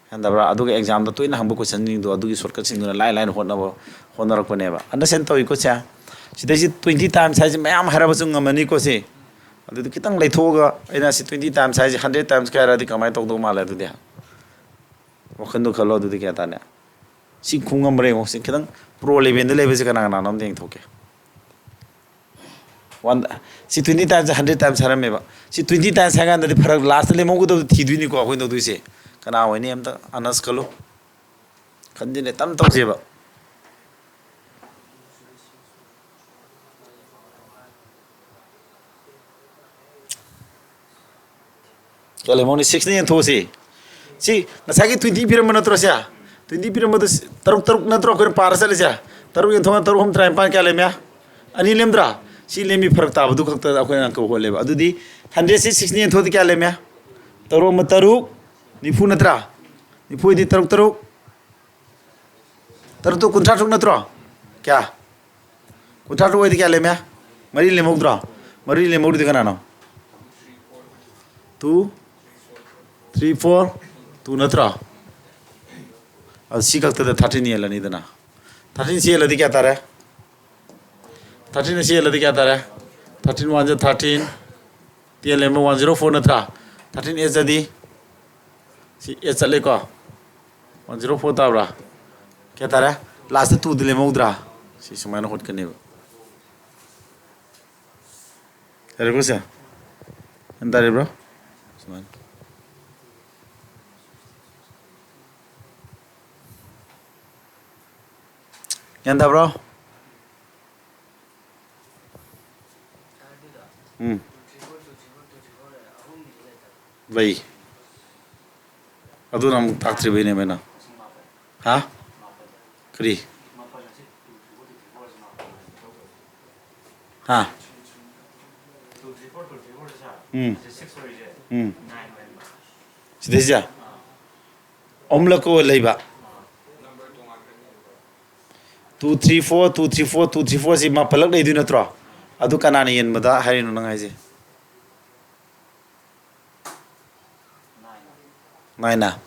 ꯈꯪꯗꯕ꯭ꯔꯥ? ꯑꯗꯨꯒ exam ꯗ ꯇꯣꯏꯅ ꯍꯪꯕ question ꯁꯤꯡꯗꯣ ꯑꯗꯨꯒꯤ shortcut ꯁꯤꯡꯗꯨꯅ ꯂꯥꯏ ꯂꯥꯏꯅ ꯍꯣꯠꯅꯕ, ꯍꯣꯠꯅꯔꯛꯄꯅꯦꯕ꯫ Understand ꯇꯧꯏꯀꯣ ꯁꯦ? ꯁꯤꯗꯩꯁꯤ twenty times ꯍꯥꯏꯁꯦ ꯃꯌꯥꯝ ꯍꯥꯏꯔꯕꯁꯨ ꯉꯝꯃꯅꯤꯀꯣ ꯁꯤ꯫ ꯑꯗꯨꯗꯤ ꯈꯤꯇꯪ ꯂꯩꯊꯣꯛꯑꯒ ꯑꯩꯅ ꯁꯤ twenty times ꯍꯥꯏꯁꯦ hundred times ꯀꯥꯏ ꯍꯥꯏꯔꯗꯤ ꯀꯃꯥꯏꯅ ꯇꯧꯗꯧ ꯃꯥꯜꯂꯦ ꯑꯗꯨꯗꯤ? ꯋꯥꯈꯟꯗꯣ ꯈꯜꯂꯣ ꯑꯗꯨꯗꯤ, ꯒ꯭ꯌꯥꯟ ꯇꯥꯅꯦ꯫ ꯁꯤ ꯈꯨꯝ ꯉꯝꯕ꯭ꯔꯥ ꯌꯦꯡꯉꯣ꯫ ꯁꯤ ꯈꯤꯇꯪ pro level ꯗ ꯂꯩꯕꯁꯦ ꯀꯅꯥ ꯀꯅꯥꯅꯣ ꯑꯝꯇ ꯌꯦꯡꯊꯣꯛꯀꯦ꯫ One, ꯁꯤ twenty times, hundred times ꯍꯥꯏꯔꯝꯃꯦꯕ꯫ ꯁꯤ twenty times ꯍꯥꯏ ꯀꯥꯟꯗꯗꯤ ꯐꯔꯛ last ꯇ ꯂꯦꯝꯍꯧꯒꯗꯕꯗꯣ ꯊꯤꯗꯣꯏꯅꯤꯀꯣ ꯑꯩꯈꯣꯏꯅ ꯇꯧꯗꯣꯏꯁꯦ꯫ ꯀꯅꯥ ꯑꯣꯏꯅꯤ ꯑꯝꯇ ꯑꯅꯁ ꯈꯜꯂꯨ꯫ ꯈꯟꯖꯤꯜꯂꯦ, ꯇꯞ ꯇꯧꯁꯦꯕ꯫ ꯀꯌꯥ ꯂꯩꯃꯣꯅꯤ? Six ꯅ ꯌꯦꯟꯊꯣꯛꯑꯁꯤ꯫ ꯁꯤ ꯉꯁꯥꯏꯒꯤ twenty ꯄꯤꯔꯝꯕ ꯅꯠꯇ꯭ꯔꯣ ꯁꯦ? Twenty ꯄꯤꯔꯝꯕꯗꯨ ꯁꯤ ꯇꯔꯨꯛ ꯇꯔꯨꯛ ꯅꯠꯇ꯭ꯔꯣ ꯑꯩꯈꯣꯏꯅ ꯄꯥꯔ ꯆꯠꯂꯤꯁꯦ? ꯇꯔꯨꯛ ꯌꯦꯟꯊꯣꯛꯅ ꯇꯔꯨꯛ ꯑꯍꯨꯝ ꯇꯔꯥꯅꯤꯄꯥꯟ ꯀꯌꯥ ꯂꯩꯃꯦ? ꯑꯅꯤ ꯂꯦꯝꯗ꯭ꯔꯥ? ꯁꯤ ꯂꯦꯝꯃꯤ ꯐꯔꯛ ꯇꯥꯕꯗꯨ ꯈꯛꯇ ꯑꯩꯈꯣꯏꯅ ꯑꯪꯀ ꯍꯣꯠꯂꯦꯕ꯫ ꯑꯗꯨꯗꯤ hundred ꯁꯤ six ꯅ ꯌꯦꯟꯊꯣꯛꯑꯗꯤ ꯀꯌꯥ ꯂꯩꯃꯦ? ꯇꯔꯨꯛ ꯑꯃ ꯇꯔꯨꯛ, ꯅꯤꯐꯨ ꯅꯠꯇ꯭ꯔꯥ? ꯅꯤꯐꯨ ꯑꯣꯏꯗꯤ ꯇꯔꯨꯛ ꯇꯔꯨꯛ, ꯇꯔꯨꯛ ꯇꯔꯨꯛ ꯀꯨꯟꯊ꯭ꯔꯥ ꯇꯔꯨꯛ ꯅꯠꯇ꯭ꯔꯣ? ꯀꯌꯥ? ꯀꯨꯟꯊ꯭ꯔꯥ ꯇꯔꯨꯛ ꯑꯣꯏꯗꯤ ꯀꯌꯥ ꯂꯦꯝꯃꯦ? ꯃꯔꯤ ꯂꯦꯝꯍꯧꯗ꯭ꯔꯣ? ꯃꯔꯤ ꯂꯦꯝꯍꯧꯔꯤꯗꯤ ꯀꯅꯥꯅꯣ? Two, three, four, two ꯅꯠꯇ꯭ꯔꯣ? ꯑꯗꯨ ꯁꯤ ꯈꯛꯇꯗ thirteen ꯌꯦꯜꯂꯅꯤꯗꯅ꯫ Thirteen ꯁꯤ ꯌꯦꯜꯂꯗꯤ ꯀꯌꯥ ꯇꯥꯔꯦ? Thirteen ꯁꯤ ꯌꯦꯜꯂꯗꯤ ꯀꯌꯥ ꯇꯥꯔꯦ? Thirteen one ꯖꯥ thirteen, ten ꯂꯦꯝꯕ one zero four ꯅꯠꯇ꯭ꯔꯥ? Thirteen eight ꯖꯥꯗꯤ ꯁꯤ ꯑꯦꯠ ꯆꯠꯂꯦꯀꯣ? ꯋꯥꯟ ꯖꯤꯔꯣ ꯐꯣꯔ ꯇꯥꯕ꯭ꯔꯥ? ꯀꯌꯥ ꯇꯥꯔꯦ? ꯂꯥꯁꯇ ꯇꯨꯗꯤ ꯂꯦꯝꯍꯧꯗ꯭ꯔꯥ? ꯁꯤ ꯁꯨꯃꯥꯏꯅ ꯍꯣꯠꯀꯅꯦꯕ꯫ ꯌꯥꯔꯦꯀꯣ ꯁꯦ? ꯒ꯭ꯌꯥꯟ ꯇꯥꯔꯤꯕ꯭ꯔꯣ? ꯁꯨꯃꯥꯏꯅ꯫ ꯒ꯭ꯌꯥꯟ ꯇꯥꯕ꯭ꯔꯣ? ꯎꯝ꯫ ꯂꯩ꯫ ꯑꯗꯨꯅ ꯑꯃꯨꯛ ꯇꯥꯛꯇ꯭ꯔꯤꯕꯩꯅꯦ ꯃꯣꯏꯅ꯫ ꯍꯥ? ꯀꯔꯤ? ꯍꯥ? ꯎꯝ꯫ ꯎꯝ꯫ ꯁꯤꯗꯩꯁꯦ? ꯑꯍꯨꯝꯂꯛꯀ ꯑꯣꯏ ꯂꯩꯕ꯫ Two three four, two three four, two three four ꯁꯤ ꯃꯥꯄꯜꯂꯛ ꯂꯩꯗꯣꯏ ꯅꯠꯇ꯭ꯔꯣ? ꯑꯗꯨ ꯀꯅꯥꯅ ꯌꯦꯟꯕꯗ ꯍꯥꯏꯔꯤꯅꯣ ꯅꯪ ꯍꯥꯏꯁꯦ? ꯅꯥꯏꯅ꯫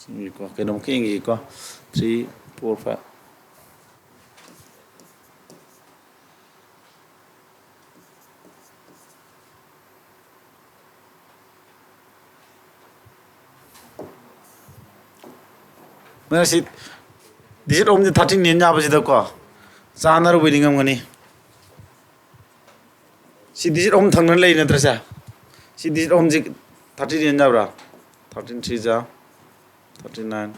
ꯌꯦꯡꯒꯦꯀꯣ, ꯀꯩꯅꯣꯝꯈꯛ ꯌꯦꯡꯒꯦꯀꯣ꯫ Three, four, five꯫ ꯃꯁꯤ digit ꯑꯍꯨꯝꯁꯦ thirteen ꯌꯦꯟ ꯌꯥꯕꯁꯤꯗꯀꯣ, ꯆꯥꯟꯅꯔꯨꯕꯩꯗꯤ ꯉꯝꯒꯅꯤ꯫ ꯁꯤ digit ꯑꯍꯨꯝ ꯊꯪꯅꯅ ꯂꯩꯔꯤ ꯅꯠꯇ꯭ꯔꯁꯦ? ꯁꯤ digit ꯑꯍꯨꯝꯁꯤ thirteen ꯌꯦꯟ ꯌꯥꯕ꯭ꯔꯥ? Thirteen three ꯖꯥ thirty nine,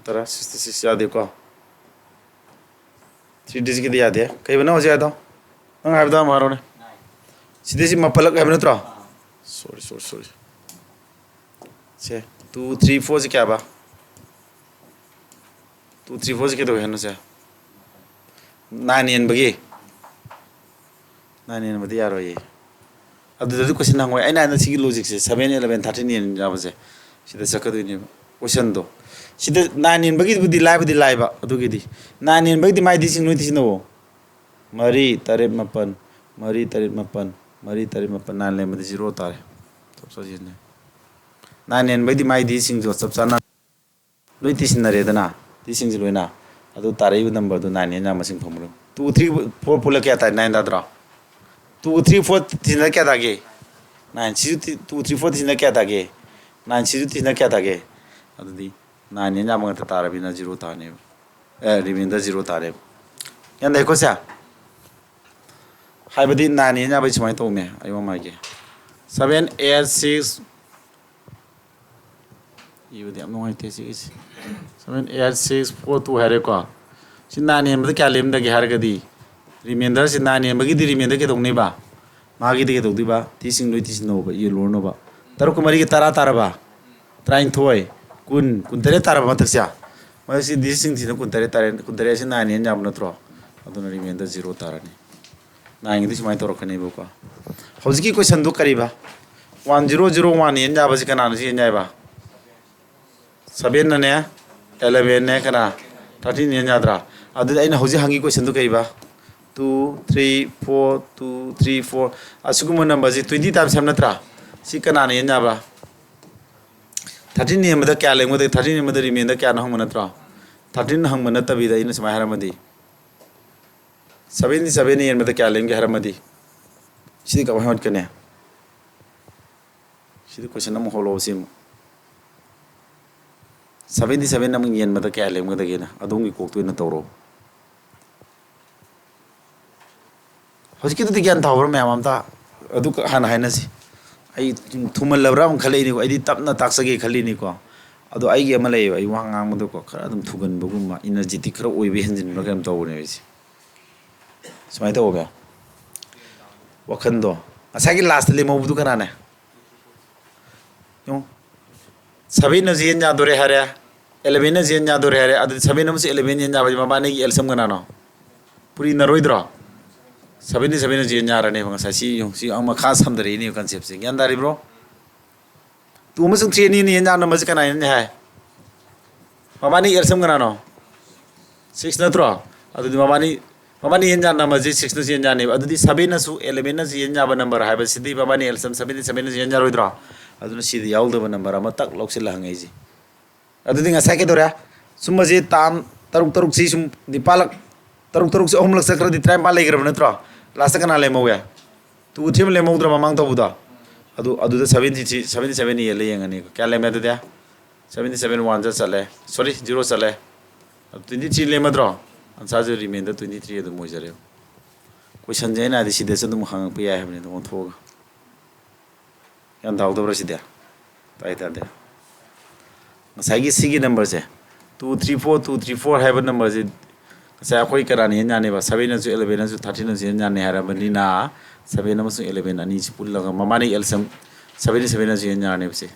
ꯇꯔꯥ, sixty six ꯌꯥꯗꯦꯀꯣ? Three digitꯀꯤꯗꯤ ꯌꯥꯗꯦ꯫ ꯀꯩꯕ ꯅꯪ ꯍꯧꯖꯤꯛ ꯍꯥꯏꯗꯣ? ꯅꯪ ꯍꯥꯏꯕꯗꯣ ꯑꯃꯨꯛ ꯍꯥꯏꯔꯣꯅꯦ꯫ ꯁꯤꯗꯩꯁꯤ ꯃꯥꯄꯜꯂꯛ ꯍꯥꯏꯕ ꯅꯠꯇ꯭ꯔꯣ? Sorry, sorry, sorry꯫ ꯁꯦ, two three fourꯁꯦ ꯀꯌꯥꯕ? Two three fourꯁꯦ ꯀꯩꯗꯧꯋꯦ ꯍꯥꯏꯅꯣ ꯁꯦ? Nine ꯌꯦꯟꯕꯒꯤ? Nine ꯌꯦꯟꯕꯗꯤ ꯌꯥꯔꯣꯏꯌꯦ꯫ ꯑꯗꯨꯗꯗꯤ question ꯍꯪꯉꯣꯏ꯫ ꯑꯩꯅ ꯍꯥꯏꯅ ꯁꯤꯒꯤ logicꯁꯦ, seven, eleven, thirteen ꯌꯦꯟ ꯌꯥꯕꯁꯦ, ꯁꯤꯗ ꯆꯠꯀꯗꯣꯏꯅꯦꯕ questionꯗꯣ꯫ ꯁꯤꯗ nine ꯌꯦꯟꯕꯒꯤꯕꯨꯗꯤ ꯂꯥꯏꯕꯨꯗꯤ ꯂꯥꯏꯕ, ꯑꯗꯨꯒꯤꯗꯤ꯫ Nine ꯌꯦꯟꯕꯒꯤꯗꯤ ꯃꯥꯏꯗꯤ ꯁꯤꯡ ꯅꯣꯏ ꯊꯤꯁꯤꯟꯅꯧꯑꯣ꯫ ꯃꯔꯤ, ꯇꯔꯦꯠ, ꯃꯥꯄꯜ, ꯃꯔꯤ, ꯇꯔꯦꯠ, ꯃꯥꯄꯜ, ꯃꯔꯤ, ꯇꯔꯦꯠ, ꯃꯥꯄꯜ, nine ꯂꯩꯔꯝꯃꯗꯤ zero ꯇꯥꯔꯦ꯫ ꯆꯞ ꯆꯥ ꯌꯦꯟꯅꯔꯦ꯫ Nine ꯌꯦꯟꯕꯩꯗꯤ ꯃꯥꯏ digitꯁꯤꯡꯗꯣ ꯆꯞ ꯆꯥꯅ ꯂꯣꯏ ꯊꯤꯁꯤꯟꯅꯔꯦꯗꯅ, digitꯁꯤꯡꯁꯦ ꯂꯣꯏꯅ꯫ ꯑꯗꯨ ꯇꯥꯔꯛꯏꯕ numberꯗꯨ nine ꯌꯦꯟ ꯌꯥꯝ ꯃꯁꯤꯡ ꯐꯪꯕꯅꯣ? Two three four ꯄꯨꯜꯂ ꯀꯌꯥ ꯇꯥꯏ? Nine ꯇꯥꯗ꯭ꯔꯣ? Two three four ꯊꯤꯅ ꯀꯌꯥ ꯇꯥꯒꯦ? Nine꯫ ꯁꯤꯁꯨ ꯊꯤ-, two three four ꯊꯤꯅ ꯀꯌꯥ ꯇꯥꯒꯦ? Nine꯫ ꯁꯤꯁꯨ ꯊꯤꯅ ꯀꯌꯥ ꯇꯥꯒꯦ? ꯑꯗꯨꯗꯤ nine ꯌꯦꯟ ꯌꯥꯝꯕ ꯉꯥꯛꯇ ꯇꯥꯔꯕꯅꯤꯅ zero ꯇꯥꯔꯅꯦꯕ꯫ ꯑꯦ, remainder zero ꯇꯥꯔꯦꯕ꯫ ꯒ꯭ꯌꯥꯟ ꯇꯥꯏꯀꯣ ꯁꯦ? ꯍꯥꯏꯕꯗꯤ nine ꯌꯦꯟ ꯌꯥꯕꯩ ꯁꯨꯃꯥꯏꯅ ꯇꯧꯅꯦ, ꯑꯩ ꯃꯃꯥꯏꯒꯤ seven eight six, ꯏꯕꯗꯤ ꯌꯥꯝ ꯅꯨꯡꯉꯥꯏꯇꯦ ꯁꯤꯒꯤꯁꯦ꯫ Seven eight six four two ꯍꯥꯏꯔꯦꯀꯣ꯫ ꯁꯤ nine ꯍꯦꯟꯕꯗ ꯀꯌꯥ ꯂꯦꯝꯗꯒꯦ ꯍꯥꯏꯔꯒꯗꯤ, remainder ꯁꯤ nine ꯍꯦꯟꯕꯒꯤꯗꯤ remainder ꯀꯩꯗꯧꯅꯦꯕ? ꯃꯥꯒꯤꯗꯤ ꯀꯩꯗꯧꯗꯣꯏꯕ? T ꯁꯤꯡꯗꯣꯏ T ꯁꯤꯟꯅꯧꯕ, ꯌꯦꯜꯂꯨꯔꯅꯨꯕ꯫ ꯇꯔꯨꯛꯀ ꯃꯔꯤꯒ ꯇꯔꯥ ꯇꯥꯔꯕ? ꯇꯔꯥꯅꯤꯊꯣꯏ, ꯀꯨꯟ, ꯀꯨꯟꯇꯔꯦꯠ ꯇꯥꯔꯕ ꯃꯊꯛꯁꯦ? ꯃꯊꯛꯁꯤ ꯗꯤ ꯁꯤꯁꯤꯡꯁꯤꯅ ꯀꯨꯟꯇꯔꯦꯠ ꯇꯥꯔꯦ, ꯀꯨꯟꯇꯔꯦꯠꯁꯤ nine ꯍꯦꯟ ꯌꯥꯕ ꯅꯠꯇ꯭ꯔꯣ? ꯑꯗꯨꯅ remainder zero ꯇꯥꯔꯅꯤ꯫ Nineꯒꯤꯗꯤ ꯁꯨꯃꯥꯏꯅ ꯇꯧꯔꯛꯀꯅꯦꯕꯀꯣ꯫ ꯍꯧꯖꯤꯛꯀꯤ questionꯗꯨ ꯀꯔꯤꯕ? One zero zero one hand ꯌꯥꯕꯁꯤ ꯀꯅꯥꯅ ꯁꯤ ꯍꯦꯟ ꯌꯥꯏꯕ? Sevenꯅꯅꯦ, elevenꯅꯦ, ꯀꯅꯥ? Thirteen ꯍꯦꯟ ꯌꯥꯗ꯭ꯔꯥ? ꯑꯗꯨꯗꯤ ꯑꯩꯅ ꯍꯧꯖꯤꯛ ꯍꯪꯉꯤ questionꯗꯨ ꯀꯩꯕ? Two three four, two three four, ꯑꯁꯤꯒꯨꯝꯕ numberꯁꯤ twenty times ꯍꯥꯏꯕ ꯅꯠꯇ꯭ꯔꯥ? ꯁꯤ ꯀꯅꯥꯅ ꯍꯦꯟ ꯌꯥꯕ? Thirteen ꯍꯦꯟꯕꯗ ꯀꯌꯥ ꯂꯦꯝꯒꯗꯒꯦ? Thirteen ꯍꯦꯟꯕꯗ remainder ꯀꯌꯥꯅꯣ ꯍꯪꯕ ꯅꯠꯇ꯭ꯔꯣ? Thirteen ꯍꯪꯕ ꯅꯠꯇꯕꯤꯗ ꯑꯩꯅ ꯁꯨꯃꯥꯏꯅ ꯍꯥꯏꯔꯝꯃꯗꯤ, seventy seven ꯍꯦꯟꯕꯗ ꯀꯌꯥ ꯂꯦꯝꯒꯦ ꯍꯥꯏꯔꯝꯃꯗꯤ, ꯁꯤꯗꯤ ꯀꯃꯥꯏꯅ ꯍꯣꯠꯀꯅꯤ? ꯁꯤꯗꯤ question ꯑꯃ ꯍꯣꯠꯂꯣꯕ ꯁꯤ ꯑꯃꯨꯛ꯫ Seventy seven ꯑꯃꯨꯛ ꯌꯦꯟꯕꯗ ꯀꯌꯥ ꯂꯦꯝꯒꯗꯒꯦꯅ ꯑꯗꯣꯝꯒꯤ ꯀꯣꯛꯇ ꯑꯣꯏꯅ ꯇꯧꯔꯣ꯫ ꯍꯧꯖꯤꯛꯀꯤꯗꯨꯗꯤ ꯒ꯭ꯌꯥꯟ ꯇꯥꯍꯧꯕ꯭ꯔꯥ ꯃꯌꯥꯝ ꯑꯝꯇ? ꯑꯗꯨ ꯍꯥꯟꯅ ꯍꯥꯏꯅꯁꯤ꯫ ꯑꯩ ꯊꯨꯃꯜꯂꯕ꯭ꯔꯥ ꯑꯃꯨꯛ ꯈꯜꯂꯛꯏꯅꯤꯀꯣ꯫ ꯑꯩꯗꯤ ꯇꯞꯅ ꯇꯥꯛꯆꯒꯦ ꯈꯜꯂꯤꯅꯤꯀꯣ꯫ ꯑꯗꯣ ꯑꯩꯒꯤ ꯑꯃ ꯂꯩꯌꯦꯕ, ꯑꯩ ꯋꯥ ꯉꯥꯡꯕꯗꯀꯣ ꯈꯔ ꯑꯗꯨꯝ ꯊꯨꯒꯟꯕꯒꯨꯝꯕ, energetic ꯈꯔ ꯑꯣꯏꯕ ꯍꯦꯟꯖꯤꯟꯕ꯭ꯔꯥ ꯀꯩꯅꯣꯝ ꯇꯧꯕꯅꯦꯕ ꯑꯩꯁꯦ꯫ ꯁꯨꯃꯥꯏꯅ ꯇꯧꯕ ꯃꯌꯥꯝ꯫ ꯋꯥꯈꯟꯗꯣ꯫ ꯉꯁꯥꯏꯒꯤ lastꯇ ꯂꯦꯝꯍꯧꯕꯗꯨ ꯀꯅꯥꯅꯦ? ꯌꯦꯡꯉꯨ꯫ Sevenꯅꯁꯨ ꯌꯦꯟ ꯌꯥꯗꯣꯔꯦ ꯍꯥꯏꯔꯦ, elevenꯅꯁꯨ ꯌꯦꯟ ꯌꯥꯗꯣꯔꯦ ꯍꯥꯏꯔꯦ꯫ ꯑꯗꯨꯗꯤ seven ꯑꯃꯁꯨ eleven ꯌꯦꯟ ꯌꯥꯕꯗꯤ ꯃꯕꯥꯅꯤꯒꯤ L C M ꯀꯅꯥꯅꯣ? ꯄꯨꯔꯤꯅꯔꯣꯏꯗ꯭ꯔꯣ? Sevenꯗꯤ sevenꯅꯁꯨ ꯌꯦꯟ ꯌꯥꯔꯅꯦꯕ ꯉꯁꯥꯏ꯫ ꯁꯤ ꯌꯦꯡꯉꯨ, ꯁꯤ ꯑꯃꯨꯛ ꯃꯈꯥ ꯁꯝꯊꯔꯛꯏꯅꯦꯕ conceptꯁꯦ꯫ ꯒ꯭ꯌꯥꯟ ꯇꯥꯔꯤꯕ꯭ꯔꯣ? Two ꯑꯃꯁꯨꯡ three ꯑꯅꯤꯅ ꯌꯦꯟ ꯌꯥꯅꯕꯁꯦ ꯀꯅꯥ ꯌꯦꯟꯅꯤ ꯍꯥꯏ? ꯃꯕꯥꯅꯤ L C M ꯀꯅꯥꯅꯣ? Six ꯅꯠꯇ꯭ꯔꯣ? ꯑꯗꯨꯗꯤ ꯃꯕꯥꯅꯤ, ꯃꯕꯥꯅꯤ ꯌꯦꯟ ꯌꯥꯅꯕꯁꯦ sixꯅꯁꯨ ꯌꯦꯟ ꯌꯥꯅꯦꯕ꯫ ꯑꯗꯨꯗꯤ sevenꯅꯁꯨ elevenꯅꯁꯨ ꯌꯦꯟ ꯌꯥꯕ number ꯍꯥꯏꯕꯁꯤꯗꯤ ꯃꯕꯥꯅꯤ L C M sevenꯗꯤ sevenꯅꯁꯨ ꯌꯦꯟ ꯌꯥꯔꯣꯏꯗ꯭ꯔꯣ? ꯑꯗꯨꯅ ꯁꯤꯗ ꯌꯥꯎꯗꯕ number ꯑꯃ ꯇꯛ ꯂꯧꯁꯤꯜꯂ ꯍꯪꯉꯛꯏꯁꯦ꯫ ꯑꯗꯨꯗꯤ ꯉꯁꯥꯏ ꯀꯩꯗꯧꯔꯦ? ꯁꯨꯝꯕꯁꯤ term ꯇꯔꯨꯛ ꯇꯔꯨꯛꯁꯤ ꯁꯨꯝ ꯅꯤꯄꯥꯜꯂꯛ, ꯇꯔꯨꯛ ꯇꯔꯨꯛꯁꯤ ꯑꯍꯨꯝꯂꯛ ꯆꯠꯈ꯭ꯔꯗꯤ ꯇꯔꯥꯅꯤꯄꯥꯜ ꯂꯩꯈ꯭ꯔꯕ ꯅꯠꯇ꯭ꯔꯣ? ꯂꯥꯁꯇ ꯀꯅꯥ ꯂꯦꯝꯍꯧꯒꯦ? ꯇꯨ ꯊ꯭ꯔꯤ ꯑꯃ ꯂꯦꯝꯍꯧꯗ꯭ꯔꯣ ꯃꯃꯥꯡ ꯇꯧꯕꯗꯣ? ꯑꯗꯨ, ꯑꯗꯨꯗ ꯁꯚꯦꯟꯇꯤ ꯊ꯭ꯔꯤ, ꯁꯚꯦꯟꯇꯤ ꯁꯚꯦꯟ ꯌꯦꯜꯂ ꯌꯦꯡꯉꯅꯤ꯫ ꯀꯌꯥ ꯂꯦꯝꯃꯦ ꯑꯗꯨꯗꯤ? ꯁꯚꯦꯟꯇꯤ ꯁꯚꯦꯟ ꯋꯥꯟ ꯆꯠ ꯆꯠꯂꯦ, ꯁꯣꯔꯤ, ꯖꯤꯔꯣ ꯆꯠꯂꯦ꯫ ꯑꯗꯨ ꯇ꯭ꯋꯦꯟꯇꯤ ꯊ꯭ꯔꯤ ꯂꯦꯝꯃꯗ꯭ꯔꯣ? ꯑꯟꯁꯥꯔꯁꯦ ꯔꯤꯃꯦꯟꯗꯔ ꯇ꯭ꯋꯦꯟꯇꯤ ꯊ꯭ꯔꯤ ꯑꯗꯨꯝ ꯑꯣꯏꯖꯔꯦ꯫ ꯀꯣꯏꯁꯟꯁꯦ ꯑꯩꯅ ꯍꯥꯏꯗꯤ ꯁꯤꯗꯁꯨ ꯑꯗꯨꯝ ꯍꯪꯉꯛꯄ ꯌꯥꯏ ꯍꯥꯏꯕꯅꯤꯗ, ꯑꯣꯟꯊꯣꯛꯑꯒ꯫ ꯒ꯭ꯌꯥꯟ ꯇꯥꯍꯧꯗꯕ꯭ꯔꯥ ꯁꯤꯗꯤ? ꯇꯥꯏ ꯇꯥꯗꯦ꯫ ꯉꯁꯥꯏꯒꯤ ꯁꯤꯒꯤ ꯅꯝꯕꯔꯁꯦ, two three four, two three four ꯍꯥꯏꯕ ꯅꯝꯕꯔꯁꯦ ꯉꯁꯥꯏ ꯑꯩꯈꯣꯏ ꯀꯅꯥꯅ ꯍꯦꯟ ꯌꯥꯅꯦꯕ? ꯁꯚꯦꯟꯅꯁꯨ ꯑꯦꯂꯚꯦꯟꯅꯁꯨ ꯊꯥꯔꯇꯤꯟꯅꯁꯨ ꯍꯦꯟ ꯌꯥꯅꯤ ꯍꯥꯏꯔꯕꯅꯤꯅ, ꯁꯚꯦꯟ ꯑꯃꯁꯨꯡ ꯑꯦꯂꯚꯦꯟ ꯑꯅꯤꯁꯤ ꯄꯨꯜꯂꯒ ꯃꯃꯥꯅ ꯑꯦꯜꯁꯝ ꯁꯚꯦꯟꯇꯤ ꯁꯚꯦꯟꯅꯁꯨ ꯍꯦꯟ ꯌꯥꯔꯅꯦꯕ ꯁꯦ꯫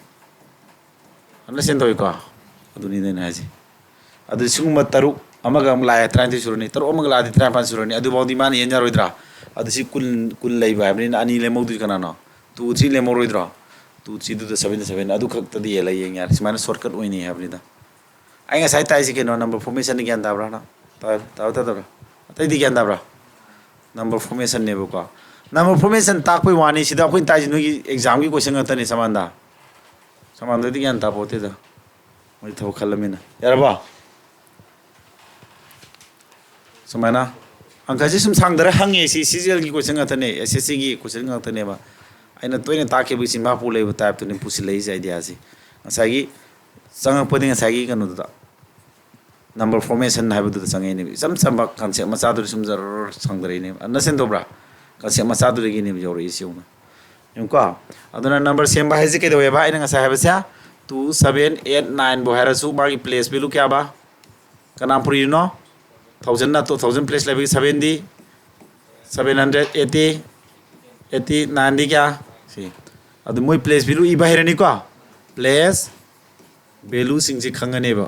ꯑꯟꯗꯔꯁꯇꯦꯟ ꯇꯧꯏꯀꯣ? ꯑꯗꯨꯅꯤꯗ ꯑꯩꯅ ꯍꯥꯏꯁꯦ꯫ ꯑꯗꯨ ꯁꯤꯒꯨꯝꯕ ꯇꯔꯨꯛ ꯑꯃꯒ ꯑꯃꯨꯛ ꯂꯥꯛꯑꯦ, ꯇꯔꯥꯅꯤꯊꯣꯏ ꯁꯨꯔꯅꯤ꯫ ꯇꯔꯨꯛ ꯑꯃꯒ ꯂꯥꯛꯑꯗꯤ ꯇꯔꯥꯅꯤꯄꯥꯟ ꯁꯨꯔꯅꯤ꯫ ꯑꯗꯨꯐꯥꯎꯗꯤ ꯃꯥꯅ ꯍꯦꯟ ꯌꯥꯔꯣꯏꯗ꯭ꯔꯥ? ꯑꯗꯨ ꯁꯤ ꯀꯨꯟ, ꯀꯨꯟ ꯂꯩꯕ ꯍꯥꯏꯕꯅꯤꯅ ꯑꯅꯤ ꯂꯦꯝꯍꯧꯗꯣꯏꯁꯤ ꯀꯅꯥꯅꯣ? ꯇꯨ ꯊ꯭ꯔꯤ ꯂꯦꯝꯍꯧꯔꯣꯏꯗ꯭ꯔꯣ? ꯇꯨ ꯊ꯭ꯔꯤꯗꯨꯗ ꯁꯚꯦꯟꯇꯤ ꯁꯚꯦꯟ ꯑꯗꯨ ꯈꯛꯇꯗꯤ ꯌꯦꯜꯂ ꯌꯦꯡ ꯌꯥꯔꯦ꯫ ꯁꯨꯃꯥꯏꯅ ꯁꯣꯔꯠꯀꯠ ꯑꯣꯏꯅꯤ ꯍꯥꯏꯕꯅꯤꯗ꯫ ꯑꯩ ꯉꯁꯥꯏ ꯇꯥꯛꯏꯁꯤ ꯀꯩꯅꯣ? ꯅꯝꯕꯔ ꯐꯣꯔꯃꯦꯁꯟꯗꯤ ꯒ꯭ꯌꯥꯟ ꯇꯥꯕ꯭ꯔꯥ ꯅꯪ? ꯇꯥ-, ꯇꯥꯕ꯭ꯔꯥ ꯇꯥꯗꯕ꯭ꯔꯥ? ꯑꯇꯩꯗꯤ ꯒ꯭ꯌꯥꯟ ꯇꯥꯕ꯭ꯔꯥ? ꯅꯝꯕꯔ ꯐꯣꯔꯃꯦꯁꯟꯅꯦꯕꯀꯣ꯫ ꯅꯝꯕꯔ ꯐꯣꯔꯃꯦꯁꯟ ꯇꯥꯛꯄꯩ ꯋꯥꯅꯤ꯫ ꯁꯤꯗ ꯑꯩꯈꯣꯏꯅ ꯇꯥꯛꯏꯁꯤ ꯅꯣꯏꯒꯤ ꯑꯦꯛꯖꯥꯝꯒꯤ ꯀꯣꯏꯁꯟ ꯉꯥꯛꯇꯅꯤ, ꯁꯃꯥꯟꯗ꯫ ꯁꯃꯥꯟꯗꯗꯤ ꯒ꯭ꯌꯥꯟ ꯇꯥꯄꯣꯠꯇꯦꯗ꯫ ꯃꯣꯏ ꯊꯕꯛ ꯈꯜꯂꯃꯤꯅ꯫ ꯌꯥꯔꯕꯣ? ꯁꯨꯃꯥꯏꯅ ꯑꯪꯀꯁꯤ ꯁꯨꯝ ꯁꯥꯡꯗꯔ ꯍꯪꯉꯦ꯫ ꯁꯤ ꯁꯤꯖꯤꯑꯦꯜꯒꯤ ꯀꯣꯏꯁꯟ ꯉꯥꯛꯇꯅꯦ, ꯑꯦꯁ ꯑꯦꯁ ꯁꯤꯒꯤ ꯀꯣꯏꯁꯟ ꯉꯥꯛꯇꯅꯦꯕ꯫ ꯑꯩꯅ ꯇꯣꯏꯅ ꯇꯥꯛꯈꯤꯕꯒꯤ ꯆꯤꯟꯐꯥ ꯄꯨ ꯂꯩꯕ ꯇꯥꯏꯞꯇꯨꯅꯤ ꯄꯨꯁꯤꯜꯂꯛꯏꯁꯦ ꯑꯥꯏꯗꯤꯌꯥꯁꯤ꯫ ꯉꯁꯥꯏꯒꯤ ꯆꯪꯉꯛꯄꯗꯤ ꯉꯁꯥꯏꯒꯤ ꯀꯩꯅꯣꯗꯨꯗ, ꯅꯝꯕꯔ ꯐꯣꯔꯃꯦꯁꯟ ꯍꯥꯏꯕꯗꯨꯗ ꯆꯪꯉꯛꯏꯅꯦꯕ꯫ ꯏꯆꯝ ꯆꯝꯕ ꯀꯟꯁꯦꯞ ꯃꯆꯥꯗꯨꯗꯤ ꯁꯨꯝ ꯖꯔ ꯁꯥꯡꯗꯔꯛꯏꯅꯦꯕ꯫ ꯑꯟꯗꯔꯁꯇꯦꯟ ꯇꯧꯕ꯭ꯔꯥ? ꯀꯟꯁꯦꯞ ꯃꯆꯥꯗꯨꯗꯒꯤꯅꯦꯕ ꯌꯧꯔꯛꯏꯁꯤ ꯌꯦꯡꯉꯨꯅꯦ꯫ ꯌꯦꯡꯉꯨꯀꯣ꯫ ꯑꯗꯨꯅ ꯅꯝꯕꯔ ꯁꯦꯝꯕ ꯍꯥꯏꯁꯦ ꯀꯩꯗꯧꯋꯦꯕ? ꯑꯩꯅ ꯉꯁꯥꯏ ꯍꯥꯏꯕꯁꯦ, ꯇꯨ, ꯁꯚꯦꯟ, ꯑꯩꯠ, ꯅꯥꯏꯟꯕꯨ ꯍꯥꯏꯔꯁꯨ ꯃꯥꯒꯤ ꯄ꯭ꯂꯦꯁ ꯚꯦꯂꯨ ꯀꯌꯥꯕ? ꯀꯅꯥ ꯄꯨꯔꯤꯅꯣ? ꯊꯥꯎꯖꯟꯅ ꯇꯨ ꯊꯥꯎꯖꯟ ꯄ꯭ꯂꯦꯁ ꯂꯩꯕꯒꯤ seventy, seven hundred eighty, eighty ninety ꯀꯌꯥ? ꯁꯤ꯫ ꯑꯗꯨ ꯃꯣꯏ ꯄ꯭ꯂꯦꯁ ꯚꯦꯂꯨ ꯏꯕ ꯍꯩꯔꯅꯤꯀꯣ? ꯄ꯭ꯂꯦꯁ ꯚꯦꯂꯨꯁꯤꯡꯁꯤ ꯈꯪꯉꯅꯦꯕ꯫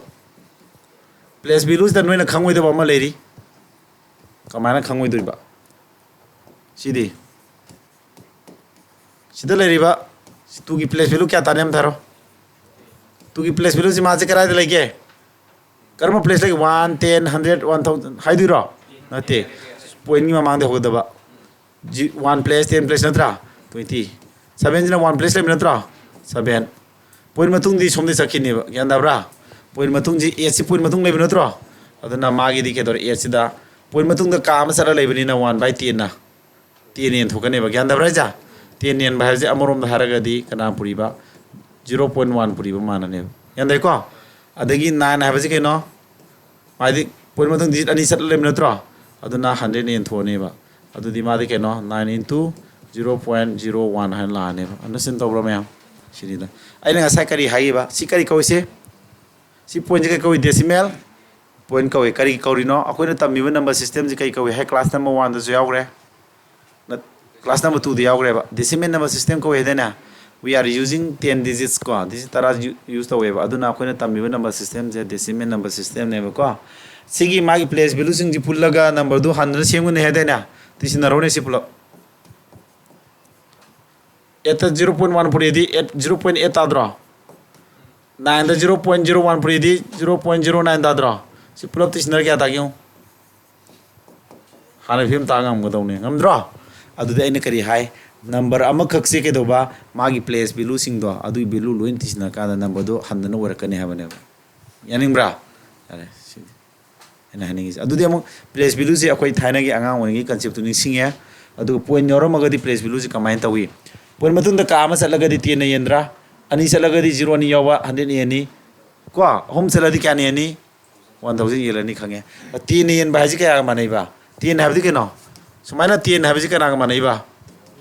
ꯄ꯭ꯂꯦꯁ ꯚꯦꯂꯨꯁꯤꯗ ꯅꯣꯏꯅ ꯈꯪꯉꯣꯏꯗꯕ ꯑꯃ ꯂꯩꯔꯤ꯫ ꯀꯃꯥꯏꯅ ꯈꯪꯉꯣꯏꯗꯣꯏꯕ? ꯁꯤꯗꯤ꯫ ꯁꯤꯗ ꯂꯩꯔꯤꯕ ꯇꯨꯒꯤ ꯄ꯭ꯂꯦꯁ ꯚꯦꯂꯨ ꯀꯌꯥ ꯇꯥꯅꯤ ꯑꯝꯇ ꯍꯥꯏꯔꯣ? ꯇꯨꯒꯤ ꯄ꯭ꯂꯦꯁ ꯚꯦꯂꯨꯁꯤ ꯃꯥꯁꯦ ꯀꯗꯥꯏꯗ ꯂꯩꯒꯦ? ꯀꯔꯝꯕ ꯄ꯭ꯂꯦꯁ ꯂꯩꯒꯦ? One, ten, hundred, one thousand ꯍꯥꯏꯗꯣꯏꯔꯣ? ꯅꯠꯇꯦ꯫ ꯄꯣꯏꯟꯒꯤ ꯃꯃꯥꯡꯗ ꯍꯧꯒꯗꯕ꯫ ꯖꯤ-, ꯋꯥꯟ ꯄ꯭ꯂꯦꯁ, ꯇꯦꯟ ꯄ꯭ꯂꯦꯁ ꯅꯠꯇ꯭ꯔꯥ? ꯇ꯭ꯋꯦꯟꯇꯤ꯫ ꯁꯚꯦꯟꯁꯤꯅ ꯋꯥꯟ ꯄ꯭ꯂꯦꯁ ꯂꯩꯕ ꯅꯠꯇ꯭ꯔꯣ? ꯁꯚꯦꯟ꯫ ꯄꯣꯏꯟ ꯃꯇꯨꯡꯗꯤ ꯁꯣꯝꯗ ꯆꯠꯈꯤꯅꯦꯕ꯫ ꯒ꯭ꯌꯥꯟ ꯇꯥꯕ꯭ꯔꯥ? ꯄꯣꯏꯟ ꯃꯇꯨꯡꯁꯤ ꯑꯦꯠꯁꯤ ꯄꯣꯏꯟ ꯃꯇꯨꯡ ꯂꯩꯕ ꯅꯠꯇ꯭ꯔꯣ? ꯑꯗꯨꯅ ꯃꯥꯒꯤꯗꯤ ꯀꯩꯗꯧꯔꯦ? ꯑꯦꯠꯁꯤꯗ ꯄꯣꯏꯟ ꯃꯇꯨꯡꯗ ꯀꯥ ꯑꯃ ꯆꯠꯂ ꯂꯩꯕꯅꯤꯅ ꯋꯥꯟ ꯕꯥꯏ ꯇꯦꯟꯅ ꯇꯦꯟ ꯌꯦꯟꯊꯣꯛꯀꯅꯦꯕ꯫ ꯒ꯭ꯌꯥꯟ ꯇꯥꯕ꯭ꯔꯥ ꯍꯥꯏꯁꯦ? ꯇꯦꯟ ꯌꯦꯟꯕ ꯍꯥꯏꯕꯁꯦ ꯑꯃꯔꯣꯝꯗ ꯍꯥꯏꯔꯒꯗꯤ ꯀꯅꯥ ꯄꯨꯔꯤꯕ? ꯖꯤꯔꯣ ꯄꯣꯏꯟ ꯋꯥꯟ ꯄꯨꯔꯤꯕ ꯃꯥꯟꯅꯅꯦꯕ꯫ ꯒ꯭ꯌꯥꯟ ꯇꯥꯏꯀꯣ? ꯑꯗꯒꯤ ꯅꯥꯏꯟ ꯍꯥꯏꯕꯁꯤ ꯀꯩꯅꯣ? ꯍꯥꯏꯗꯤ ꯄꯣꯏꯟ ꯃꯇꯨꯡ ꯗꯤꯖꯤꯠ ꯑꯅꯤ ꯆꯠꯂ ꯂꯩꯕ ꯅꯠꯇ꯭ꯔꯣ? ꯑꯗꯨꯅ ꯍꯟꯗ꯭ꯔꯦꯠꯅ ꯌꯦꯟꯊꯣꯛꯑꯅꯦꯕ꯫ ꯑꯗꯨꯗꯤ ꯃꯥꯗꯤ ꯀꯩꯅꯣ? Nine into zero point zero one ꯍꯥꯏꯅ ꯂꯥꯛꯑꯅꯦꯕ꯫ ꯑꯟꯗꯔꯁ꯭ꯇꯦꯟ ꯇꯧꯕ꯭ꯔꯥ ꯃꯌꯥꯝ? ꯁꯤꯅꯤꯗ꯫ ꯑꯩꯅ ꯉꯁꯥꯏ ꯀꯔꯤ ꯍꯥꯏꯈꯤꯕ? ꯁꯤ ꯀꯔꯤ ꯀꯧꯏꯁꯦ? ꯁꯤ ꯄꯣꯏꯟꯁꯦ ꯀꯩ ꯀꯧꯏ? ꯗꯦꯁꯤꯃꯦꯜ ꯄꯣꯏꯟ ꯀꯧꯏ꯫ ꯀꯔꯤ ꯀꯧꯔꯤꯅꯣ? ꯑꯩꯈꯣꯏꯅ ꯇꯝꯃꯤꯕ ꯅꯝꯕꯔ ꯁꯤꯁꯇꯦꯝꯁꯦ ꯀꯩ ꯀꯧꯏ ꯍꯥꯏ? ꯀ꯭ꯂꯥꯁ ꯅꯝꯕꯔ ꯋꯥꯟꯗꯁꯨ ꯌꯥꯎꯈ꯭ꯔꯦ꯫ ꯅꯠ-, ꯀ꯭ꯂꯥꯁ ꯅꯝꯕꯔ ꯇꯨꯗ ꯌꯥꯎꯈ꯭ꯔꯦꯕ꯫ ꯗꯦꯁꯤꯃꯦꯜ ꯅꯝꯕꯔ ꯁꯤꯁꯇꯦꯝ ꯀꯧꯏ ꯍꯥꯏꯗꯥꯏꯅꯦ? We are using ten digits ꯀꯣ꯫ ꯗꯤꯖꯤꯠ ꯇꯔꯥ ꯌꯨ-, ꯌꯨꯁ ꯇꯧꯋꯦꯕ꯫ ꯑꯗꯨꯅ ꯑꯩꯈꯣꯏꯅ ꯇꯝꯃꯤꯕ ꯅꯝꯕꯔ ꯁꯤꯁꯇꯦꯝꯁꯦ ꯗꯦꯁꯤꯃꯦꯜ ꯅꯝꯕꯔ ꯁꯤꯁꯇꯦꯝꯅꯦꯕꯀꯣ꯫ ꯁꯤꯒꯤ ꯃꯥꯒꯤ ꯄ꯭ꯂꯦꯁ ꯚꯦꯂꯨꯁꯤꯡꯁꯤ ꯄꯨꯜꯂꯒ ꯅꯝꯕꯔꯗꯨ ꯍꯟꯗꯅ ꯁꯦꯝꯒꯅꯤ ꯍꯥꯏꯗꯥꯏꯅꯦ? ꯇꯤ ꯁꯤꯟꯅꯔꯣꯅꯦ ꯁꯤ ꯄꯨꯂꯞ꯫ ꯑꯦꯠꯇ ꯖꯤꯔꯣ ꯄꯣꯏꯟ ꯋꯥꯟ ꯄꯨꯔꯛꯑꯗꯤ ꯑꯦꯠ, ꯖꯤꯔꯣ ꯄꯣꯏꯟ ꯑꯦꯠ ꯇꯥꯗ꯭ꯔꯣ? ꯅꯥꯏꯟꯗ ꯖꯤꯔꯣ ꯄꯣꯏꯟ ꯖꯤꯔꯣ ꯋꯥꯟ ꯄꯨꯔꯛꯑꯗꯤ ꯖꯤꯔꯣ ꯄꯣꯏꯟ ꯖꯤꯔꯣ ꯅꯥꯏꯟ ꯇꯥꯗ꯭ꯔꯣ? ꯁꯤ ꯄꯨꯂꯞ ꯇꯤ ꯁꯤꯟꯅꯔ ꯀꯌꯥ ꯇꯥꯒꯦ ꯌꯦꯡꯉꯨ꯫ ꯍꯥꯟꯅ ꯐꯤꯕꯝ ꯇꯥ ꯉꯝꯒꯗꯧꯅꯦ꯫ ꯉꯝꯗ꯭ꯔꯣ? ꯑꯗꯨꯗꯤ ꯑꯩꯅ ꯀꯔꯤ ꯍꯥꯏ? ꯅꯝꯕꯔ ꯑꯃꯈꯛꯁꯦ ꯀꯩꯗꯧꯕ? ꯃꯥꯒꯤ ꯄ꯭ꯂꯦꯁ ꯚꯦꯂꯨꯁꯤꯡꯗꯣ, ꯑꯗꯨꯒꯤ ꯚꯦꯂꯨ ꯂꯣꯏꯅ ꯇꯤ ꯁꯤꯟꯅꯔꯀꯥꯟꯗ ꯅꯝꯕꯔꯗꯣ ꯍꯟꯗꯅ ꯑꯣꯏꯔꯛꯀꯅꯤ ꯍꯥꯏꯕꯅꯦꯕ꯫ ꯌꯥꯅꯤꯡꯕ꯭ꯔꯥ? ꯌꯥꯔꯦ, ꯁꯤꯗꯤ ꯑꯩꯅ ꯍꯥꯏꯅꯤꯡꯉꯤꯁꯦ꯫ ꯑꯗꯨꯗꯤ ꯑꯃꯨꯛ ꯄ꯭ꯂꯦꯁ ꯚꯦꯂꯨꯁꯦ ꯑꯩꯈꯣꯏ ꯊꯥꯏꯅꯒꯤ ꯑꯉꯥꯡ ꯑꯣꯏꯔꯤꯉꯩꯒꯤ ꯀꯟꯁꯦꯞꯇꯨ ꯅꯤꯡꯁꯤꯡꯉꯦ꯫ ꯑꯗꯨꯒ ꯄꯣꯏꯟ ꯌꯥꯎꯔꯝꯃꯒꯗꯤ ꯄ꯭ꯂꯦꯁ ꯚꯦꯂꯨꯁꯦ ꯀꯃꯥꯏꯅ ꯇꯧꯏ? ꯄꯣꯏꯟ ꯃꯇꯨꯡꯗ ꯀꯥ ꯑꯃ ꯆꯠꯂꯒꯗꯤ ꯇꯦꯟꯅ ꯌꯦꯟꯗ꯭ꯔꯥ? ꯑꯅꯤ ꯆꯠꯂꯒꯗꯤ ꯖꯤꯔꯣ ꯑꯅꯤ ꯌꯥꯎꯕ ꯍꯟꯗ꯭ꯔꯦꯠꯅ ꯌꯦꯟꯅꯤ꯫ ꯀꯣ? ꯑꯍꯨꯝ ꯆꯠꯂꯗꯤ ꯀꯌꯥꯅ ꯌꯦꯟꯅꯤ? ꯋꯥꯟ ꯊꯥꯎꯖꯟ ꯌꯦꯜꯂꯅꯤ ꯈꯪꯉꯦ꯫ ꯇꯦꯟꯅ ꯌꯦꯟꯕ ꯍꯥꯏꯁꯤ ꯀꯌꯥꯒ ꯃꯥꯟꯅꯩꯕ? ꯇꯦꯟ ꯍꯥꯏꯕꯗꯤ ꯀꯩꯅꯣ? ꯁꯨꯃꯥꯏꯅ ꯇꯦꯟ ꯍꯥꯏꯕꯁꯤ ꯀꯅꯥꯒ ꯃꯥꯟꯅꯩꯕ?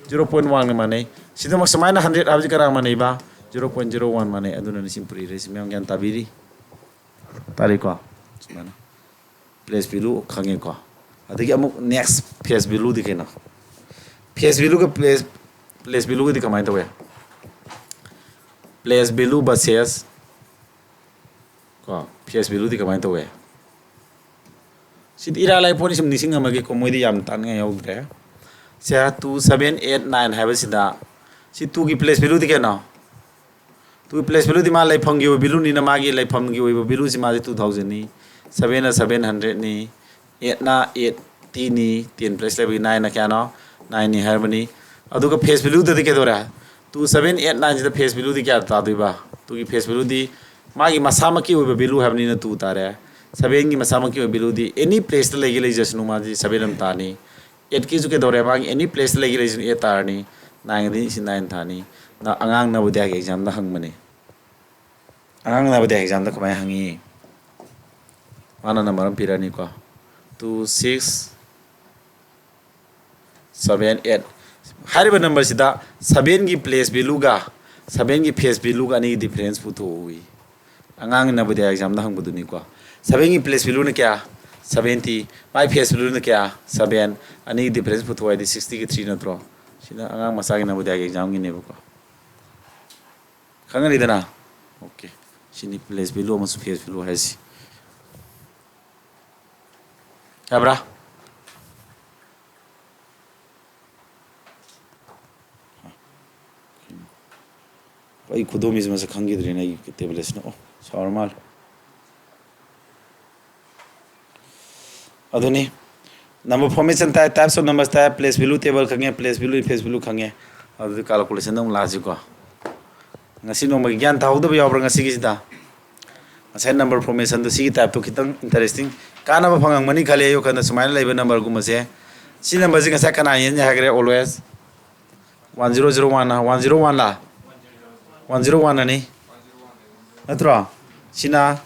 ꯖꯤꯔꯣ ꯄꯣꯏꯟ ꯋꯥꯟꯒ ꯃꯥꯟꯅꯩ꯫ ꯁꯤꯗꯃꯛ ꯁꯨꯃꯥꯏꯅ ꯍꯟꯗ꯭ꯔꯦꯠ ꯍꯥꯏꯕꯁꯤ ꯀꯅꯥꯒ ꯃꯥꯟꯅꯩꯕ? ꯖꯤꯔꯣ ꯄꯣꯏꯟ ꯖꯤꯔꯣ ꯋꯥꯟ ꯃꯥꯟꯅꯩ꯫ ꯑꯗꯨꯅꯅꯤ ꯁꯤ ꯄꯨꯔꯤꯔꯦ꯫ ꯁꯤ ꯃꯌꯥꯝ ꯒ꯭ꯌꯥꯟ ꯇꯥꯕꯤꯔꯤ? ꯇꯥꯔꯤꯀꯣ? ꯁꯨꯃꯥꯏꯅ ꯄ꯭ꯂꯦꯁ ꯚꯦꯂꯨ ꯈꯪꯉꯦꯀꯣ꯫ ꯑꯗꯒꯤ ꯑꯃꯨꯛ ꯅꯦꯛꯁ ꯐꯦꯁ ꯚꯦꯂꯨꯗꯤ ꯀꯩꯅꯣ? ꯐꯦꯁ ꯚꯦꯂꯨꯒ ꯄ꯭ꯂꯦꯁ, ꯄ꯭ꯂꯦꯁ ꯚꯦꯂꯨꯒꯗꯤ ꯀꯃꯥꯏꯅ ꯇꯧꯋꯦ? ꯄ꯭ꯂꯦꯁ ꯚꯦꯂꯨ ꯚꯔꯁꯦꯁ ꯀꯣ, ꯐꯦꯁ ꯚꯦꯂꯨꯗꯤ ꯀꯃꯥꯏꯅ ꯇꯧꯋꯦ? ꯁꯤꯗꯤ ꯏꯔꯥꯏ ꯂꯥꯏ ꯄꯣꯠꯅꯤ, ꯁꯨꯝ ꯅꯤꯡꯁꯤꯡꯉꯝꯃꯒꯦꯀꯣ, ꯃꯣꯏꯗꯤ ꯌꯥꯝ ꯇꯥꯅꯤꯡꯉꯥꯏ ꯌꯥꯎꯗ꯭ꯔꯦ꯫ ꯁꯦ, ꯇꯨ, ꯁꯚꯦꯟ, ꯑꯩꯠ, ꯅꯥꯏꯟ ꯍꯥꯏꯕꯁꯤꯗ ꯁꯤ ꯇꯨꯒꯤ ꯄ꯭ꯂꯦꯁ ꯚꯦꯂꯨꯗꯤ ꯀꯩꯅꯣ? ꯇꯨꯒꯤ ꯄ꯭ꯂꯦꯁ ꯚꯦꯂꯨꯗꯤ ꯃꯥ ꯂꯩꯐꯝꯒꯤ ꯑꯣꯏꯕ ꯚꯦꯂꯨꯅꯤꯅ ꯃꯥꯒꯤ ꯂꯩꯐꯝꯒꯤ ꯑꯣꯏꯕ ꯚꯦꯂꯨꯁꯤ ꯃꯥꯁꯦ ꯇꯨ ꯊꯥꯎꯖꯟꯅꯤ, ꯁꯚꯦꯟꯅ ꯁꯚꯦꯟ ꯍꯟꯗ꯭ꯔꯦꯠꯅꯤ, ꯑꯩꯠꯅ ꯑꯩꯠꯇꯤꯅꯤ, ꯇꯦꯟ ꯄ꯭ꯂꯁ ꯂꯩꯕꯒꯤ ꯅꯥꯏꯟꯅ ꯀꯌꯥꯅꯣ? ꯅꯥꯏꯟꯅꯤ ꯍꯥꯏꯔꯕꯅꯤ꯫ ꯑꯗꯨꯒ ꯐꯦꯁ ꯚꯦꯂꯨꯗꯗꯤ ꯀꯩꯗꯧꯔꯦ? ꯇꯨ, ꯁꯚꯦꯟ, ꯑꯩꯠ, ꯅꯥꯏꯟꯁꯤꯗ ꯐꯦꯁ ꯚꯦꯂꯨꯗꯤ ꯀꯌꯥ ꯇꯥꯗꯣꯏꯕ? ꯇꯨꯒꯤ ꯐꯦꯁ ꯚꯦꯂꯨꯗꯤ ꯃꯥꯒꯤ ꯃꯁꯥꯃꯛꯀꯤ ꯑꯣꯏꯕ ꯚꯦꯂꯨ ꯍꯥꯏꯕꯅꯤꯅ ꯇꯨ ꯇꯥꯔꯦ꯫ ꯁꯕꯦꯟꯒꯤ ꯃꯁꯥꯃꯛꯀꯤ ꯑꯣꯏꯕ ꯚꯦꯂꯨꯗꯤ ꯑꯦꯅꯤ ꯄ꯭ꯂꯦꯁꯇ ꯂꯩꯒꯦ ꯂꯩꯖꯁꯅꯨ, ꯃꯥꯗꯤ ꯁꯕꯦꯟ ꯑꯗꯨꯝ ꯇꯥꯅꯤ꯫ ꯑꯦꯠꯀꯤꯁꯨ ꯀꯩꯗꯧꯔꯦ, ꯃꯥꯒꯤ ꯑꯦꯅꯤ ꯄ꯭ꯂꯦꯁꯇ ꯂꯩꯒꯦ ꯂꯩꯖꯁꯅꯨ, ꯑꯦꯠ ꯇꯥꯔꯅꯤ꯫ ꯅꯥꯏꯟꯒꯤꯗꯤ ꯁꯤ ꯅꯥꯏꯟ ꯇꯥꯅꯤ꯫ ꯅ-, ꯑꯉꯥꯡ ꯅꯕꯣꯗꯤꯌꯥꯒꯤ ꯑꯦꯛꯖꯥꯝꯗ ꯍꯪꯕꯅꯤ꯫ ꯑꯉꯥꯡ ꯅꯕꯣꯗꯤꯌꯥ ꯑꯦꯛꯖꯥꯝꯗ ꯀꯃꯥꯏꯅ ꯍꯪꯉꯤ? ꯃꯥꯅ ꯅꯝꯕꯔ ꯑꯃ ꯄꯤꯔꯛꯑꯅꯤꯀꯣ, ꯇꯨ ꯁꯤꯛꯁ ꯁꯕꯦꯟ ꯑꯦꯠ꯫ ꯍꯥꯏꯔꯤꯕ ꯅꯝꯕꯔꯁꯤꯗ ꯁꯕꯦꯟꯒꯤ ꯄ꯭ꯂꯦꯁ ꯚꯦꯂꯨꯒ ꯁꯕꯦꯟꯒꯤ ꯐꯦꯁ ꯚꯦꯂꯨꯒ ꯑꯅꯤꯒꯤ ꯗꯤꯐꯔꯦꯟꯁ ꯄꯨꯊꯣꯛꯎꯏ꯫ ꯑꯉꯥꯡ ꯅꯕꯣꯗꯤꯌꯥ ꯑꯦꯛꯖꯥꯝꯗ ꯍꯪꯕꯗꯨꯅꯤꯀꯣ꯫ ꯁꯕꯦꯟꯒꯤ ꯄ꯭ꯂꯦꯁ ꯚꯦꯂꯨꯅ ꯀꯌꯥ? ꯁꯕꯦꯟꯇꯤ꯫ ꯃꯥꯏ ꯐꯦꯁ ꯚꯦꯂꯨꯅ ꯀꯌꯥ? ꯁꯕꯦꯟ꯫ ꯑꯅꯤꯒꯤ ꯗꯤꯐꯔꯦꯟꯁ ꯄꯨꯊꯣꯛꯑꯗꯤ ꯁꯤꯛꯁꯇꯤꯒ ꯊ꯭ꯔꯤ ꯅꯠꯇ꯭ꯔꯣ? ꯁꯤꯅ ꯑꯉꯥꯡ ꯃꯆꯥꯒꯤ ꯅꯕꯣꯗꯤꯌꯥꯒꯤ ꯑꯦꯛꯖꯥꯝꯒꯤꯅꯦꯕꯀꯣ꯫ ꯈꯪꯒꯅꯤꯗꯅ? ꯑꯣꯀꯦ꯫ ꯁꯤꯅꯤ ꯄ꯭ꯂꯦꯁ ꯚꯦꯂꯨ ꯑꯃꯁꯨꯡ ꯐꯦꯁ ꯚꯦꯂꯨ ꯍꯥꯏꯁꯤ꯫ ꯌꯥꯕ꯭ꯔꯥ? ꯑꯩ ꯈꯨꯗꯣꯝꯕꯤꯁꯦ ꯃꯁꯛ ꯈꯪꯈꯤꯗ꯭ꯔꯦꯅꯦ, ꯑꯩꯒꯤ ꯇꯦꯕ꯭ꯂꯦꯠꯁꯤꯅ꯫ ꯑꯣ, ꯁꯥꯎꯔ ꯃꯥꯜꯂꯦ꯫ ꯑꯗꯨꯅꯤ, number formation type, types of numbers type, place value table ꯈꯪꯉꯦ, place value, face value ꯈꯪꯉꯦ꯫ ꯑꯗꯨꯗꯤ ꯀꯥꯜꯀꯨꯂꯦꯁꯟꯗ ꯑꯃꯨꯛ ꯂꯥꯛꯑꯁꯤꯀꯣ꯫ ꯉꯁꯤ ꯅꯣꯡꯃꯒꯤ ꯒ꯭ꯌꯥꯟ ꯇꯥꯍꯧꯗꯕ ꯌꯥꯎꯕ꯭ꯔꯥ ꯉꯁꯤꯒꯤꯁꯤꯗ? ꯉꯁꯥꯏ ꯅꯝꯕꯔ ꯐꯣꯔꯃꯦꯁꯟꯗꯣ ꯁꯤꯒꯤ ꯇꯥꯏꯞꯇꯣ ꯈꯤꯇꯪ ꯏꯟꯇꯔꯦꯁꯇꯤꯡ, ꯀꯥꯟꯅꯕ ꯐꯪꯉꯝꯒꯅꯤ ꯈꯜꯂꯤ ꯑꯩ ꯋꯥꯈꯜꯗ꯫ ꯁꯨꯃꯥꯏꯅ ꯂꯩꯕ ꯅꯝꯕꯔꯒꯨꯝꯕꯁꯦ, ꯁꯤ ꯅꯝꯕꯔꯁꯦ ꯉꯁꯥꯏ ꯀꯅꯥ ꯌꯦꯟꯅꯤ ꯍꯥꯏꯈ꯭ꯔꯦ? Always one zero zero one, one zero ꯋꯥꯟꯂ? ꯋꯥꯟ ꯖꯤꯔꯣ ꯋꯥꯟ ꯑꯅꯤ, ꯅꯠꯇ꯭ꯔꯣ? ꯁꯤꯅ,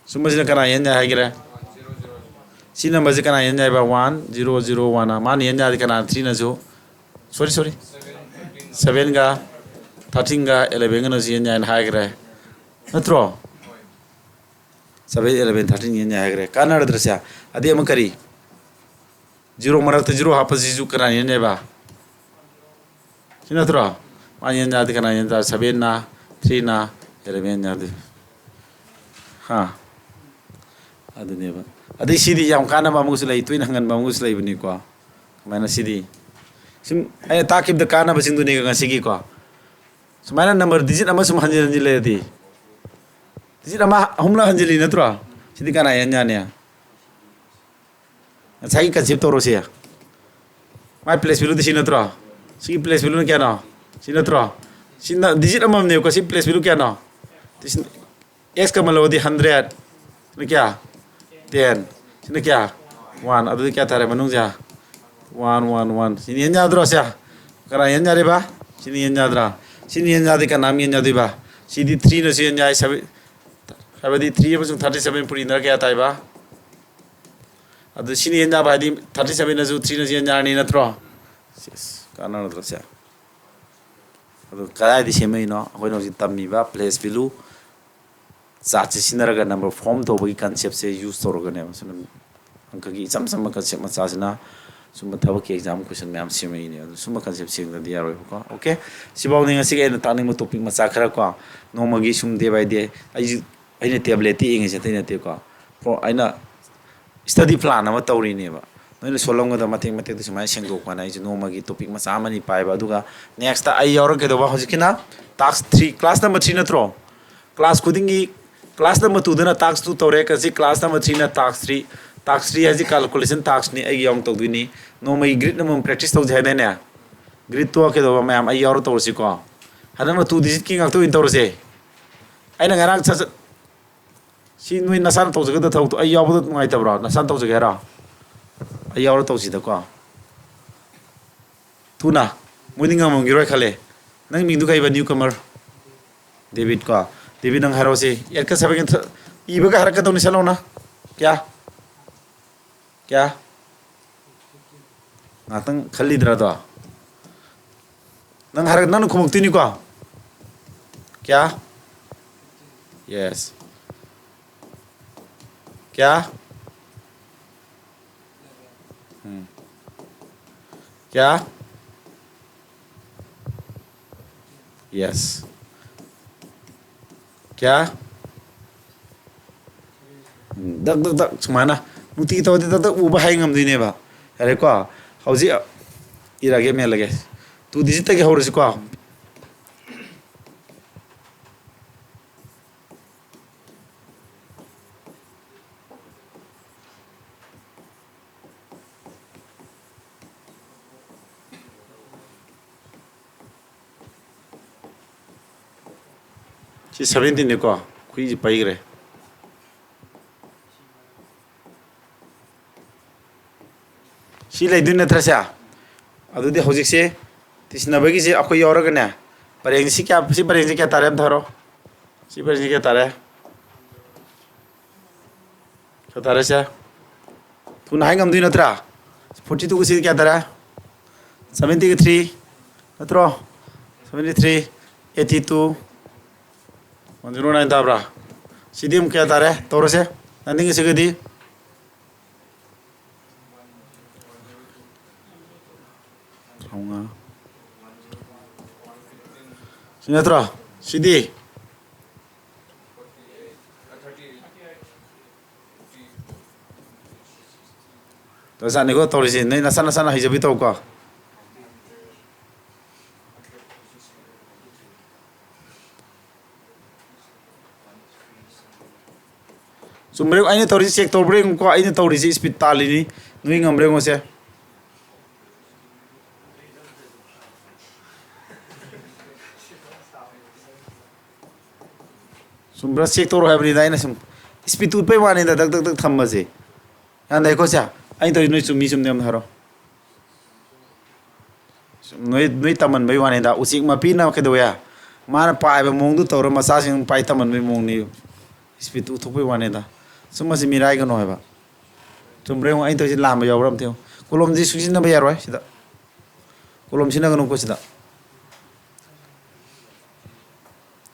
ꯁꯨꯝꯕꯁꯤꯅ ꯀꯅꯥ ꯌꯦꯟꯅꯤ ꯍꯥꯏꯈ꯭ꯔꯦ? ꯁꯤ ꯅꯝꯕꯔꯁꯦ ꯀꯅꯥ ꯌꯦꯟꯅꯤ ꯍꯥꯏꯕ? One zero zero one. ꯃꯥꯅ ꯌꯦꯟꯅꯤ ꯍꯥꯏꯗꯤ ꯀꯅꯥ? ꯊ꯭ꯔꯤꯅꯁꯨ, ꯁꯣꯔꯤ, ꯁꯣꯔꯤ, ꯁꯕꯦꯟꯒ ꯊꯥꯔꯇꯤꯟꯒ ꯑꯦꯂꯚꯦꯟꯒꯅꯁꯨ ꯌꯦꯟꯅꯤ ꯍꯥꯏꯅ ꯍꯥꯏꯈ꯭ꯔꯦ, ꯅꯠꯇ꯭ꯔꯣ? ꯁꯕꯦꯟ, ꯑꯦꯂꯚꯦꯟ, ꯊꯥꯔꯇꯤꯟ ꯌꯦꯟꯅꯤ ꯍꯥꯏꯈ꯭ꯔꯦ꯫ ꯀꯥꯟꯅꯔꯗ꯭ꯔꯁꯦ? ꯑꯗꯩ ꯑꯃ ꯀꯔꯤ? ꯖꯤꯔꯣ ꯃꯔꯛꯇ ꯖꯤꯔꯣ ꯍꯥꯞꯄꯁꯤꯁꯨ ꯀꯅꯥ ꯌꯦꯟꯅꯦꯕ? ꯁꯤ ꯅꯠꯇ꯭ꯔꯣ? ꯃꯥ ꯌꯦꯟ ꯌꯥꯗꯦ, ꯀꯅꯥ ꯌꯦꯟ ꯇꯥꯔꯦ? ꯁꯕꯦꯟꯅ, ꯊ꯭ꯔꯤꯅ, ꯑꯦꯂꯚꯦꯟ ꯌꯥꯗꯦ꯫ ꯍꯥ? ꯑꯗꯨꯅꯦꯕ꯫ ꯑꯗꯩ ꯁꯤꯗꯤ ꯌꯥꯝ ꯀꯥꯟꯅꯕ ꯑꯃꯒꯁꯨ ꯂꯩ, ꯇꯣꯏꯅ ꯍꯪꯒꯟꯕ ꯑꯃꯒꯁꯨ ꯂꯩꯕꯅꯤꯀꯣ꯫ ꯀꯃꯥꯏꯅ ꯁꯤꯗꯤ? ꯁꯨꯝ ꯑꯩꯅ ꯇꯥꯛꯈꯤꯕꯗ ꯀꯥꯟꯅꯕꯁꯤꯡꯗꯨꯅꯦ ꯉꯁꯤꯒꯤꯀꯣ꯫ ꯁꯨꯃꯥꯏꯅ ꯅꯝꯕꯔ ꯗꯤꯖꯤꯠ ꯑꯃ ꯁꯨꯝ ꯍꯟꯖꯤꯟ ꯍꯟꯖꯤꯟ ꯂꯩꯔꯗꯤ, ꯗꯤꯖꯤꯠ ꯑꯃ ꯑꯍꯨꯝꯂꯛ ꯍꯟꯖꯤꯜꯂꯤ ꯅꯠꯇ꯭ꯔꯣ? ꯁꯤꯗꯤ ꯀꯅꯥ ꯌꯦꯟ ꯌꯥꯅꯤ? ꯉꯁꯥꯏꯒꯤ ꯀꯟꯁꯦꯞ ꯇꯧꯔꯣꯁꯦ꯫ ꯃꯥꯏ ꯄ꯭ꯂꯦꯁ ꯚꯦꯂꯨꯗꯤ ꯁꯤ ꯅꯠꯇ꯭ꯔꯣ? ꯁꯤꯒꯤ ꯄ꯭ꯂꯦꯁ ꯚꯦꯂꯨꯅ ꯀꯌꯥꯅꯣ? ꯁꯤ ꯅꯠꯇ꯭ꯔꯣ? ꯁꯤꯅ ꯗꯤꯖꯤꯠ ꯑꯃꯃꯝꯅꯦꯕꯀꯣ꯫ ꯁꯤ ꯄ꯭ꯂꯦꯁ ꯚꯦꯂꯨ ꯀꯌꯥꯅꯣ? ꯑꯦꯛꯁ ꯀꯃꯟ ꯂꯧꯔꯗꯤ ꯍꯟꯗ꯭ꯔꯦꯠ꯫ ꯁꯤꯅ ꯀꯌꯥ? Ten꯫ ꯁꯤꯅ ꯀꯌꯥ? One꯫ ꯑꯗꯨꯗꯤ ꯀꯌꯥ ꯇꯥꯔꯦ ꯃꯅꯨꯡꯁꯦ? One, one, one꯫ ꯁꯤꯅ ꯍꯦꯟ ꯌꯥꯗ꯭ꯔꯣ ꯁꯦ? ꯀꯅꯥ ꯍꯦꯟ ꯌꯥꯔꯤꯕ? ꯁꯤꯅ ꯍꯦꯟ ꯌꯥꯗ꯭ꯔꯥ? ꯁꯤꯅ ꯍꯦꯟ ꯌꯥꯗꯤ ꯀꯅꯥꯝ ꯍꯦꯟ ꯌꯥꯗꯣꯏꯕ? ꯁꯤꯗꯤ three ꯅꯁꯨ ꯍꯦꯟ ꯌꯥꯏ, seven, ꯍꯥꯏꯕꯗꯤ three ꯑꯃꯁꯨꯡ thirty seven ꯄꯨꯔꯤꯅꯔ ꯀꯌꯥ ꯇꯥꯏꯕ? ꯑꯗꯨ ꯁꯤꯅ ꯍꯦꯟ ꯌꯥꯕ ꯍꯥꯏꯗꯤ thirty seven ꯅꯁꯨ three ꯅꯁꯨ ꯍꯦꯟ ꯌꯥꯔꯅꯤ ꯅꯠꯇ꯭ꯔꯣ? ꯁꯤꯁ, ꯀꯥꯟꯅꯔꯗ꯭ꯔꯣ ꯁꯦ? ꯑꯗꯨ ꯀꯗꯥꯏꯗ ꯁꯦꯝꯃꯛꯏꯅꯣ? ꯑꯩꯈꯣꯏꯅ ꯍꯧꯖꯤꯛ ꯇꯝꯃꯤꯕ place value chart ꯁꯤ ꯁꯤꯖꯤꯟꯅꯔꯒ number form ꯇꯧꯕꯒꯤ concept ꯁꯦ use ꯇꯧꯔꯒꯅꯦꯕ꯫ ꯁꯤꯅ ꯑꯪꯀꯒꯤ ꯏꯆꯝ ꯆꯝꯕ concept ꯃꯆꯥꯁꯤꯅ ꯁꯨꯝꯕ ꯊꯕꯛꯀꯤ exam question ꯃꯌꯥꯝ ꯁꯦꯝꯃꯛꯏꯅꯦ꯫ ꯑꯗꯨ ꯁꯨꯝꯕ concept ꯁꯦꯝꯗ꯭ꯔꯗꯤ ꯌꯥꯔꯣꯏꯕꯀꯣ꯫ Okay, ꯁꯤꯐꯥꯎꯅꯤ ꯉꯁꯤꯒꯤ ꯑꯩꯅ ꯇꯥꯛꯅꯤꯡꯕ topic ꯃꯆꯥ ꯈꯔ ꯀꯣ, ꯅꯣꯡꯃꯒꯤ ꯁꯨꯝ day by day ꯑꯩꯁꯨ, ꯑꯩꯅ tablet ꯇ ꯌꯦꯡꯉꯤꯁꯦ ꯑꯇꯩ ꯅꯠꯇꯦꯀꯣ꯫ ꯄ꯭ꯔꯣ-, ꯑꯩꯅ study plan ꯑꯃ ꯇꯧꯔꯤꯅꯦꯕ꯫ ꯅꯣꯏꯅ ꯁꯣꯜꯂꯝꯒꯗꯕ ꯃꯇꯦꯛ ꯃꯇꯦꯛꯇꯨ ꯁꯨꯃꯥꯏꯅ ꯁꯦꯡꯗꯣꯛꯄꯅ ꯑꯩꯁꯦ ꯅꯣꯡꯃꯒꯤ topic ꯃꯆꯥ ꯑꯃꯅꯤ ꯄꯥꯏꯕ꯫ ꯑꯗꯨꯒ next ꯑꯩ ꯌꯥꯎꯔꯛꯀꯗꯧꯕ ꯍꯧꯖꯤꯛꯀꯤꯅ task three, class number three ꯅꯠꯇ꯭ꯔꯣ? Class ꯈꯨꯗꯤꯡꯒꯤ, class number two ꯗꯅ task two ꯇꯧꯔꯦ, ꯀꯁꯤ class number three ꯅ task three꯫ Task three ꯍꯥꯏꯁꯤ calculation task ꯅꯤ, ꯑꯩꯒꯤ ꯌꯥꯎꯅ ꯇꯧꯗꯣꯏꯅꯤ꯫ ꯅꯣꯡꯃꯒꯤ grid ꯑꯃꯃꯝ practice ꯇꯧꯁꯦ ꯍꯥꯏꯗꯥꯏꯅꯦ? Grid ꯇꯣ ꯀꯩꯗꯧꯕ ꯃꯌꯥꯝ ꯑꯩ ꯌꯥꯎꯔ ꯇꯧꯔꯁꯤꯀꯣ꯫ ꯍꯟꯗꯛꯅ two digit ꯀꯤ ꯉꯥꯛꯇ ꯑꯣꯏꯅ ꯇꯧꯔꯁꯦ꯫ ꯑꯩꯅ ꯉꯔꯥꯡ ꯁꯠ ꯁꯠ ꯁꯤ ꯅꯣꯏ ꯅꯁꯥꯅ ꯇꯧꯖꯒꯗꯕ ꯊꯕꯛꯇꯣ ꯑꯩ ꯌꯥꯎꯕꯗ ꯅꯨꯡꯉꯥꯏꯇꯕ꯭ꯔꯣ? ꯅꯁꯥꯅ ꯇꯧꯖꯒꯦ ꯍꯥꯏꯔꯣ? ꯑꯩ ꯌꯥꯎꯔ ꯇꯧꯁꯤꯗꯀꯣ꯫ ꯊꯨꯅ꯫ ꯃꯣꯏꯗꯤ ꯉꯝꯃꯝꯈꯤꯔꯣꯏ ꯈꯜꯂꯦ꯫ ꯅꯪ ꯃꯤꯡꯗꯨ ꯀꯩꯕ? Newcomer꯫ David ꯀꯣ꯫ David, ꯅꯪ ꯍꯥꯏꯔꯛꯑꯣꯁꯤ꯫ Eight ꯀ seven ꯒ ꯊ-, ꯏꯕꯒ ꯍꯥꯏꯔꯛꯀꯗꯧꯅꯤ ꯁꯠ ꯂꯥꯎꯅ꯫ ꯀꯌꯥ? ꯀꯌꯥ? ꯉꯥꯛꯇꯪ ꯈꯜꯂꯤꯗ꯭ꯔꯥꯗꯣ? ꯅꯪ ꯍꯥꯏꯔꯛ-, ꯅꯪꯅ ꯈꯨꯝꯃꯛꯇꯣꯏꯅꯤꯀꯣ? ꯀꯌꯥ? Yes꯫ ꯀꯌꯥ? ꯎꯝ꯫ ꯀꯌꯥ? Yes꯫ ꯀꯌꯥ? ꯎꯝ, ꯗꯛ, ꯗꯛ, ꯗꯛ, ꯁꯨꯃꯥꯏꯅ ꯅꯨꯡꯇꯤꯒꯤ ꯇꯧꯔꯗꯤ ꯗꯛ, ꯗꯛ ꯎꯕ ꯍꯩ ꯉꯝꯗꯣꯏꯅꯦꯕ꯫ ꯌꯥꯔꯦꯀꯣ? ꯍꯧꯖꯤꯛ ꯏꯔꯒꯦ, ꯃꯦꯜꯂꯒꯦ꯫ Two digit ꯇꯒꯤ ꯍꯧꯔꯁꯤꯀꯣ꯫ ꯁꯤ seventeen ꯅꯤꯀꯣ, ꯈꯨꯏꯁꯤ ꯄꯩꯈ꯭ꯔꯦ꯫ ꯁꯤ ꯂꯩꯗꯣꯏ ꯅꯠꯇ꯭ꯔꯁꯦ? ꯑꯗꯨꯗꯤ ꯍꯧꯖꯤꯛꯁꯦ ꯇꯤꯁꯤꯟꯅꯕꯒꯤꯁꯦ ꯑꯩꯈꯣꯏ ꯌꯥꯎꯔꯒꯅꯦ, ꯄꯔꯦꯡꯁꯤ ꯀꯌꯥ, ꯁꯤ ꯄꯔꯦꯡꯁꯤ ꯀꯌꯥ ꯇꯥꯔꯦ ꯑꯝꯇ ꯍꯥꯏꯔꯣ꯫ ꯁꯤ ꯄꯔꯦꯡꯁꯤ ꯀꯌꯥ ꯇꯥꯔꯦ? ꯀꯌꯥ ꯇꯥꯔꯦ ꯁꯦ? ꯊꯨꯅ ꯍꯥꯏ ꯉꯝꯗꯣꯏ ꯅꯠꯇ꯭ꯔꯥ? Forty two ꯁꯤ ꯀꯌꯥ ꯇꯥꯔꯦ? Seventy three ꯅꯠꯇ꯭ꯔꯣ? Seventy three, eighty two, one zero nine ꯇꯥꯕ꯭ꯔꯥ? ꯁꯤꯗꯤ ꯑꯃꯨꯛ ꯀꯌꯥ ꯇꯥꯔꯦ? ꯇꯧꯔꯁꯦ꯫ ꯅꯥꯏꯟꯇꯤꯟꯒ ꯁꯤꯒꯗꯤ ꯇꯔꯥꯃꯉꯥ꯫ ꯁꯤ ꯅꯠꯇ꯭ꯔꯣ? ꯁꯤꯗꯤ? ꯇꯧꯖꯥꯠꯅꯤꯀꯣ ꯇꯧꯔꯤꯁꯤ꯫ ꯅꯣꯏ ꯅꯁꯥ ꯅꯁꯥꯅ ꯍꯩꯖꯕꯤ ꯇꯧꯀꯣ꯫ ꯆꯨꯝꯕ꯭ꯔꯥ ꯌꯦꯡꯉꯨ, ꯑꯩꯅ ꯇꯧꯔꯤꯁꯤ ꯆꯦꯛ ꯇꯧꯕ꯭ꯔꯥ ꯌꯦꯡꯉꯨꯀꯣ꯫ ꯑꯩꯅ ꯇꯧꯔꯤꯁꯤ ꯏꯁꯄꯤꯠ ꯇꯥꯜꯂꯤꯅꯤ, ꯅꯣꯏ ꯉꯝꯕ꯭ꯔꯥ ꯌꯦꯡꯉꯨꯁꯦ꯫ ꯆꯨꯝꯕ꯭ꯔꯥ ꯆꯦꯛ ꯇꯧꯔꯣ ꯍꯥꯏꯕꯅꯤꯗ, ꯑꯩꯅ ꯁꯨꯝ ꯏꯁꯄꯤꯠ ꯎꯠꯄꯩ ꯋꯥꯅꯤꯗ, ꯗꯛ ꯗꯛ ꯗꯛ ꯊꯝꯕꯁꯦ꯫ ꯌꯥꯟꯗꯥꯏꯀꯣ ꯁꯦ? ꯑꯩꯅ ꯇꯧꯔꯤꯁꯤ ꯅꯣꯏ ꯆꯨꯝꯃꯤ ꯆꯨꯝꯗꯦ ꯑꯝꯇ ꯍꯥꯏꯔꯣ꯫ ꯁꯨꯝ ꯅꯣꯏ, ꯅꯣꯏ ꯇꯝꯍꯟꯕꯩ ꯋꯥꯅꯤꯗ꯫ ꯎꯆꯦꯛ ꯃꯄꯤꯅ ꯀꯩꯗꯧꯋꯦ? ꯃꯥꯅ ꯄꯥꯏꯕ ꯃꯑꯣꯡꯗꯨ ꯇꯧꯔ ꯃꯆꯥꯁꯤꯡ ꯄꯥꯏ ꯇꯝꯍꯟꯕꯩ ꯃꯑꯣꯡꯅꯤ꯫ ꯏꯁꯄꯤꯠꯇꯨ ꯎꯠꯊꯣꯛꯄꯩ ꯋꯥꯅꯤꯗ꯫ ꯁꯨꯝꯕꯁꯤ ꯃꯤꯔꯥꯏꯒꯅꯣ ꯍꯥꯏꯕ꯫ ꯆꯨꯝꯕ꯭ꯔꯥ ꯌꯦꯡꯉꯣ, ꯑꯩꯅ ꯇꯧꯔꯤꯁꯦ ꯂꯥꯟꯕ ꯌꯥꯎꯕ꯭ꯔꯥ ꯑꯝꯇ ꯌꯦꯡꯉꯣ꯫ ꯀꯣꯂꯣꯝꯁꯤ ꯁꯨꯡꯁꯤꯟꯅꯕ ꯌꯥꯔꯣꯏ ꯁꯤꯗ꯫ ꯀꯣꯂꯣꯝ ꯁꯤꯖꯤꯟꯅꯒꯅꯨꯀꯣ ꯁꯤꯗ꯫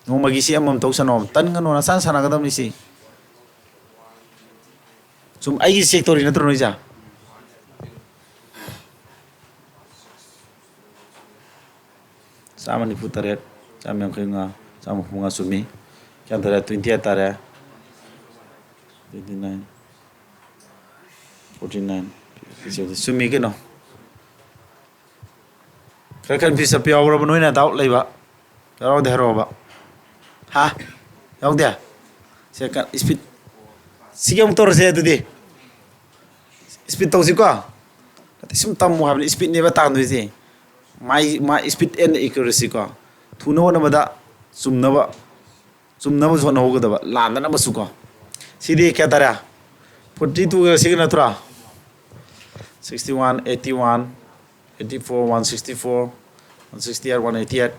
ꯅꯣꯡꯃꯒꯤ ꯁꯤ ꯑꯃꯃꯝ ꯇꯧ ꯁꯥꯟꯅꯧ꯫ ꯇꯟꯒꯅꯨ, ꯅꯁꯥꯅ ꯁꯥꯟꯅꯒꯗꯕꯅꯤ ꯁꯤ꯫ ꯁꯨꯝ ꯑꯩꯒꯤ ꯆꯦꯛ ꯇꯧꯔꯤ ꯅꯠꯇ꯭ꯔꯣ ꯅꯣꯏꯁꯦ? ꯆꯥꯝꯃ ꯅꯤꯐꯨ ꯇꯔꯦꯠ, ꯆꯥꯝꯃ ꯌꯥꯡꯈꯩ ꯃꯉꯥ, ꯆꯥꯝꯃ ꯍꯨꯝꯐꯨ ꯃꯉꯥ ꯆꯨꯝꯃꯤ꯫ ꯀꯌꯥꯝ ꯇꯥꯔꯦ? Twenty eight ꯇꯥꯔꯦ꯫ Twenty nine, forty nine꯫ ꯆꯨꯝꯃꯤ ꯀꯩꯅꯣ꯫ ꯈꯔ confuse ꯆꯠꯄ ꯌꯥꯎꯔꯕ ꯅꯣꯏꯅ doubt ꯂꯩꯕ? ꯌꯥꯎꯔꯗꯤ ꯍꯥꯏꯔꯛꯑꯣꯕ꯫ ꯍꯥ? ꯌꯥꯎꯗꯦ? ꯁꯦ ꯀ-, speed꯫ ꯁꯤꯒꯤ ꯑꯃꯨꯛ ꯇꯧꯔꯁꯦ ꯑꯗꯨꯗꯤ꯫ Speed ꯇꯧꯁꯤꯀꯣ꯫ ꯅꯠꯇꯦ, ꯁꯨꯝ ꯇꯝꯃꯨ ꯍꯥꯏꯕꯅꯤ, speedꯅꯦꯕ ꯇꯥꯟꯗꯣꯏꯁꯦ꯫ ꯃꯥꯏ, ꯃꯥꯏ speed and accuracy ꯀꯣ꯫ ꯊꯨꯅ ꯍꯣꯠꯅꯕꯗ ꯆꯨꯝꯅꯕ, ꯆꯨꯝꯅꯕꯁꯨ ꯍꯣꯠꯅꯍꯧꯒꯗꯕ, ꯂꯥꯟꯗꯅꯕꯁꯨ ꯀꯣ꯫ ꯁꯤꯗꯤ ꯀꯌꯥ ꯇꯥꯔꯦ? Forty two ꯁꯤꯒ ꯅꯠꯇ꯭ꯔꯣ? Sixty one, eighty one, eighty four, one sixty four, one sixty eight, one eighty eight꯫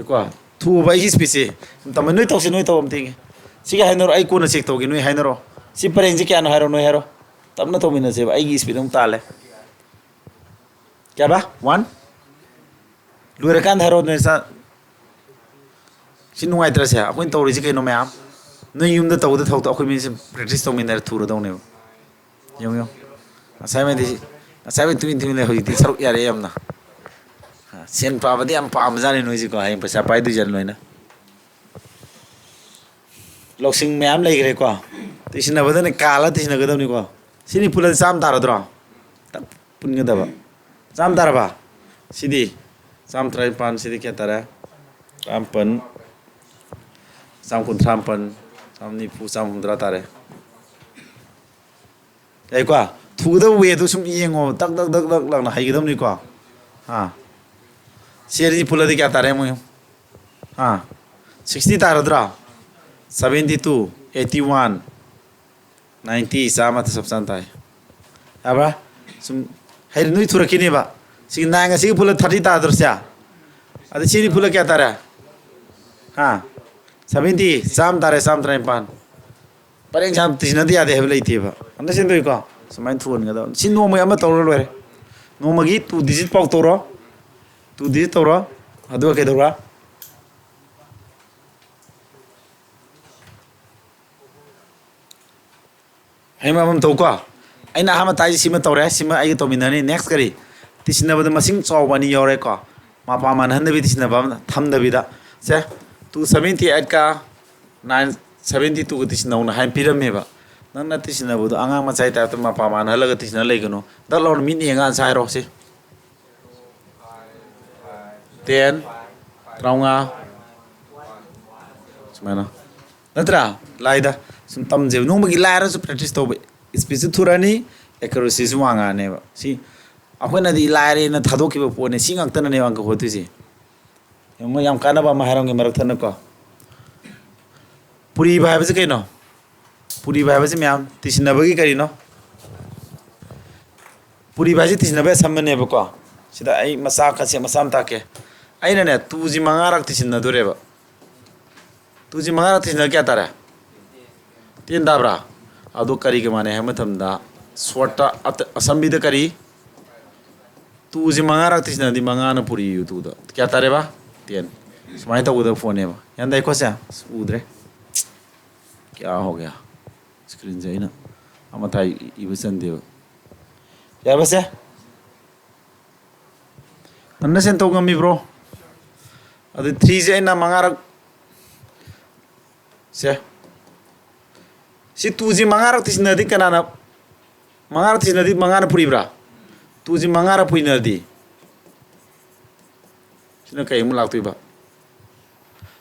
ꯀꯣ, ꯊꯨꯕ ꯑꯩꯒꯤ speedꯁꯦ꯫ ꯇꯝꯃꯣ, ꯅꯣꯏ ꯇꯧꯁꯤ, ꯅꯣꯏ ꯇꯧ ꯑꯝꯇ ꯌꯦꯡꯒꯦ꯫ ꯁꯤꯒ ꯍꯥꯏꯅꯔꯣ, ꯑꯩ ꯀꯣꯟꯅ check ꯇꯧꯒꯦ, ꯅꯣꯏ ꯍꯥꯏꯅꯔꯣ꯫ ꯁꯤ ꯄꯔꯦꯡꯁꯦ ꯀꯌꯥꯅꯣ ꯍꯥꯏꯔꯣ, ꯅꯣꯏ ꯍꯥꯏꯔꯣ꯫ ꯇꯞꯅ ꯇꯧꯃꯤꯟꯅꯁꯦꯕ, ꯑꯩꯒꯤ speed ꯑꯃꯨꯛ ꯇꯥꯜꯂꯦ꯫ ꯀꯌꯥꯕ? One? ꯂꯣꯏꯔꯀꯥꯟꯗ ꯍꯥꯏꯔꯣ, ꯅꯣꯏ ꯁꯥ-, ꯁꯤ ꯅꯨꯡꯉꯥꯏꯇ꯭ꯔꯁꯦ? ꯑꯩꯈꯣꯏꯅ ꯇꯧꯔꯤꯁꯤ ꯀꯩꯅꯣ ꯃꯌꯥꯝ? ꯅꯣꯏ ꯌꯨꯝꯗ ꯇꯧꯕꯗ ꯊꯧꯗꯣ, ꯑꯩꯈꯣꯏ ꯃꯤꯁꯦ practice ꯇꯧꯃꯤꯟꯅꯔ ꯊꯨꯔꯗꯧꯅꯦꯕ꯫ ꯌꯦꯡꯉꯨ, ꯌꯦꯡꯉꯨ꯫ ꯉꯁꯥꯏ ꯃꯩꯗꯤ, ꯉꯁꯥꯏ ꯃꯩ ꯇꯨꯃꯤꯟ ꯇꯨꯃꯤꯟ ꯂꯩ, ꯍꯧꯖꯤꯛꯇꯤ ꯁꯔꯨꯛ ꯌꯥꯔꯦ ꯌꯥꯝꯅ꯫ ꯁꯦꯟ ꯄꯥꯕꯗꯤ ꯌꯥꯝ ꯄꯥꯝꯕꯖꯥꯠꯅꯤ ꯅꯣꯏꯁꯤꯀꯣ, ꯍꯌꯦꯡ ꯄꯩꯁꯥ ꯄꯥꯏꯗꯣꯏꯖꯥꯠꯅꯤ ꯂꯣꯏꯅ꯫ ꯂꯧꯁꯤꯡ ꯃꯌꯥꯝ ꯂꯩꯈ꯭ꯔꯦꯀꯣ꯫ ꯇꯩꯁꯤꯟꯅꯕꯗꯅꯦ ꯀꯥꯜꯂ ꯇꯩꯁꯤꯟꯅꯒꯗꯕꯅꯤꯀꯣ꯫ ꯁꯤꯅꯤ ꯄꯨꯜꯂꯗꯤ ꯆꯥꯝꯃ ꯇꯥꯔꯗ꯭ꯔꯣ? ꯇꯞ ꯄꯨꯟꯒꯗꯕ꯫ ꯆꯥꯝꯃ ꯇꯥꯔꯕ? ꯁꯤꯗꯤ ꯆꯥꯝꯃ ꯇꯔꯥꯅꯤꯄꯥꯟ, ꯁꯤꯗꯤ ꯀꯌꯥ ꯇꯥꯔꯦ? ꯇꯔꯥꯃꯥꯄꯟ, ꯆꯥꯝꯃ ꯀꯨꯟꯊ꯭ꯔꯥ ꯃꯥꯄꯟ, ꯆꯥꯝꯃ ꯅꯤꯐꯨ, ꯆꯥꯝꯃ ꯍꯨꯝꯗ꯭ꯔꯥ ꯇꯥꯔꯦ꯫ ꯌꯥꯏꯀꯣ? ꯊꯨꯒꯗꯕ way ꯗꯨ ꯁꯨꯝ ꯌꯦꯡꯉꯣ, ꯇꯛ ꯇꯛ ꯇꯛ ꯇꯛ ꯂꯥꯎꯅ ꯍꯩꯒꯗꯕꯅꯤꯀꯣ꯫ ꯑꯥ꯫ ꯁꯤ ꯑꯅꯤ ꯄꯨꯜꯂꯗꯤ ꯀꯌꯥ ꯇꯥꯔꯦ ꯃꯣꯏ? ꯑꯥ꯫ Sixty ꯇꯥꯔꯗ꯭ꯔꯥ? Seventy two, eighty one, ninety, ꯆꯥꯝꯃ ꯆꯞ ꯆꯥꯅ ꯇꯥꯏ꯫ ꯌꯥꯕ꯭ꯔꯥ? ꯁꯨꯝ ꯍꯩꯔ ꯅꯣꯏ ꯊꯨꯔꯛꯈꯤꯅꯦꯕ꯫ ꯁꯤꯒꯤ nine ꯑꯁꯤꯒ ꯄꯨꯜꯂ thirty ꯇꯥꯗ꯭ꯔꯣ ꯁꯦ? ꯑꯗ ꯁꯤꯗꯤ ꯄꯨꯜꯂ ꯀꯌꯥ ꯇꯥꯔꯦ? ꯍꯥ? Seventy, ꯆꯥꯝꯃ ꯇꯥꯔꯦ, ꯆꯥꯝꯃ ꯇꯔꯥꯅꯤꯄꯥꯟ꯫ ꯄꯔꯦꯡ ꯁꯥꯡ ꯇꯤꯁꯤꯟꯅꯗ ꯌꯥꯗꯦ ꯍꯥꯏꯕ ꯂꯩꯇꯦꯕ꯫ Understand ꯇꯧꯏꯀꯣ? ꯁꯨꯃꯥꯏꯅ ꯊꯨꯍꯟꯒꯗꯕꯅꯤ꯫ ꯁꯤ ꯅꯣꯡꯃꯒꯤ ꯑꯃ ꯇꯧꯔ ꯂꯣꯏꯔꯦ꯫ ꯅꯣꯡꯃꯒꯤ two digit ꯐꯥꯎ ꯇꯧꯔꯣ꯫ Two digit ꯇꯧꯔꯣ꯫ ꯑꯗꯨꯒ ꯀꯩꯗꯧꯔ? ꯍꯌꯦꯡ ꯑꯃꯃꯝ ꯇꯧꯀꯣ꯫ ꯑꯩꯅ ꯑꯍꯥꯟꯕ ꯇꯥꯛꯏꯁꯦ ꯁꯤꯃ ꯇꯧꯔꯦ, ꯁꯤꯃ ꯑꯩꯒ ꯇꯧꯃꯤꯟꯅꯔꯅꯤ꯫ Next ꯀꯔꯤ? ꯇꯤꯁꯤꯟꯅꯕꯗ ꯃꯁꯤꯡ ꯆꯥꯎꯕ ꯑꯅꯤ ꯌꯥꯎꯔꯦꯀꯣ꯫ ꯃꯄꯥ ꯃꯥꯟꯅꯍꯟꯗꯕꯤ ꯇꯤꯁꯤꯟꯅꯕ ꯑꯃ ꯊꯝꯗꯕꯤꯗ꯫ ꯁꯦ, two seventy eight ꯀ nine seventy two ꯒ ꯇꯤꯁꯤꯟꯅꯧꯅ ꯍꯥꯏꯅ ꯄꯤꯔꯝꯃꯦꯕ꯫ ꯅꯪꯅ ꯇꯤꯁꯤꯟꯅꯕꯗꯣ ꯑꯉꯥꯡ ꯃꯆꯥꯒꯤ type ꯇ ꯃꯄꯥ ꯃꯥꯟꯅꯍꯜꯂꯒ ꯇꯤꯁꯤꯟꯅ ꯂꯩꯒꯅꯨ꯫ ꯗꯛ ꯂꯥꯎꯅ ꯃꯤꯠꯅ ꯌꯦꯡꯉ answer ꯍꯥꯏꯔꯣ ꯁꯤ꯫ Ten, ꯇꯔꯥꯃꯉꯥ, ꯁꯨꯃꯥꯏꯅ꯫ ꯅꯠꯇ꯭ꯔꯥ? ꯂꯥꯏꯗ ꯁꯨꯝ ꯇꯝꯖꯦꯕ꯫ ꯅꯣꯡꯃꯒꯤ ꯂꯥꯏꯔꯁꯨ practice ꯇꯧꯕ꯫ Speed ꯁꯨ ꯊꯨꯔꯛꯑꯅꯤ, accuracy ꯁꯨ ꯋꯥꯡꯉꯛꯑꯅꯦꯕ꯫ ꯁꯤ ꯑꯩꯈꯣꯏꯅꯗꯤ ꯂꯥꯏꯔꯦꯅ ꯊꯥꯗꯣꯛꯈꯤꯕ ꯄꯣꯠꯅꯦ꯫ ꯁꯤ ꯉꯥꯛꯇꯅꯅꯦ ꯑꯪꯀ ꯍꯣꯠꯇꯣꯏꯁꯦ꯫ ꯌꯦꯡꯉꯣ, ꯌꯥꯝ ꯀꯥꯟꯅꯕ ꯑꯃ ꯍꯥꯏꯔꯝꯒꯦ ꯃꯔꯛ ꯊꯠꯅꯀꯣ꯫ ꯄꯨꯔꯤꯕ ꯍꯥꯏꯕꯁꯤ ꯀꯩꯅꯣ? ꯄꯨꯔꯤꯕ ꯍꯥꯏꯕꯁꯤ ꯃꯌꯥꯝ ꯇꯤꯁꯤꯟꯅꯕꯒꯤ ꯀꯔꯤꯅꯣ? ꯄꯨꯔꯤꯕ ꯍꯥꯏꯁꯤ ꯊꯤꯖꯤꯟꯅꯕ ꯑꯁꯝꯕꯅꯦꯕꯀꯣ꯫ ꯁꯤꯗ ꯑꯩ ꯃꯆꯥ ꯀꯟꯁꯦꯞ ꯃꯆꯥ ꯑꯃ ꯇꯥꯛꯀꯦ꯫ ꯑꯩꯅꯅꯦ, ꯇꯨꯁꯤ ꯃꯉꯥꯔꯛ ꯊꯤꯖꯤꯟꯅꯗꯣꯔꯦꯕ꯫ ꯇꯨꯁꯤ ꯃꯉꯥꯔꯛ ꯊꯤꯖꯤꯟꯅ ꯀꯌꯥ ꯇꯥꯔꯦ? ꯇꯦꯟ ꯇꯥꯕ꯭ꯔꯥ? ꯑꯗꯣ ꯀꯔꯤꯒ ꯃꯥꯟꯅꯩ ꯍꯥꯏꯕ ꯃꯇꯝꯗ, ꯁꯣꯔꯠꯇ ꯑꯇ-, ꯑꯁꯝꯕꯤꯗ ꯀꯔꯤ? ꯇꯨꯁꯤ ꯃꯉꯥꯔꯛ ꯊꯤꯖꯤꯟꯅꯗꯤ ꯃꯉꯥꯅ ꯄꯨꯔꯤꯌꯨ ꯇꯨꯗ꯫ ꯀꯌꯥ ꯇꯥꯔꯦꯕ? ꯇꯦꯟ꯫ ꯁꯨꯃꯥꯏꯅ ꯇꯧꯒꯗꯕ ꯐꯣꯟꯅꯦꯕ꯫ ꯒ꯭ꯌꯥꯟ ꯇꯥꯏꯀꯣ ꯁꯦ? ꯑꯁ, ꯎꯗ꯭ꯔꯦ꯫ ꯀꯌꯥ ꯍꯧꯒꯦ? ꯁ꯭ꯀ꯭ꯔꯤꯟꯁꯦ ꯑꯩꯅ ꯑꯃ ꯊꯥꯏ ꯏꯕ ꯆꯟꯗꯦꯕ꯫ ꯌꯥꯔꯕ ꯁꯦ? ꯉꯟꯅ ꯁꯦꯟꯊꯣꯛ ꯉꯝꯃꯤꯕ꯭ꯔꯣ? ꯑꯗꯨ ꯊ꯭ꯔꯤꯁꯦ ꯑꯩꯅ ꯃꯉꯥꯔꯛ ꯁꯦ꯫ ꯁꯤ ꯇꯨꯁꯤ ꯃꯉꯥꯔꯛ ꯊꯤꯖꯤꯟꯅꯗꯤ ꯀꯅꯥꯅ, ꯃꯉꯥꯔꯛ ꯊꯤꯖꯤꯟꯅꯗꯤ ꯃꯉꯥꯅ ꯄꯨꯔꯤꯕ꯭ꯔꯥ? ꯇꯨꯁꯤ ꯃꯉꯥꯔꯛ ꯄꯨꯔꯤꯅꯔꯗꯤ ꯁꯤꯅ ꯀꯩ ꯑꯃꯨꯛ ꯂꯥꯛꯇꯣꯏꯕ?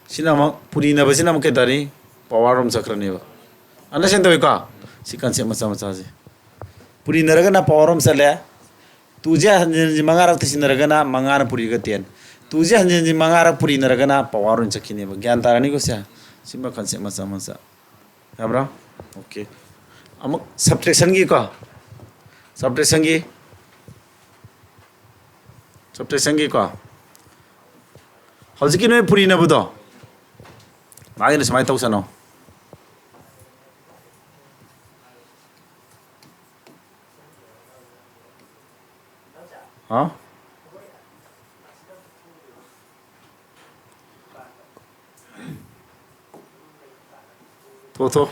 ꯁꯤꯅ ꯑꯃꯨꯛ ꯄꯨꯔꯤꯅꯕꯁꯤꯅ ꯑꯃꯨꯛ ꯀꯩ ꯇꯥꯔꯤ? ꯄꯋꯥꯔ ꯔꯣꯝ ꯆꯠꯈ꯭ꯔꯅꯦꯕ꯫ ꯑꯟꯗꯔꯁ꯭ꯇꯦꯟ ꯇꯧꯏꯀꯣ? ꯁꯤ ꯀꯟꯁꯦꯞ ꯃꯆꯥ ꯃꯆꯥꯁꯦ꯫ ꯄꯨꯔꯤꯅꯔꯒꯅ ꯄꯋꯥꯔ ꯔꯣꯝ ꯆꯠꯂꯦ꯫ ꯇꯨꯁꯦ ꯍꯟꯖꯤꯟ ꯍꯟꯖꯤꯟ ꯃꯉꯥꯔꯛ ꯊꯤꯖꯤꯟꯅꯔꯒꯅ ꯃꯉꯥꯅ ꯄꯨꯔꯤꯒ ꯇꯦꯟ꯫ ꯇꯨꯁꯦ ꯍꯟꯖꯤꯟ ꯍꯟꯖꯤꯟ ꯃꯉꯥꯔꯛ ꯄꯨꯔꯤꯅꯔꯒꯅ ꯄꯋꯥꯔ ꯑꯣꯏꯅ ꯆꯠꯈꯤꯅꯦꯕ꯫ ꯒ꯭ꯌꯥꯟ ꯇꯥꯔꯅꯤꯀꯣ ꯁꯦ? ꯁꯤꯃ ꯀꯟꯁꯦꯞ ꯃꯆꯥ ꯃꯆꯥ꯫ ꯌꯥꯕ꯭ꯔꯥ? ꯑꯣꯀꯦ꯫ ꯑꯃꯨꯛ ꯁꯕꯇ꯭ꯔꯦꯛꯁꯟꯒꯤꯀꯣ꯫ ꯁꯕꯇ꯭ꯔꯦꯛꯁꯟꯒꯤ꯫ ꯁꯕꯇ꯭ꯔꯦꯛꯁꯟꯒꯤꯀꯣ꯫ ꯍꯧꯖꯤꯛꯀꯤ ꯅꯣꯏ ꯄꯨꯔꯤꯅꯕꯗꯣ, ꯃꯥꯒꯤꯅ ꯁꯨꯃꯥꯏꯅ ꯇꯧꯁꯅꯣ꯫ ꯍꯥ? ꯊꯣꯛ, ꯊꯣꯛ꯫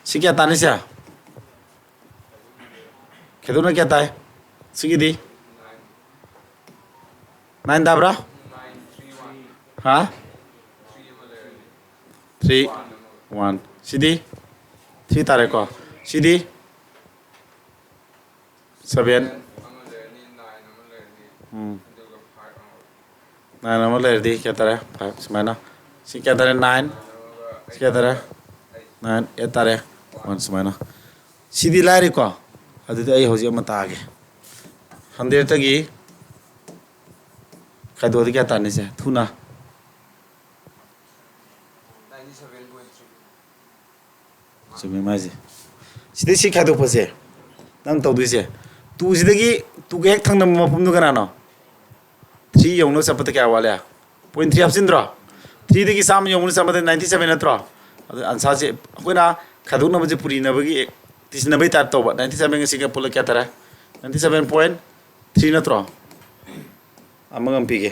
ꯁꯤ ꯀꯌꯥ ꯇꯥꯅꯤ ꯁꯦ? ꯈꯦꯗꯨꯅ ꯀꯌꯥ ꯇꯥꯏ? ꯁꯤꯒꯤꯗꯤ? ꯅꯥꯏꯟ ꯇꯥꯕ꯭ꯔꯥ? ꯍꯥ? Three, one. ꯁꯤꯗꯤ? ꯊ꯭ꯔꯤ ꯇꯥꯔꯦꯀꯣ꯫ ꯁꯤꯗꯤ? ꯁꯚꯦꯟ꯫ ꯎꯝ꯫ ꯅꯥꯏꯟ ꯑꯃ ꯂꯩꯔꯗꯤ ꯀꯌꯥ ꯇꯥꯔꯦ? ꯐꯥꯏꯚ ꯁꯨꯃꯥꯏꯅ꯫ ꯁꯤ ꯀꯌꯥ ꯇꯥꯔꯦ? ꯅꯥꯏꯟ꯫ ꯁꯤ ꯀꯌꯥ ꯇꯥꯔꯦ? ꯅꯥꯏꯟ, ꯑꯩꯠ ꯇꯥꯔꯦ꯫ ꯋꯥꯟ ꯁꯨꯃꯥꯏꯅ꯫ ꯁꯤꯗꯤ ꯂꯥꯏꯔꯦꯀꯣ꯫ ꯑꯗꯨꯗꯤ ꯑꯩ ꯍꯧꯖꯤꯛ ꯑꯃ ꯇꯥꯛꯑꯒꯦ꯫ ꯍꯟꯗ꯭ꯔꯦꯠꯇꯒꯤ ꯈꯥꯏꯗꯣꯛꯑꯗꯤ ꯀꯌꯥ ꯇꯥꯅꯤꯁꯦ? ꯊꯨꯅ꯫ ꯆꯨꯝꯃꯦ ꯃꯥꯏꯁꯦ꯫ ꯁꯤꯗꯩ ꯁꯤ ꯈꯥꯏꯗꯣꯛꯄꯁꯦ ꯅꯪ ꯇꯧꯗꯣꯏꯁꯦ, ꯇꯨꯁꯤꯗꯒꯤ ꯇꯨꯒ ꯍꯦꯛ ꯊꯪꯅꯕ ꯃꯐꯝꯗꯨ ꯀꯅꯥꯅꯣ? ꯊ꯭ꯔꯤ ꯌꯧꯅꯕ ꯆꯠꯄꯗ ꯀꯌꯥ ꯋꯥꯠꯂꯦ? Point three ꯍꯥꯞꯆꯤꯟꯗ꯭ꯔꯣ? ꯊ꯭ꯔꯤꯗꯒꯤ ꯆꯥꯝꯃ ꯌꯧꯅꯕ ꯆꯠꯄꯗ ꯅꯥꯏꯟꯇꯤ ꯁꯕꯦꯟ ꯅꯠꯇ꯭ꯔꯣ? ꯑꯗꯨ ꯑꯟꯁꯥꯔꯁꯦ ꯑꯩꯈꯣꯏꯅ ꯈꯥꯏꯗꯣꯛꯅꯕꯁꯦ ꯄꯨꯔꯤꯅꯕꯒꯤ, ꯇꯤꯁꯤꯟꯅꯕꯒꯤ ꯇꯥꯏꯞ ꯇꯧꯕ꯫ ꯅꯥꯏꯟꯇꯤ ꯁꯕꯦꯟꯒ ꯁꯤꯒ ꯄꯨꯜꯂ ꯀꯌꯥ ꯇꯥꯔꯦ? ꯅꯥꯏꯟꯇꯤ ꯁꯕꯦꯟ ꯄꯣꯏꯟ ꯊ꯭ꯔꯤ ꯅꯠꯇ꯭ꯔꯣ? ꯑꯃꯒ ꯑꯃ ꯄꯤꯒꯦ꯫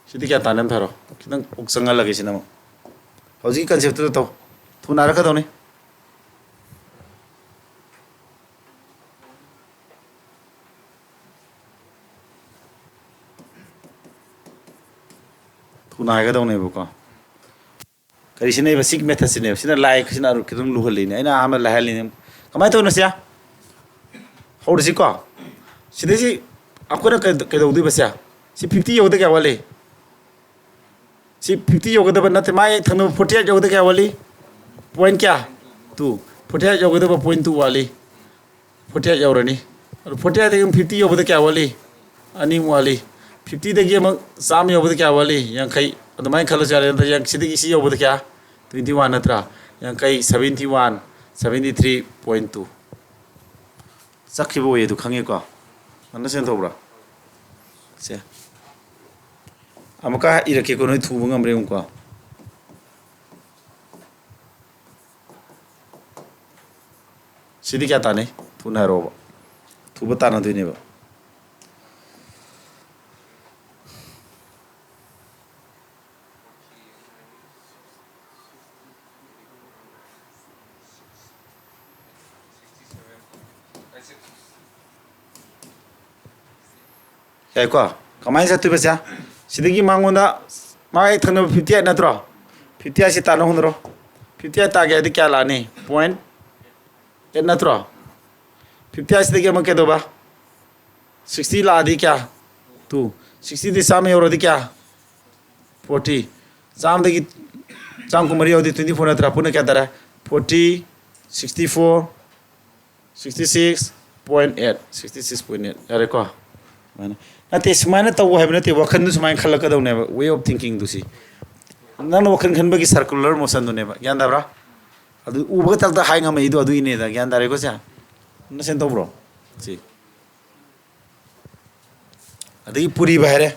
ꯁꯤꯗꯤ ꯀꯌꯥ ꯇꯥꯅꯤ ꯑꯝꯇ ꯍꯥꯏꯔꯣ? ꯈꯤꯇꯪ ꯀꯣꯛ ꯆꯪꯍꯜꯂꯒꯦ ꯁꯤꯅ ꯑꯃꯨꯛ꯫ ꯍꯧꯖꯤꯛꯀꯤ ꯀꯟꯁꯦꯞꯇꯨꯗ ꯇꯧ꯫ ꯊꯨꯅ ꯍꯥꯏꯔꯛꯀꯗꯧꯅꯤ꯫ ꯊꯨꯅ ꯍꯥꯏꯒꯗꯧꯅꯦꯕꯀꯣ꯫ ꯀꯔꯤ ꯁꯤꯟꯅꯩꯕ? ꯁꯤꯒꯤ ꯃꯦꯊꯠꯁꯤꯅꯦꯕ꯫ ꯁꯤꯅ ꯂꯥꯏ, ꯁꯤꯅ ꯑꯔꯨ-, ꯈꯤꯇꯪ ꯂꯨꯍꯜꯂꯤꯅꯦ꯫ ꯑꯩꯅ ꯑꯍꯥꯟꯕ ꯂꯥꯏꯍꯜꯂꯤꯅꯦ꯫ ꯀꯃꯥꯏꯅ ꯇꯧꯔꯤꯅꯣ ꯁꯤ? ꯍꯧꯔꯁꯤꯀꯣ꯫ ꯁꯤꯗꯩꯁꯤ ꯑꯩꯈꯣꯏꯅ ꯀꯩ-, ꯀꯩꯗꯧꯗꯣꯏꯕ ꯁꯦ? ꯁꯤ ꯐꯤꯐꯇꯤ ꯌꯧꯗ ꯀꯌꯥ ꯋꯥꯠꯂꯤ? ꯁꯤ ꯐꯤꯐꯇꯤ ꯌꯧꯒꯗꯕ ꯅꯠꯇꯦ, ꯃꯥꯏ ꯊꯪꯅꯕ ꯐꯣꯔꯇꯤ ꯑꯩꯠ ꯌꯧꯒꯗꯕ ꯀꯌꯥ ꯋꯥꯠꯂꯤ? ꯄꯣꯏꯟ ꯀꯌꯥ? ꯇꯨ꯫ ꯐꯣꯔꯇꯤ ꯑꯩꯠ ꯌꯧꯒꯗꯕ ꯄꯣꯏꯟ ꯇꯨ ꯋꯥꯠꯂꯤ꯫ ꯐꯣꯔꯇꯤ ꯑꯩꯠ ꯌꯧꯔꯅꯤ꯫ ꯑꯗꯨ ꯐꯣꯔꯇꯤ ꯑꯩꯠꯇꯒꯤ ꯑꯃꯨꯛ ꯐꯤꯐꯇꯤ ꯌꯧꯕꯗ ꯀꯌꯥ ꯋꯥꯠꯂꯤ? ꯑꯅꯤꯃꯨꯛ ꯋꯥꯠꯂꯤ꯫ ꯐꯤꯐꯇꯤꯗꯒꯤ ꯑꯃꯨꯛ ꯆꯥꯝꯃ ꯌꯧꯕꯗ ꯀꯌꯥ ꯋꯥꯠꯂꯤ? ꯌꯥꯡꯈꯩ꯫ ꯑꯗꯨꯃꯥꯏꯅ ꯈꯜꯂꯁꯨ ꯌꯥꯔꯦ꯫ ꯅꯠꯇ꯭ꯔ ꯌꯥꯡ-, ꯁꯤꯗꯒꯤ ꯁꯤ ꯌꯧꯕꯗ ꯀꯌꯥ? ꯇ꯭ꯋꯦꯟꯇꯤ ꯋꯥꯟ ꯅꯠꯇ꯭ꯔꯥ? ꯌꯥꯡꯈꯩ, seventy one, seventy three point two. ꯆꯠꯈꯤꯕ ꯑꯣꯏ ꯑꯗꯨ ꯈꯪꯉꯦꯀꯣ? ꯑꯟꯗꯔꯁ꯭ꯇꯦꯟ ꯇꯧꯕ꯭ꯔꯥ? ꯁꯦ꯫ ꯑꯃꯨꯛꯀ ꯏꯔꯛꯀꯦꯀꯣ, ꯅꯣꯏ ꯊꯨꯕ ꯉꯝꯕ꯭ꯔꯥ ꯌꯦꯡꯉꯨꯀꯣ꯫ ꯁꯤꯗꯤ ꯀꯌꯥ ꯇꯥꯅꯤ? ꯊꯨꯅ ꯍꯥꯏꯔꯛꯑꯣꯕ꯫ ꯊꯨꯕ ꯇꯥꯟꯅꯗꯣꯏꯅꯦꯕ꯫ ꯌꯥꯏꯀꯣ? ꯀꯃꯥꯏꯅ ꯆꯠꯇꯣꯏꯕ ꯁꯦ? ꯁꯤꯗꯒꯤ ꯃꯉꯣꯟꯗ, ꯃꯥꯒꯤ ꯊꯪꯅꯕ ꯐꯤꯐꯇꯤ ꯑꯩꯠ ꯅꯠꯇ꯭ꯔꯣ? ꯐꯤꯐꯇꯤ ꯑꯩꯠꯁꯤ ꯇꯥꯟꯅ ꯍꯣꯠꯅꯔꯣ꯫ ꯐꯤꯐꯇꯤ ꯑꯩꯠ ꯇꯥꯒꯦ ꯍꯥꯏꯗꯤ ꯀꯌꯥ ꯂꯥꯛꯑꯅꯤ? ꯄꯣꯏꯟ ꯑꯩꯠ ꯅꯠꯇ꯭ꯔꯣ? ꯐꯤꯐꯇꯤ ꯑꯩꯠꯁꯤꯗꯒꯤ ꯑꯃꯨꯛ ꯀꯩꯗꯧꯕ? ꯁꯤꯛꯁꯇꯤ ꯂꯥꯛꯑꯗꯤ ꯀꯌꯥ? ꯇꯨ꯫ ꯁꯤꯛꯁꯇꯤꯗꯤ ꯆꯥꯝꯃ ꯌꯧꯔꯗꯤ ꯀꯌꯥ? ꯐꯣꯔꯇꯤ꯫ ꯆꯥꯝꯃꯗꯒꯤ ꯆꯥꯝꯃ ꯀꯨꯟꯃꯔꯤ ꯌꯧꯔꯗꯤ ꯇ꯭ꯋꯦꯟꯇꯤ ꯐꯣꯔ ꯅꯠꯇ꯭ꯔꯥ? ꯄꯨꯟꯅ ꯀꯌꯥ ꯇꯥꯔꯦ? Forty, sixty four, Sixty six point eight, sixty six point eight, ꯌꯥꯔꯦꯀꯣ? ꯁꯨꯃꯥꯏꯅ ꯅꯠꯇꯦ, ꯁꯨꯃꯥꯏꯅ ꯇꯧ ꯍꯥꯏꯕ ꯅꯠꯇꯦ, ꯋꯥꯈꯜꯗꯨ ꯁꯨꯃꯥꯏꯅ ꯈꯜꯂꯛꯀꯗꯧꯅꯦꯕ, way of thinking ꯗꯨ ꯁꯤ꯫ ꯅꯪꯅ ꯋꯥꯈꯜ ꯈꯟꯕꯒꯤ circular motion ꯗꯨꯅꯦꯕ, ꯒ꯭ꯌꯥꯟ ꯇꯥꯕ꯭ꯔꯥ? ꯑꯗꯨ ꯎꯕꯒ ꯇꯛ ꯇꯛ ꯍꯥꯏ ꯉꯝꯃꯛꯏꯗꯣ ꯑꯗꯨꯒꯤꯅꯦꯗ, ꯒ꯭ꯌꯥꯟ ꯇꯥꯔꯦꯀꯣ ꯁꯦ? Understand ꯇꯧꯕ꯭ꯔꯣ? ꯁꯤ꯫ ꯑꯗꯒꯤ ꯄꯨꯔꯤꯕ ꯍꯥꯏꯔꯦ꯫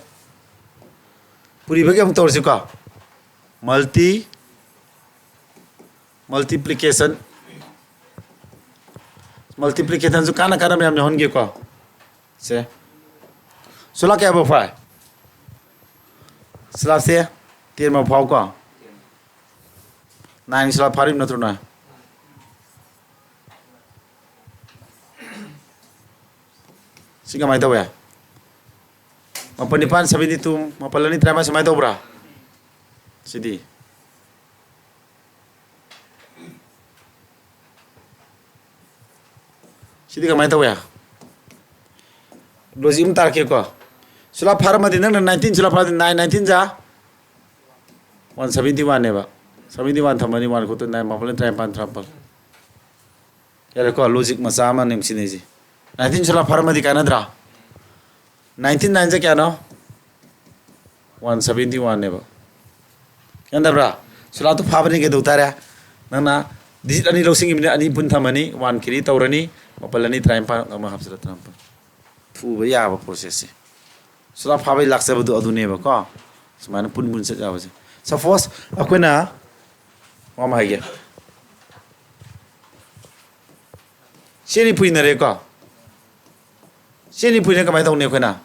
ꯄꯨꯔꯤꯕꯒꯤ ꯑꯃꯨꯛ ꯇꯧꯔꯁꯤꯀꯣ꯫ Multi, multiplication, multiplication ꯁꯨ ꯀꯥꯟꯅ ꯀꯥꯟꯅꯕ ꯌꯥꯝ ꯌꯥꯎꯍꯟꯒꯦꯀꯣ꯫ ꯁꯦ꯫ ꯁꯨꯂꯥ ꯀꯌꯥ ꯐꯥꯎ ꯐꯥꯏ? ꯁꯨꯂꯥꯁꯦ ten ꯐꯥꯎ ꯐꯥꯎꯀꯣ꯫ Nine ꯁꯨꯂꯥ ꯐꯥꯔꯤꯕ ꯅꯠꯇ꯭ꯔꯣ ꯅꯣꯏ? ꯁꯤ ꯀꯃꯥꯏꯅ ꯇꯧꯋꯦ? ꯃꯥꯄꯜ ꯅꯤꯄꯥꯜ seventy two, ꯃꯥꯄꯜ ꯑꯅꯤ ꯇꯔꯥꯃꯉꯥ, ꯁꯨꯃꯥꯏꯅ ꯇꯧꯕ꯭ꯔꯥ? ꯁꯤꯗꯤ꯫ ꯁꯤꯗꯤ ꯀꯃꯥꯏꯅ ꯇꯧꯋꯦ? Logic ꯑꯃ ꯇꯥꯔꯛꯀꯦꯀꯣ꯫ ꯁꯨꯂꯥ ꯐꯥꯔꯝꯃꯗꯤ ꯅꯪꯅ nineteen ꯁꯨꯂꯥ ꯐꯥꯔꯗꯤ nine nineteen ꯖꯥ one seventy one ꯅꯦꯕ꯫ Seventy one ꯊꯝꯃꯅꯤ, one ꯈꯨꯠꯇ nine, ꯃꯥꯄꯜ ꯇꯔꯥꯅꯤꯄꯥꯜ, ꯇꯔꯥꯃꯥꯄꯜ꯫ ꯌꯥꯔꯦꯀꯣ, logic ꯃꯆꯥ ꯑꯃ ꯅꯤꯡꯁꯤꯡꯅꯩꯁꯦ꯫ Nineteen ꯁꯨꯂꯥ ꯐꯥꯔꯝꯃꯗꯤ ꯀꯥꯟꯅꯗ꯭ꯔꯥ? Nineteen nine ꯁꯦ ꯀꯌꯥꯅꯣ? One seventy one ꯅꯦꯕ꯫ ꯒ꯭ꯌꯥꯟ ꯇꯥꯕ꯭ꯔꯥ? ꯁꯨꯂꯥꯇꯣ ꯐꯥꯕꯅꯤ ꯀꯩꯗꯧ ꯇꯥꯔꯦ? ꯅꯪꯅ digit ꯑꯅꯤ ꯂꯧꯁꯤꯟꯈꯤꯕꯅꯤ, ꯑꯅꯤ ꯄꯨꯟ ꯊꯝꯃꯅꯤ, one carry ꯇꯧꯔꯅꯤ, ꯃꯥꯄꯜ ꯑꯅꯤ ꯇꯔꯥꯅꯤꯄꯥꯜ ꯑꯃ ꯍꯥꯞꯆꯤꯜꯂ ꯇꯔꯥꯃꯥꯄꯜ꯫ ꯊꯨꯕ ꯌꯥꯕ process ꯁꯦ꯫ ꯁꯨꯂꯥ ꯐꯥꯕꯩ ꯂꯥꯛꯆꯕꯗꯣ ꯑꯗꯨꯅꯦꯕꯀꯣ꯫ ꯁꯨꯃꯥꯏꯅ ꯄꯨꯟ ꯄꯨꯟ ꯆꯠ ꯌꯥꯕꯁꯦ꯫ Suppose ꯑꯩꯈꯣꯏꯅ ꯋꯥ ꯑꯃ ꯍꯥꯏꯒꯦ꯫ ꯁꯤ ꯑꯅꯤ ꯄꯨꯏꯅꯔꯦꯀꯣ꯫ ꯁꯤ ꯑꯅꯤ ꯄꯨꯏꯅ ꯀꯃꯥꯏꯅ ꯇꯧꯅꯤ ꯑꯩꯈꯣꯏꯅ?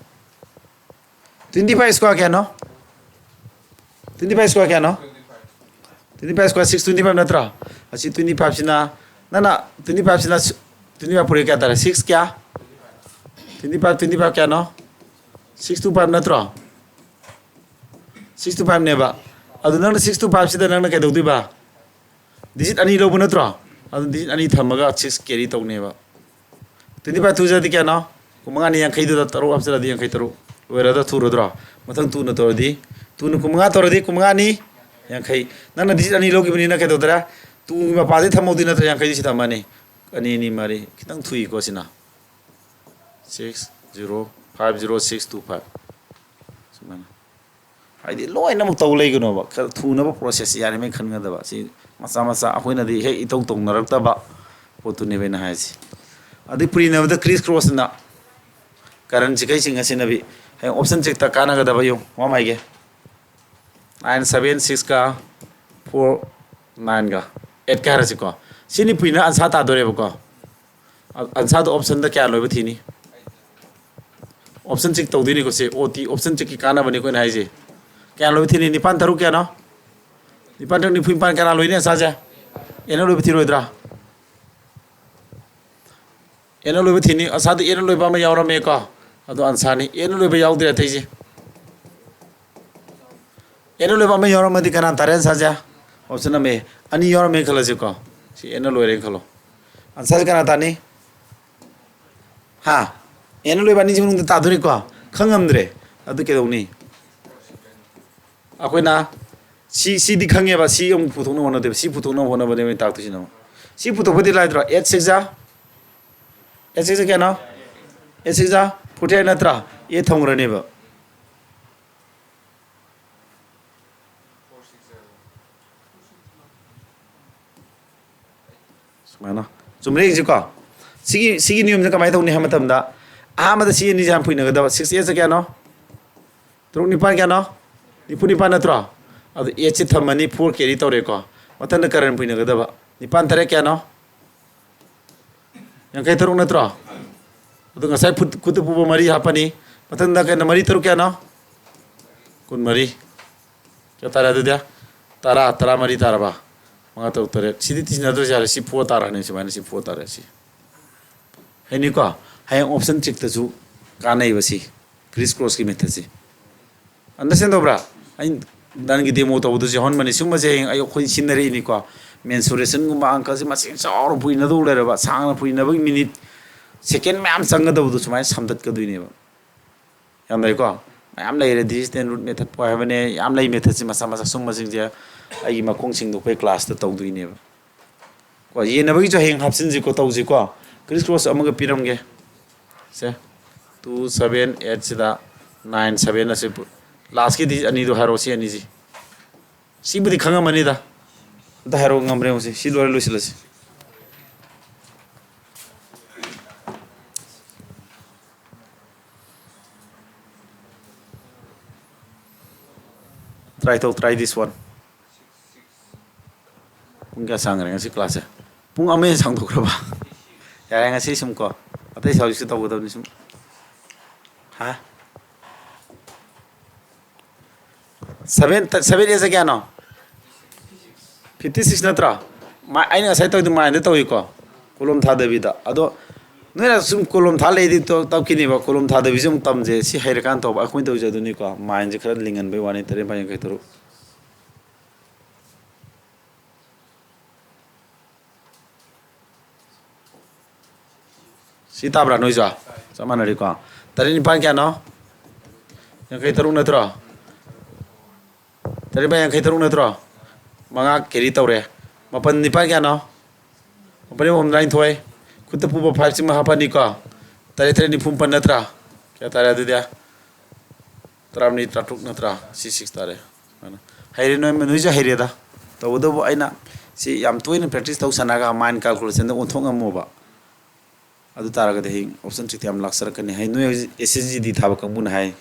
Twenty five square ꯀꯌꯥꯅꯣ? Twenty five square ꯀꯌꯥꯅꯣ? Twenty five square six twenty five ꯅꯠꯇ꯭ꯔꯣ? ꯑꯁꯤ twenty five ꯁꯤꯅ, ꯅꯪꯅ twenty five ꯁꯤꯅ, twenty five ꯄꯨꯔꯤ ꯀꯌꯥ ꯇꯥꯔꯦ? Six ꯀꯌꯥ? Twenty five, twenty five ꯀꯌꯥꯅꯣ? Six two five ꯅꯠꯇ꯭ꯔꯣ? Six two five ꯅꯦꯕ꯫ ꯑꯗꯨ ꯅꯪꯅ six two five ꯁꯤꯗ ꯅꯪꯅ ꯀꯩꯗꯧꯗꯣꯏꯕ? Digit ꯑꯅꯤ ꯂꯧꯕ ꯅꯠꯇ꯭ꯔꯣ? ꯑꯗꯨ digit ꯑꯅꯤ ꯊꯝꯃꯒ six carry ꯇꯧꯅꯦꯕ꯫ Twenty five two ꯖꯥꯗꯤ ꯀꯌꯥꯅꯣ? ꯀꯨꯟꯃꯉꯥꯅꯤ, ꯌꯥꯡꯈꯩꯗꯨꯗ ꯇꯔꯨꯛ ꯍꯥꯞꯆꯤꯜꯂꯗꯤ ꯌꯥꯡꯈꯩ ꯇꯔꯨꯛ꯫ ꯂꯣꯏꯔꯗ꯭ꯔꯥ, ꯊꯨꯔꯗ꯭ꯔꯣ? ꯃꯊꯪ two ꯅ ꯇꯧꯔꯗꯤ, two ꯅ ꯀꯨꯟꯃꯉꯥ ꯇꯧꯔꯗꯤ ꯀꯨꯟꯃꯉꯥꯅꯤ, ꯌꯥꯡꯈꯩ꯫ ꯅꯪꯅ digit ꯑꯅꯤ ꯂꯧꯈꯤꯕꯅꯤꯅ ꯀꯩꯗꯧꯗ꯭ꯔꯦ? Two ꯒꯤ ꯃꯄꯥꯗꯤ ꯊꯝꯍꯧꯗꯣꯏ ꯅꯠꯇ꯭ꯔꯥ? ꯌꯥꯡꯈꯩꯗꯤ ꯁꯤ ꯊꯝꯃꯅꯤ꯫ ꯑꯅꯤ ꯑꯅꯤ ꯃꯔꯤ, ꯈꯤꯇꯪ ꯊꯨꯏꯀꯣ ꯁꯤꯅ꯫ Six zero five zero six two five꯫ ꯁꯨꯃꯥꯏꯅ꯫ ꯍꯥꯏꯗꯤ ꯂꯣꯏꯅꯃꯛ ꯇꯧ ꯂꯩꯒꯅꯣꯕ, ꯈꯔ ꯊꯨꯅꯕ process ꯌꯥꯔꯤꯉꯩ ꯈꯟꯒꯗꯕ꯫ ꯁꯤ ꯃꯆꯥ ꯃꯆꯥ ꯑꯩꯈꯣꯏꯅꯗꯤ ꯍꯦꯛ ꯏꯇꯧ ꯇꯧꯅꯔꯛꯇꯕ ꯄꯣꯠꯇꯨꯅꯦꯕ ꯑꯩꯅ ꯍꯥꯏꯁꯦ꯫ ꯑꯗꯩ ꯄꯨꯔꯤꯅꯕꯗ criss crossꯅ current ꯁꯤꯈꯩꯁꯤꯡ ꯑꯁꯤꯅꯕꯤ ꯍꯌꯦꯡ option checkꯇ ꯀꯥꯟꯅꯒꯗꯕ ꯌꯦꯡꯉꯨ, ꯋꯥ ꯍꯥꯏꯒꯦ꯫ Nine seven sixꯀ four nineꯒ eightꯀ ꯍꯥꯏꯔꯁꯤꯀꯣ꯫ ꯁꯤꯅꯤ ꯄꯨꯏꯅ answer ꯇꯥꯗꯣꯔꯦꯕꯀꯣ꯫ ꯑ-, answerꯗꯣ optionꯗ ꯀꯌꯥ ꯂꯣꯏꯕ ꯊꯤꯅꯤ? Option check ꯇꯧꯗꯣꯏꯅꯤꯀꯣ ꯁꯤ, O T option checkꯀꯤ ꯀꯥꯟꯅꯕꯅꯤ ꯑꯩꯈꯣꯏꯅ ꯍꯥꯏꯁꯦ꯫ ꯀꯌꯥ ꯂꯣꯏꯕ ꯊꯤꯅꯤ? ꯅꯤꯄꯥꯟ ꯇꯔꯨꯛ ꯀꯌꯥꯅꯣ? ꯅꯤꯄꯥꯟ ꯇꯔꯨꯛ ꯅꯤꯐꯨ ꯅꯤꯄꯥꯟ ꯀꯅꯥ ꯂꯣꯏꯅꯤ answerꯁꯦ? Aꯅ ꯂꯣꯏꯕ ꯊꯤꯔꯣꯏꯗ꯭ꯔꯥ? Aꯅ ꯂꯣꯏꯕ ꯊꯤꯅꯤ꯫ Answerꯗ Aꯅ ꯂꯣꯏꯕ ꯑꯃ ꯌꯥꯎꯔꯝꯃꯦꯀꯣ, ꯑꯗꯣ answerꯅꯤ꯫ Aꯅ ꯂꯣꯏꯕ ꯌꯥꯎꯗ꯭ꯔꯦ ꯑꯇꯩꯁꯦ꯫ Aꯅ ꯂꯣꯏꯕ ꯑꯃ ꯌꯥꯎꯔꯝꯃꯗꯤ ꯀꯅꯥ ꯇꯥꯔꯦ answerꯁꯦ? Option ꯑꯃ꯫ ꯑꯅꯤ ꯌꯥꯎꯔꯝꯃꯦ ꯈꯜꯂꯁꯤꯀꯣ, ꯁꯤ Aꯅ ꯂꯣꯏꯔꯦꯅ ꯈꯜꯂꯣ꯫ Answerꯁꯦ ꯀꯅꯥ ꯇꯥꯅꯤ? ꯍꯥ? Aꯅ ꯂꯣꯏꯕ ꯑꯅꯤꯁꯤ ꯃꯅꯨꯡꯗ ꯇꯥꯗꯣꯔꯤꯀꯣ? ꯈꯪꯉꯝꯗ꯭ꯔꯦ꯫ ꯑꯗꯨ ꯀꯩꯗꯧꯅꯤ? ꯑꯩꯈꯣꯏꯅ ꯁꯤ, ꯁꯤꯗꯤ ꯈꯪꯉꯦꯕ, ꯁꯤ ꯑꯃꯨꯛ ꯄꯨꯊꯣꯛꯅꯕ ꯍꯣꯠꯅꯗꯦꯕ꯫ ꯁꯤ ꯄꯨꯊꯣꯛꯅꯕ ꯍꯣꯠꯅꯕꯅꯦꯕ ꯑꯩꯅ ꯇꯥꯛꯇꯣꯏꯁꯤꯅ ꯑꯃꯨꯛ꯫ ꯁꯤ ꯄꯨꯊꯣꯛꯄꯗꯤ ꯂꯥꯏꯗ꯭ꯔꯣ? Eight sixꯖ, eight sixꯖ ꯀꯌꯥꯅꯣ? Eight sixꯖ forty eight ꯅꯠꯇ꯭ꯔꯥ? A ꯊꯝꯈ꯭ꯔꯅꯦꯕ꯫ ꯁꯨꯃꯥꯏꯅ꯫ ꯆꯨꯝꯕ꯭ꯔꯥ ꯌꯦꯡꯁꯤꯀꯣ꯫ ꯁꯤꯒꯤ, ꯁꯤꯒꯤ ꯅꯤꯌꯣꯝꯁꯦ ꯀꯃꯥꯏꯅ ꯇꯧꯅꯤ ꯍꯥꯏꯕ ꯃꯇꯝꯗ, ꯑꯍꯥꯟꯕꯗ ꯁꯤ ꯑꯅꯤꯁꯦ ꯍꯥꯟꯅ ꯄꯨꯏꯅꯒꯗꯕ꯫ Six eightꯁꯦ ꯀꯌꯥꯅꯣ? ꯇꯔꯨꯛ ꯅꯤꯄꯥꯟ ꯀꯌꯥꯅꯣ? ꯅꯤꯐꯨ ꯅꯤꯄꯥꯟ ꯅꯠꯇ꯭ꯔꯣ? ꯑꯗꯨ eightꯁꯦ ꯊꯝꯃꯅꯤ, four carry ꯇꯧꯔꯦꯀꯣ꯫ ꯃꯊꯪꯗ current ꯄꯨꯏꯅꯒꯗꯕ꯫ ꯅꯤꯄꯥꯟ ꯇꯔꯦꯠ ꯀꯌꯥꯅꯣ? ꯌꯥꯡꯈꯩ ꯇꯔꯨꯛ ꯅꯠꯇ꯭ꯔꯣ? ꯑꯗꯨ ꯉꯁꯥꯏ ꯈꯨꯠ-, ꯈꯨꯠꯇ ꯄꯨꯕ ꯃꯔꯤ ꯍꯥꯞꯄꯅꯤ꯫ ꯃꯊꯪꯗ ꯀꯩꯅꯣ, ꯃꯔꯤ ꯇꯔꯨꯛ ꯀꯌꯥꯅꯣ? ꯀꯨꯟꯃꯔꯤ꯫ ꯀꯌꯥ ꯇꯥꯔꯦ ꯑꯗꯨꯗꯤ? ꯇꯔꯥ, ꯇꯔꯥꯃꯔꯤ ꯇꯥꯔꯕ? ꯃꯉꯥ ꯇꯔꯨꯛ ꯇꯔꯦꯠ꯫ ꯁꯤꯗꯤ ꯇꯤꯁꯤꯟꯅꯗ꯭ꯔꯁꯨ ꯌꯥꯔꯦ꯫ ꯁꯤ four ꯇꯥꯔꯅꯤ, ꯁꯨꯃꯥꯏꯅ ꯁꯤ four ꯇꯥꯔꯦ ꯁꯤ꯫ ꯍꯩꯅꯤꯀꯣ? ꯍꯌꯦꯡ option checkꯇꯁꯨ ꯀꯥꯟꯅꯩꯕ ꯁꯤ criss crossꯀꯤ methodꯁꯤ꯫ Understand ꯇꯧꯕ꯭ꯔꯥ? ꯑꯩ ꯅꯪꯒꯤ demo ꯇꯧꯕꯗꯁꯨ ꯌꯥꯎꯍꯟꯕꯅꯤ꯫ ꯁꯨꯝꯕꯁꯦ ꯍꯌꯦꯡ ꯑꯩ, ꯑꯩꯈꯣꯏ ꯁꯤꯖꯤꯟꯅꯔꯛꯏꯅꯤꯀꯣ꯫ Mensuration-ꯒꯨꯝꯕ ꯑꯪꯀꯁꯦ ꯃꯁꯤꯡ ꯆꯥꯎꯅ ꯄꯨꯏꯅꯗꯧ ꯂꯩꯔꯕ, ꯁꯥꯡꯅ ꯄꯨꯏꯅꯕꯒꯤ minute, second ꯃꯌꯥꯝ ꯆꯪꯒꯗꯕꯗꯣ ꯁꯨꯃꯥꯏꯅ ꯁꯝꯗꯠꯀꯗꯣꯏꯅꯦꯕ꯫ ꯌꯥꯝ ꯂꯩꯀꯣ? ꯃꯌꯥꯝ ꯂꯩꯔꯦ, decision root methodꯄꯨ ꯍꯥꯏꯕꯅꯦ, ꯌꯥꯝ ꯂꯩ methodꯁꯦ ꯃꯆꯥ ꯃꯆꯥ꯫ ꯁꯨꯝꯕꯁꯤꯡꯁꯦ ꯑꯩꯒꯤ ꯃꯈꯣꯡ ꯁꯦꯡꯗꯣꯛꯄꯒꯤ classꯇ ꯇꯧꯗꯣꯏꯅꯦꯕ꯫ ꯀꯣ, ꯌꯦꯟꯅꯕꯒꯤꯁꯨ ꯍꯌꯦꯡ ꯍꯥꯞꯆꯤꯟꯁꯤꯀꯣ, ꯇꯧꯁꯤꯀꯣ꯫ Criss cross ꯑꯃꯒ ꯄꯤꯔꯝꯒꯦ꯫ ꯁꯦ, two seven eight ꯁꯤꯗ nine seven ꯑꯁꯤ ꯄꯨ-, last ꯀꯤ digit ꯑꯅꯤꯗꯣ ꯍꯥꯏꯔꯛꯑꯣ, ꯁꯤ ꯑꯅꯤꯁꯤ꯫ ꯁꯤꯕꯨꯗꯤ ꯈꯪꯉꯝꯃꯅꯤꯗ꯫ ꯑꯝꯇ ꯍꯥꯏꯔꯛꯑꯣ, ꯉꯝꯕ꯭ꯔꯥ ꯌꯦꯡꯉꯨꯁꯤ꯫ ꯁꯤ ꯂꯣꯏꯔ ꯂꯣꯏꯁꯤꯜꯂꯁꯤ꯫ Try ꯇꯧ, try this one. ꯄꯨꯡ ꯀꯌꯥ ꯁꯥꯡꯈ꯭ꯔꯦ ꯉꯁꯤ class ꯁꯦ? ꯄꯨꯡ ꯑꯃ ꯍꯦꯟꯅ ꯁꯥꯡꯗꯣꯛꯈ꯭ꯔꯕ? ꯌꯥꯔꯦ, ꯉꯁꯤ ꯁꯨꯝ ꯀꯣ, ꯑꯇꯩ ꯍꯧꯖꯤꯛꯁꯨ ꯇꯧꯒꯗꯕꯅꯤ ꯁꯨꯝ꯫ ꯍꯥ? Seven, seven eight ꯁꯦ ꯀꯌꯥꯅꯣ? Fifty six ꯅꯠꯇ꯭ꯔꯣ? ꯃꯥ-, ꯑꯩꯅ ꯉꯁꯥꯏ ꯇꯧꯔꯤꯗꯣ mind ꯇꯧꯏꯀꯣ, ꯀꯣꯂꯣꯝ ꯊꯥꯗꯕꯤꯗ꯫ ꯑꯗꯣ ꯅꯣꯏꯅ ꯁꯨꯝ ꯀꯣꯂꯣꯝ ꯊꯥ ꯂꯩꯗꯤ ꯇꯧ-, ꯇꯧꯈꯤꯅꯦꯕ꯫ ꯀꯣꯂꯣꯝ ꯊꯥꯗꯕꯤꯁꯦ ꯑꯃꯨꯛ ꯇꯝꯁꯦ꯫ ꯁꯤ ꯍꯩꯔꯀꯥꯟꯗ ꯇꯧꯕ꯫ ꯑꯩꯈꯣꯏꯅ ꯇꯧꯔꯤꯁꯦ ꯑꯗꯨꯅꯤꯀꯣ, mind ꯁꯦ ꯈꯔ ꯂꯤꯡꯍꯟꯕꯩ ꯋꯥꯅꯤ꯫ ꯇꯔꯦꯠ ꯅꯤꯄꯥꯜ ꯌꯥꯡꯈꯩ ꯇꯔꯨꯛ꯫ ꯁꯤ ꯇꯥꯕ꯭ꯔꯥ ꯅꯣꯏꯁꯨ? ꯆꯞ ꯃꯥꯟꯅꯔꯤꯀꯣ꯫ ꯇꯔꯦꯠ ꯅꯤꯄꯥꯜ ꯀꯌꯥꯅꯣ? ꯌꯥꯡꯈꯩ ꯇꯔꯨꯛ ꯅꯠꯇ꯭ꯔꯣ? ꯇꯔꯦꯠ ꯅꯤꯄꯥꯜ ꯌꯥꯡꯈꯩ ꯇꯔꯨꯛ ꯅꯠꯇ꯭ꯔꯣ? ꯃꯉꯥ carry ꯇꯧꯔꯦ꯫ ꯃꯥꯄꯜ ꯅꯤꯄꯥꯜ ꯀꯌꯥꯅꯣ? ꯃꯥꯄꯜ ꯍꯨꯝꯐꯨꯇꯔꯥꯅꯤꯊꯣꯏ꯫ ꯈꯨꯠꯇ ꯄꯨꯕ five ꯁꯤꯃ ꯍꯥꯞꯄꯅꯤꯀꯣ꯫ ꯇꯔꯦꯠ ꯇꯔꯦꯠ ꯅꯤꯐꯨ ꯃꯥꯄꯜ ꯅꯠꯇ꯭ꯔꯥ? ꯀꯌꯥ ꯇꯥꯔꯦ ꯑꯗꯨꯗꯤ? ꯇꯔꯥꯃꯔꯤ, ꯇꯔꯥꯇꯔꯨꯛ ꯅꯠꯇ꯭ꯔꯥ? ꯁꯤ six ꯇꯥꯔꯦ꯫ ꯁꯨꯃꯥꯏꯅ꯫ ꯍꯩꯔꯦ ꯅꯣꯏ, ꯅꯣꯏꯁꯨ ꯍꯩꯔꯦꯗ꯫ ꯇꯧꯕꯇꯕꯨ ꯑꯩꯅ ꯁꯤ ꯌꯥꯝ ꯇꯣꯏꯅ practice ꯇꯧ ꯁꯥꯟꯅꯔꯒ mind calculation ꯗ ꯑꯣꯟꯊꯣꯛ ꯉꯝꯃꯣꯕ꯫ ꯑꯗꯨ ꯇꯥꯔꯒꯗꯤ ꯍꯌꯦꯡ option trick ꯇ ꯌꯥꯝ ꯂꯥꯛꯆꯔꯛꯀꯅꯤ꯫ ꯍꯌꯦꯡ ꯅꯣꯏ ꯍꯧꯖꯤꯛ S S G D ꯊꯥꯕ ꯀꯥꯡꯕꯨꯅ ꯍꯥꯏ꯫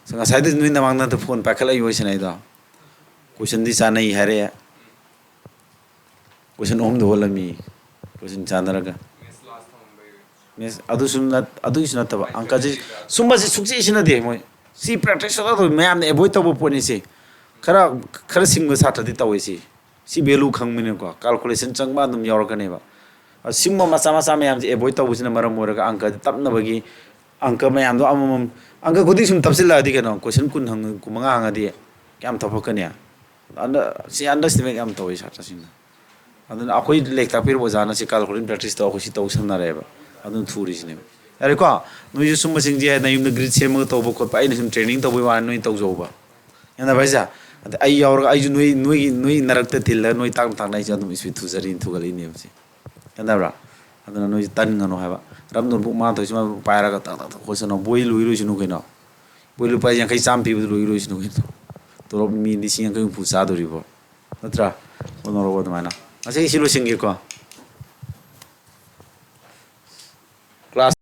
ꯉꯁꯥꯏꯗꯩ ꯅꯣꯏ ꯅꯃꯥꯡꯗ phone ꯄꯥꯏꯈꯠꯂꯛꯏ ꯋꯥꯔꯤ ꯁꯥꯟꯅꯩꯗꯣ꯫ Question ꯗꯤ ꯆꯥꯅꯩ ꯍꯥꯏꯔꯛꯑꯦ꯫ Question ꯑꯍꯨꯝꯗ ꯍꯣꯜꯂꯝꯃꯤ꯫ Question ꯆꯥꯟꯅꯔꯒ꯫ Maths, ꯑꯗꯨꯁꯨ ꯅꯠ-, ꯑꯗꯨꯒꯤꯁꯨ ꯅꯠꯇꯕ꯫ ꯑꯪꯀꯁꯤ, ꯁꯨꯝꯕꯁꯤ ꯁꯨꯡꯁꯤ ꯁꯤꯟꯅꯗꯦ ꯃꯣꯏ꯫ ꯁꯤ practice ꯁꯨꯡꯇꯧ ꯇꯧꯗꯦ꯫ ꯃꯌꯥꯝꯅ avoid ꯇꯧꯕ ꯄꯣꯠꯅꯤ ꯁꯤ꯫ ꯈꯔ, ꯈꯔ ꯁꯤꯡꯕ ꯁꯥꯇ꯭ꯔꯗꯤ ꯇꯧꯋꯦ ꯁꯤ꯫ ꯁꯤ value ꯈꯪꯕꯅꯤꯅꯀꯣ꯫ Calculation ꯆꯪꯕ ꯑꯗꯨꯝ ꯌꯥꯎꯔꯛꯀꯅꯦꯕ꯫ ꯑ, ꯁꯤꯒꯨꯝꯕ ꯃꯆꯥ ꯃꯆꯥ ꯃꯌꯥꯝꯁꯦ avoid ꯇꯧꯕꯁꯤꯅ ꯃꯔꯝ ꯑꯣꯏꯔꯒ ꯑꯪꯀ ꯇꯞꯅꯕꯒꯤ, ꯑꯪꯀ ꯃꯌꯥꯝꯗꯣ ꯑꯃꯃꯝ, ꯑꯪꯀ ꯈꯨꯗꯤꯡ ꯁꯨꯝ ꯇꯞꯁꯤꯜꯂꯛꯑꯗꯤ ꯀꯩꯅꯣ, question ꯀꯨꯟ ꯍꯪ-, ꯀꯨꯟꯃꯉꯥ ꯍꯪꯉꯗꯤ ꯀꯌꯥꯝ ꯊꯣꯛꯂꯛꯀꯅꯤ? ꯑꯟꯗ-, ꯁꯤ underestimate ꯌꯥꯝ ꯇꯧꯋꯤ ꯁꯥꯇ꯭ꯔꯁꯤꯡꯅ꯫ ꯑꯗꯨꯅ ꯑꯩꯈꯣꯏ ꯂꯥꯏꯔꯤꯛ ꯇꯥꯛꯄꯤꯔꯤꯕ ꯑꯣꯖꯥꯅ ꯁꯤ calculating practice ꯇꯧ, ꯑꯩꯈꯣꯏ ꯁꯤ ꯇꯧ ꯁꯝꯅꯔꯦꯕ꯫ ꯑꯗꯨꯅ ꯊꯨꯔꯤꯁꯤꯅꯦꯕ꯫ ꯌꯥꯔꯦꯀꯣ? ꯅꯣꯏꯁꯨ ꯁꯨꯝꯕꯁꯤꯡꯁꯦ ꯅꯌꯨꯝꯗ grid ꯁꯦꯝꯃꯒ ꯇꯧꯕ ꯈꯣꯠꯄ, ꯑꯩꯅ ꯁꯨꯝ training ꯇꯧꯕꯩ ꯋꯥꯅꯤ, ꯅꯣꯏ ꯇꯧꯖꯧꯕ꯫ ꯌꯥꯅꯕ ꯍꯥꯏꯁꯦ? ꯑꯗ ꯑꯩ ꯌꯥꯎꯔꯒ ꯑꯩꯁꯨ ꯅꯣꯏ ꯅꯣꯏꯒꯤ ꯅꯣꯏ ꯅꯔꯛꯇ ꯇꯤꯜꯂꯒ ꯅꯣꯏ ꯇꯥꯛꯅ ꯇꯥꯛꯅ ꯑꯩꯁꯨ ꯑꯗꯨꯝ speed ꯊꯨꯖꯔꯤꯅ ꯊꯨꯒꯠꯂꯛꯏꯅꯦꯕꯁꯦ꯫ ꯈꯟꯗꯕ꯭ꯔꯥ? ꯑꯗꯨꯅ ꯅꯣꯏꯁꯨ ꯇꯟꯒꯅꯨ ꯍꯥꯏꯕ꯫ ꯔꯞ ꯅꯣꯠꯕꯨꯛ ꯃꯥ ꯇꯧꯔꯤꯁꯤ ꯃꯥ ꯄꯥꯏꯔꯒ ꯇꯥꯛ ꯇꯥꯛ ꯇꯥꯛ ꯈꯣꯠꯁꯅꯨ꯫ ꯕꯣꯏ ꯂꯣꯏꯔꯣꯏꯁꯅꯨ ꯀꯩꯅꯣ꯫ ꯕꯣꯏ ꯂꯨꯄꯥ ꯌꯥꯡꯈꯩ ꯆꯥꯝꯃ ꯄꯤꯕꯗꯨ ꯂꯣꯏꯔꯣꯏꯁꯅꯨ ꯀꯩꯅꯣ꯫ ꯇꯣꯂꯣꯞ ꯃꯤ ꯂꯤꯁꯤꯡ ꯌꯥꯡꯈꯩ ꯍꯨꯝꯐꯨ ꯆꯥꯗꯣꯔꯤꯕꯣ? ꯅꯠꯇ꯭ꯔꯥ? ꯍꯣꯠꯅꯔꯛꯑꯣ ꯑꯗꯨꯃꯥꯏꯅ꯫ ꯉꯁꯤ ꯁꯤ ꯂꯣꯏꯁꯤꯟꯒꯦꯀꯣ꯫ Class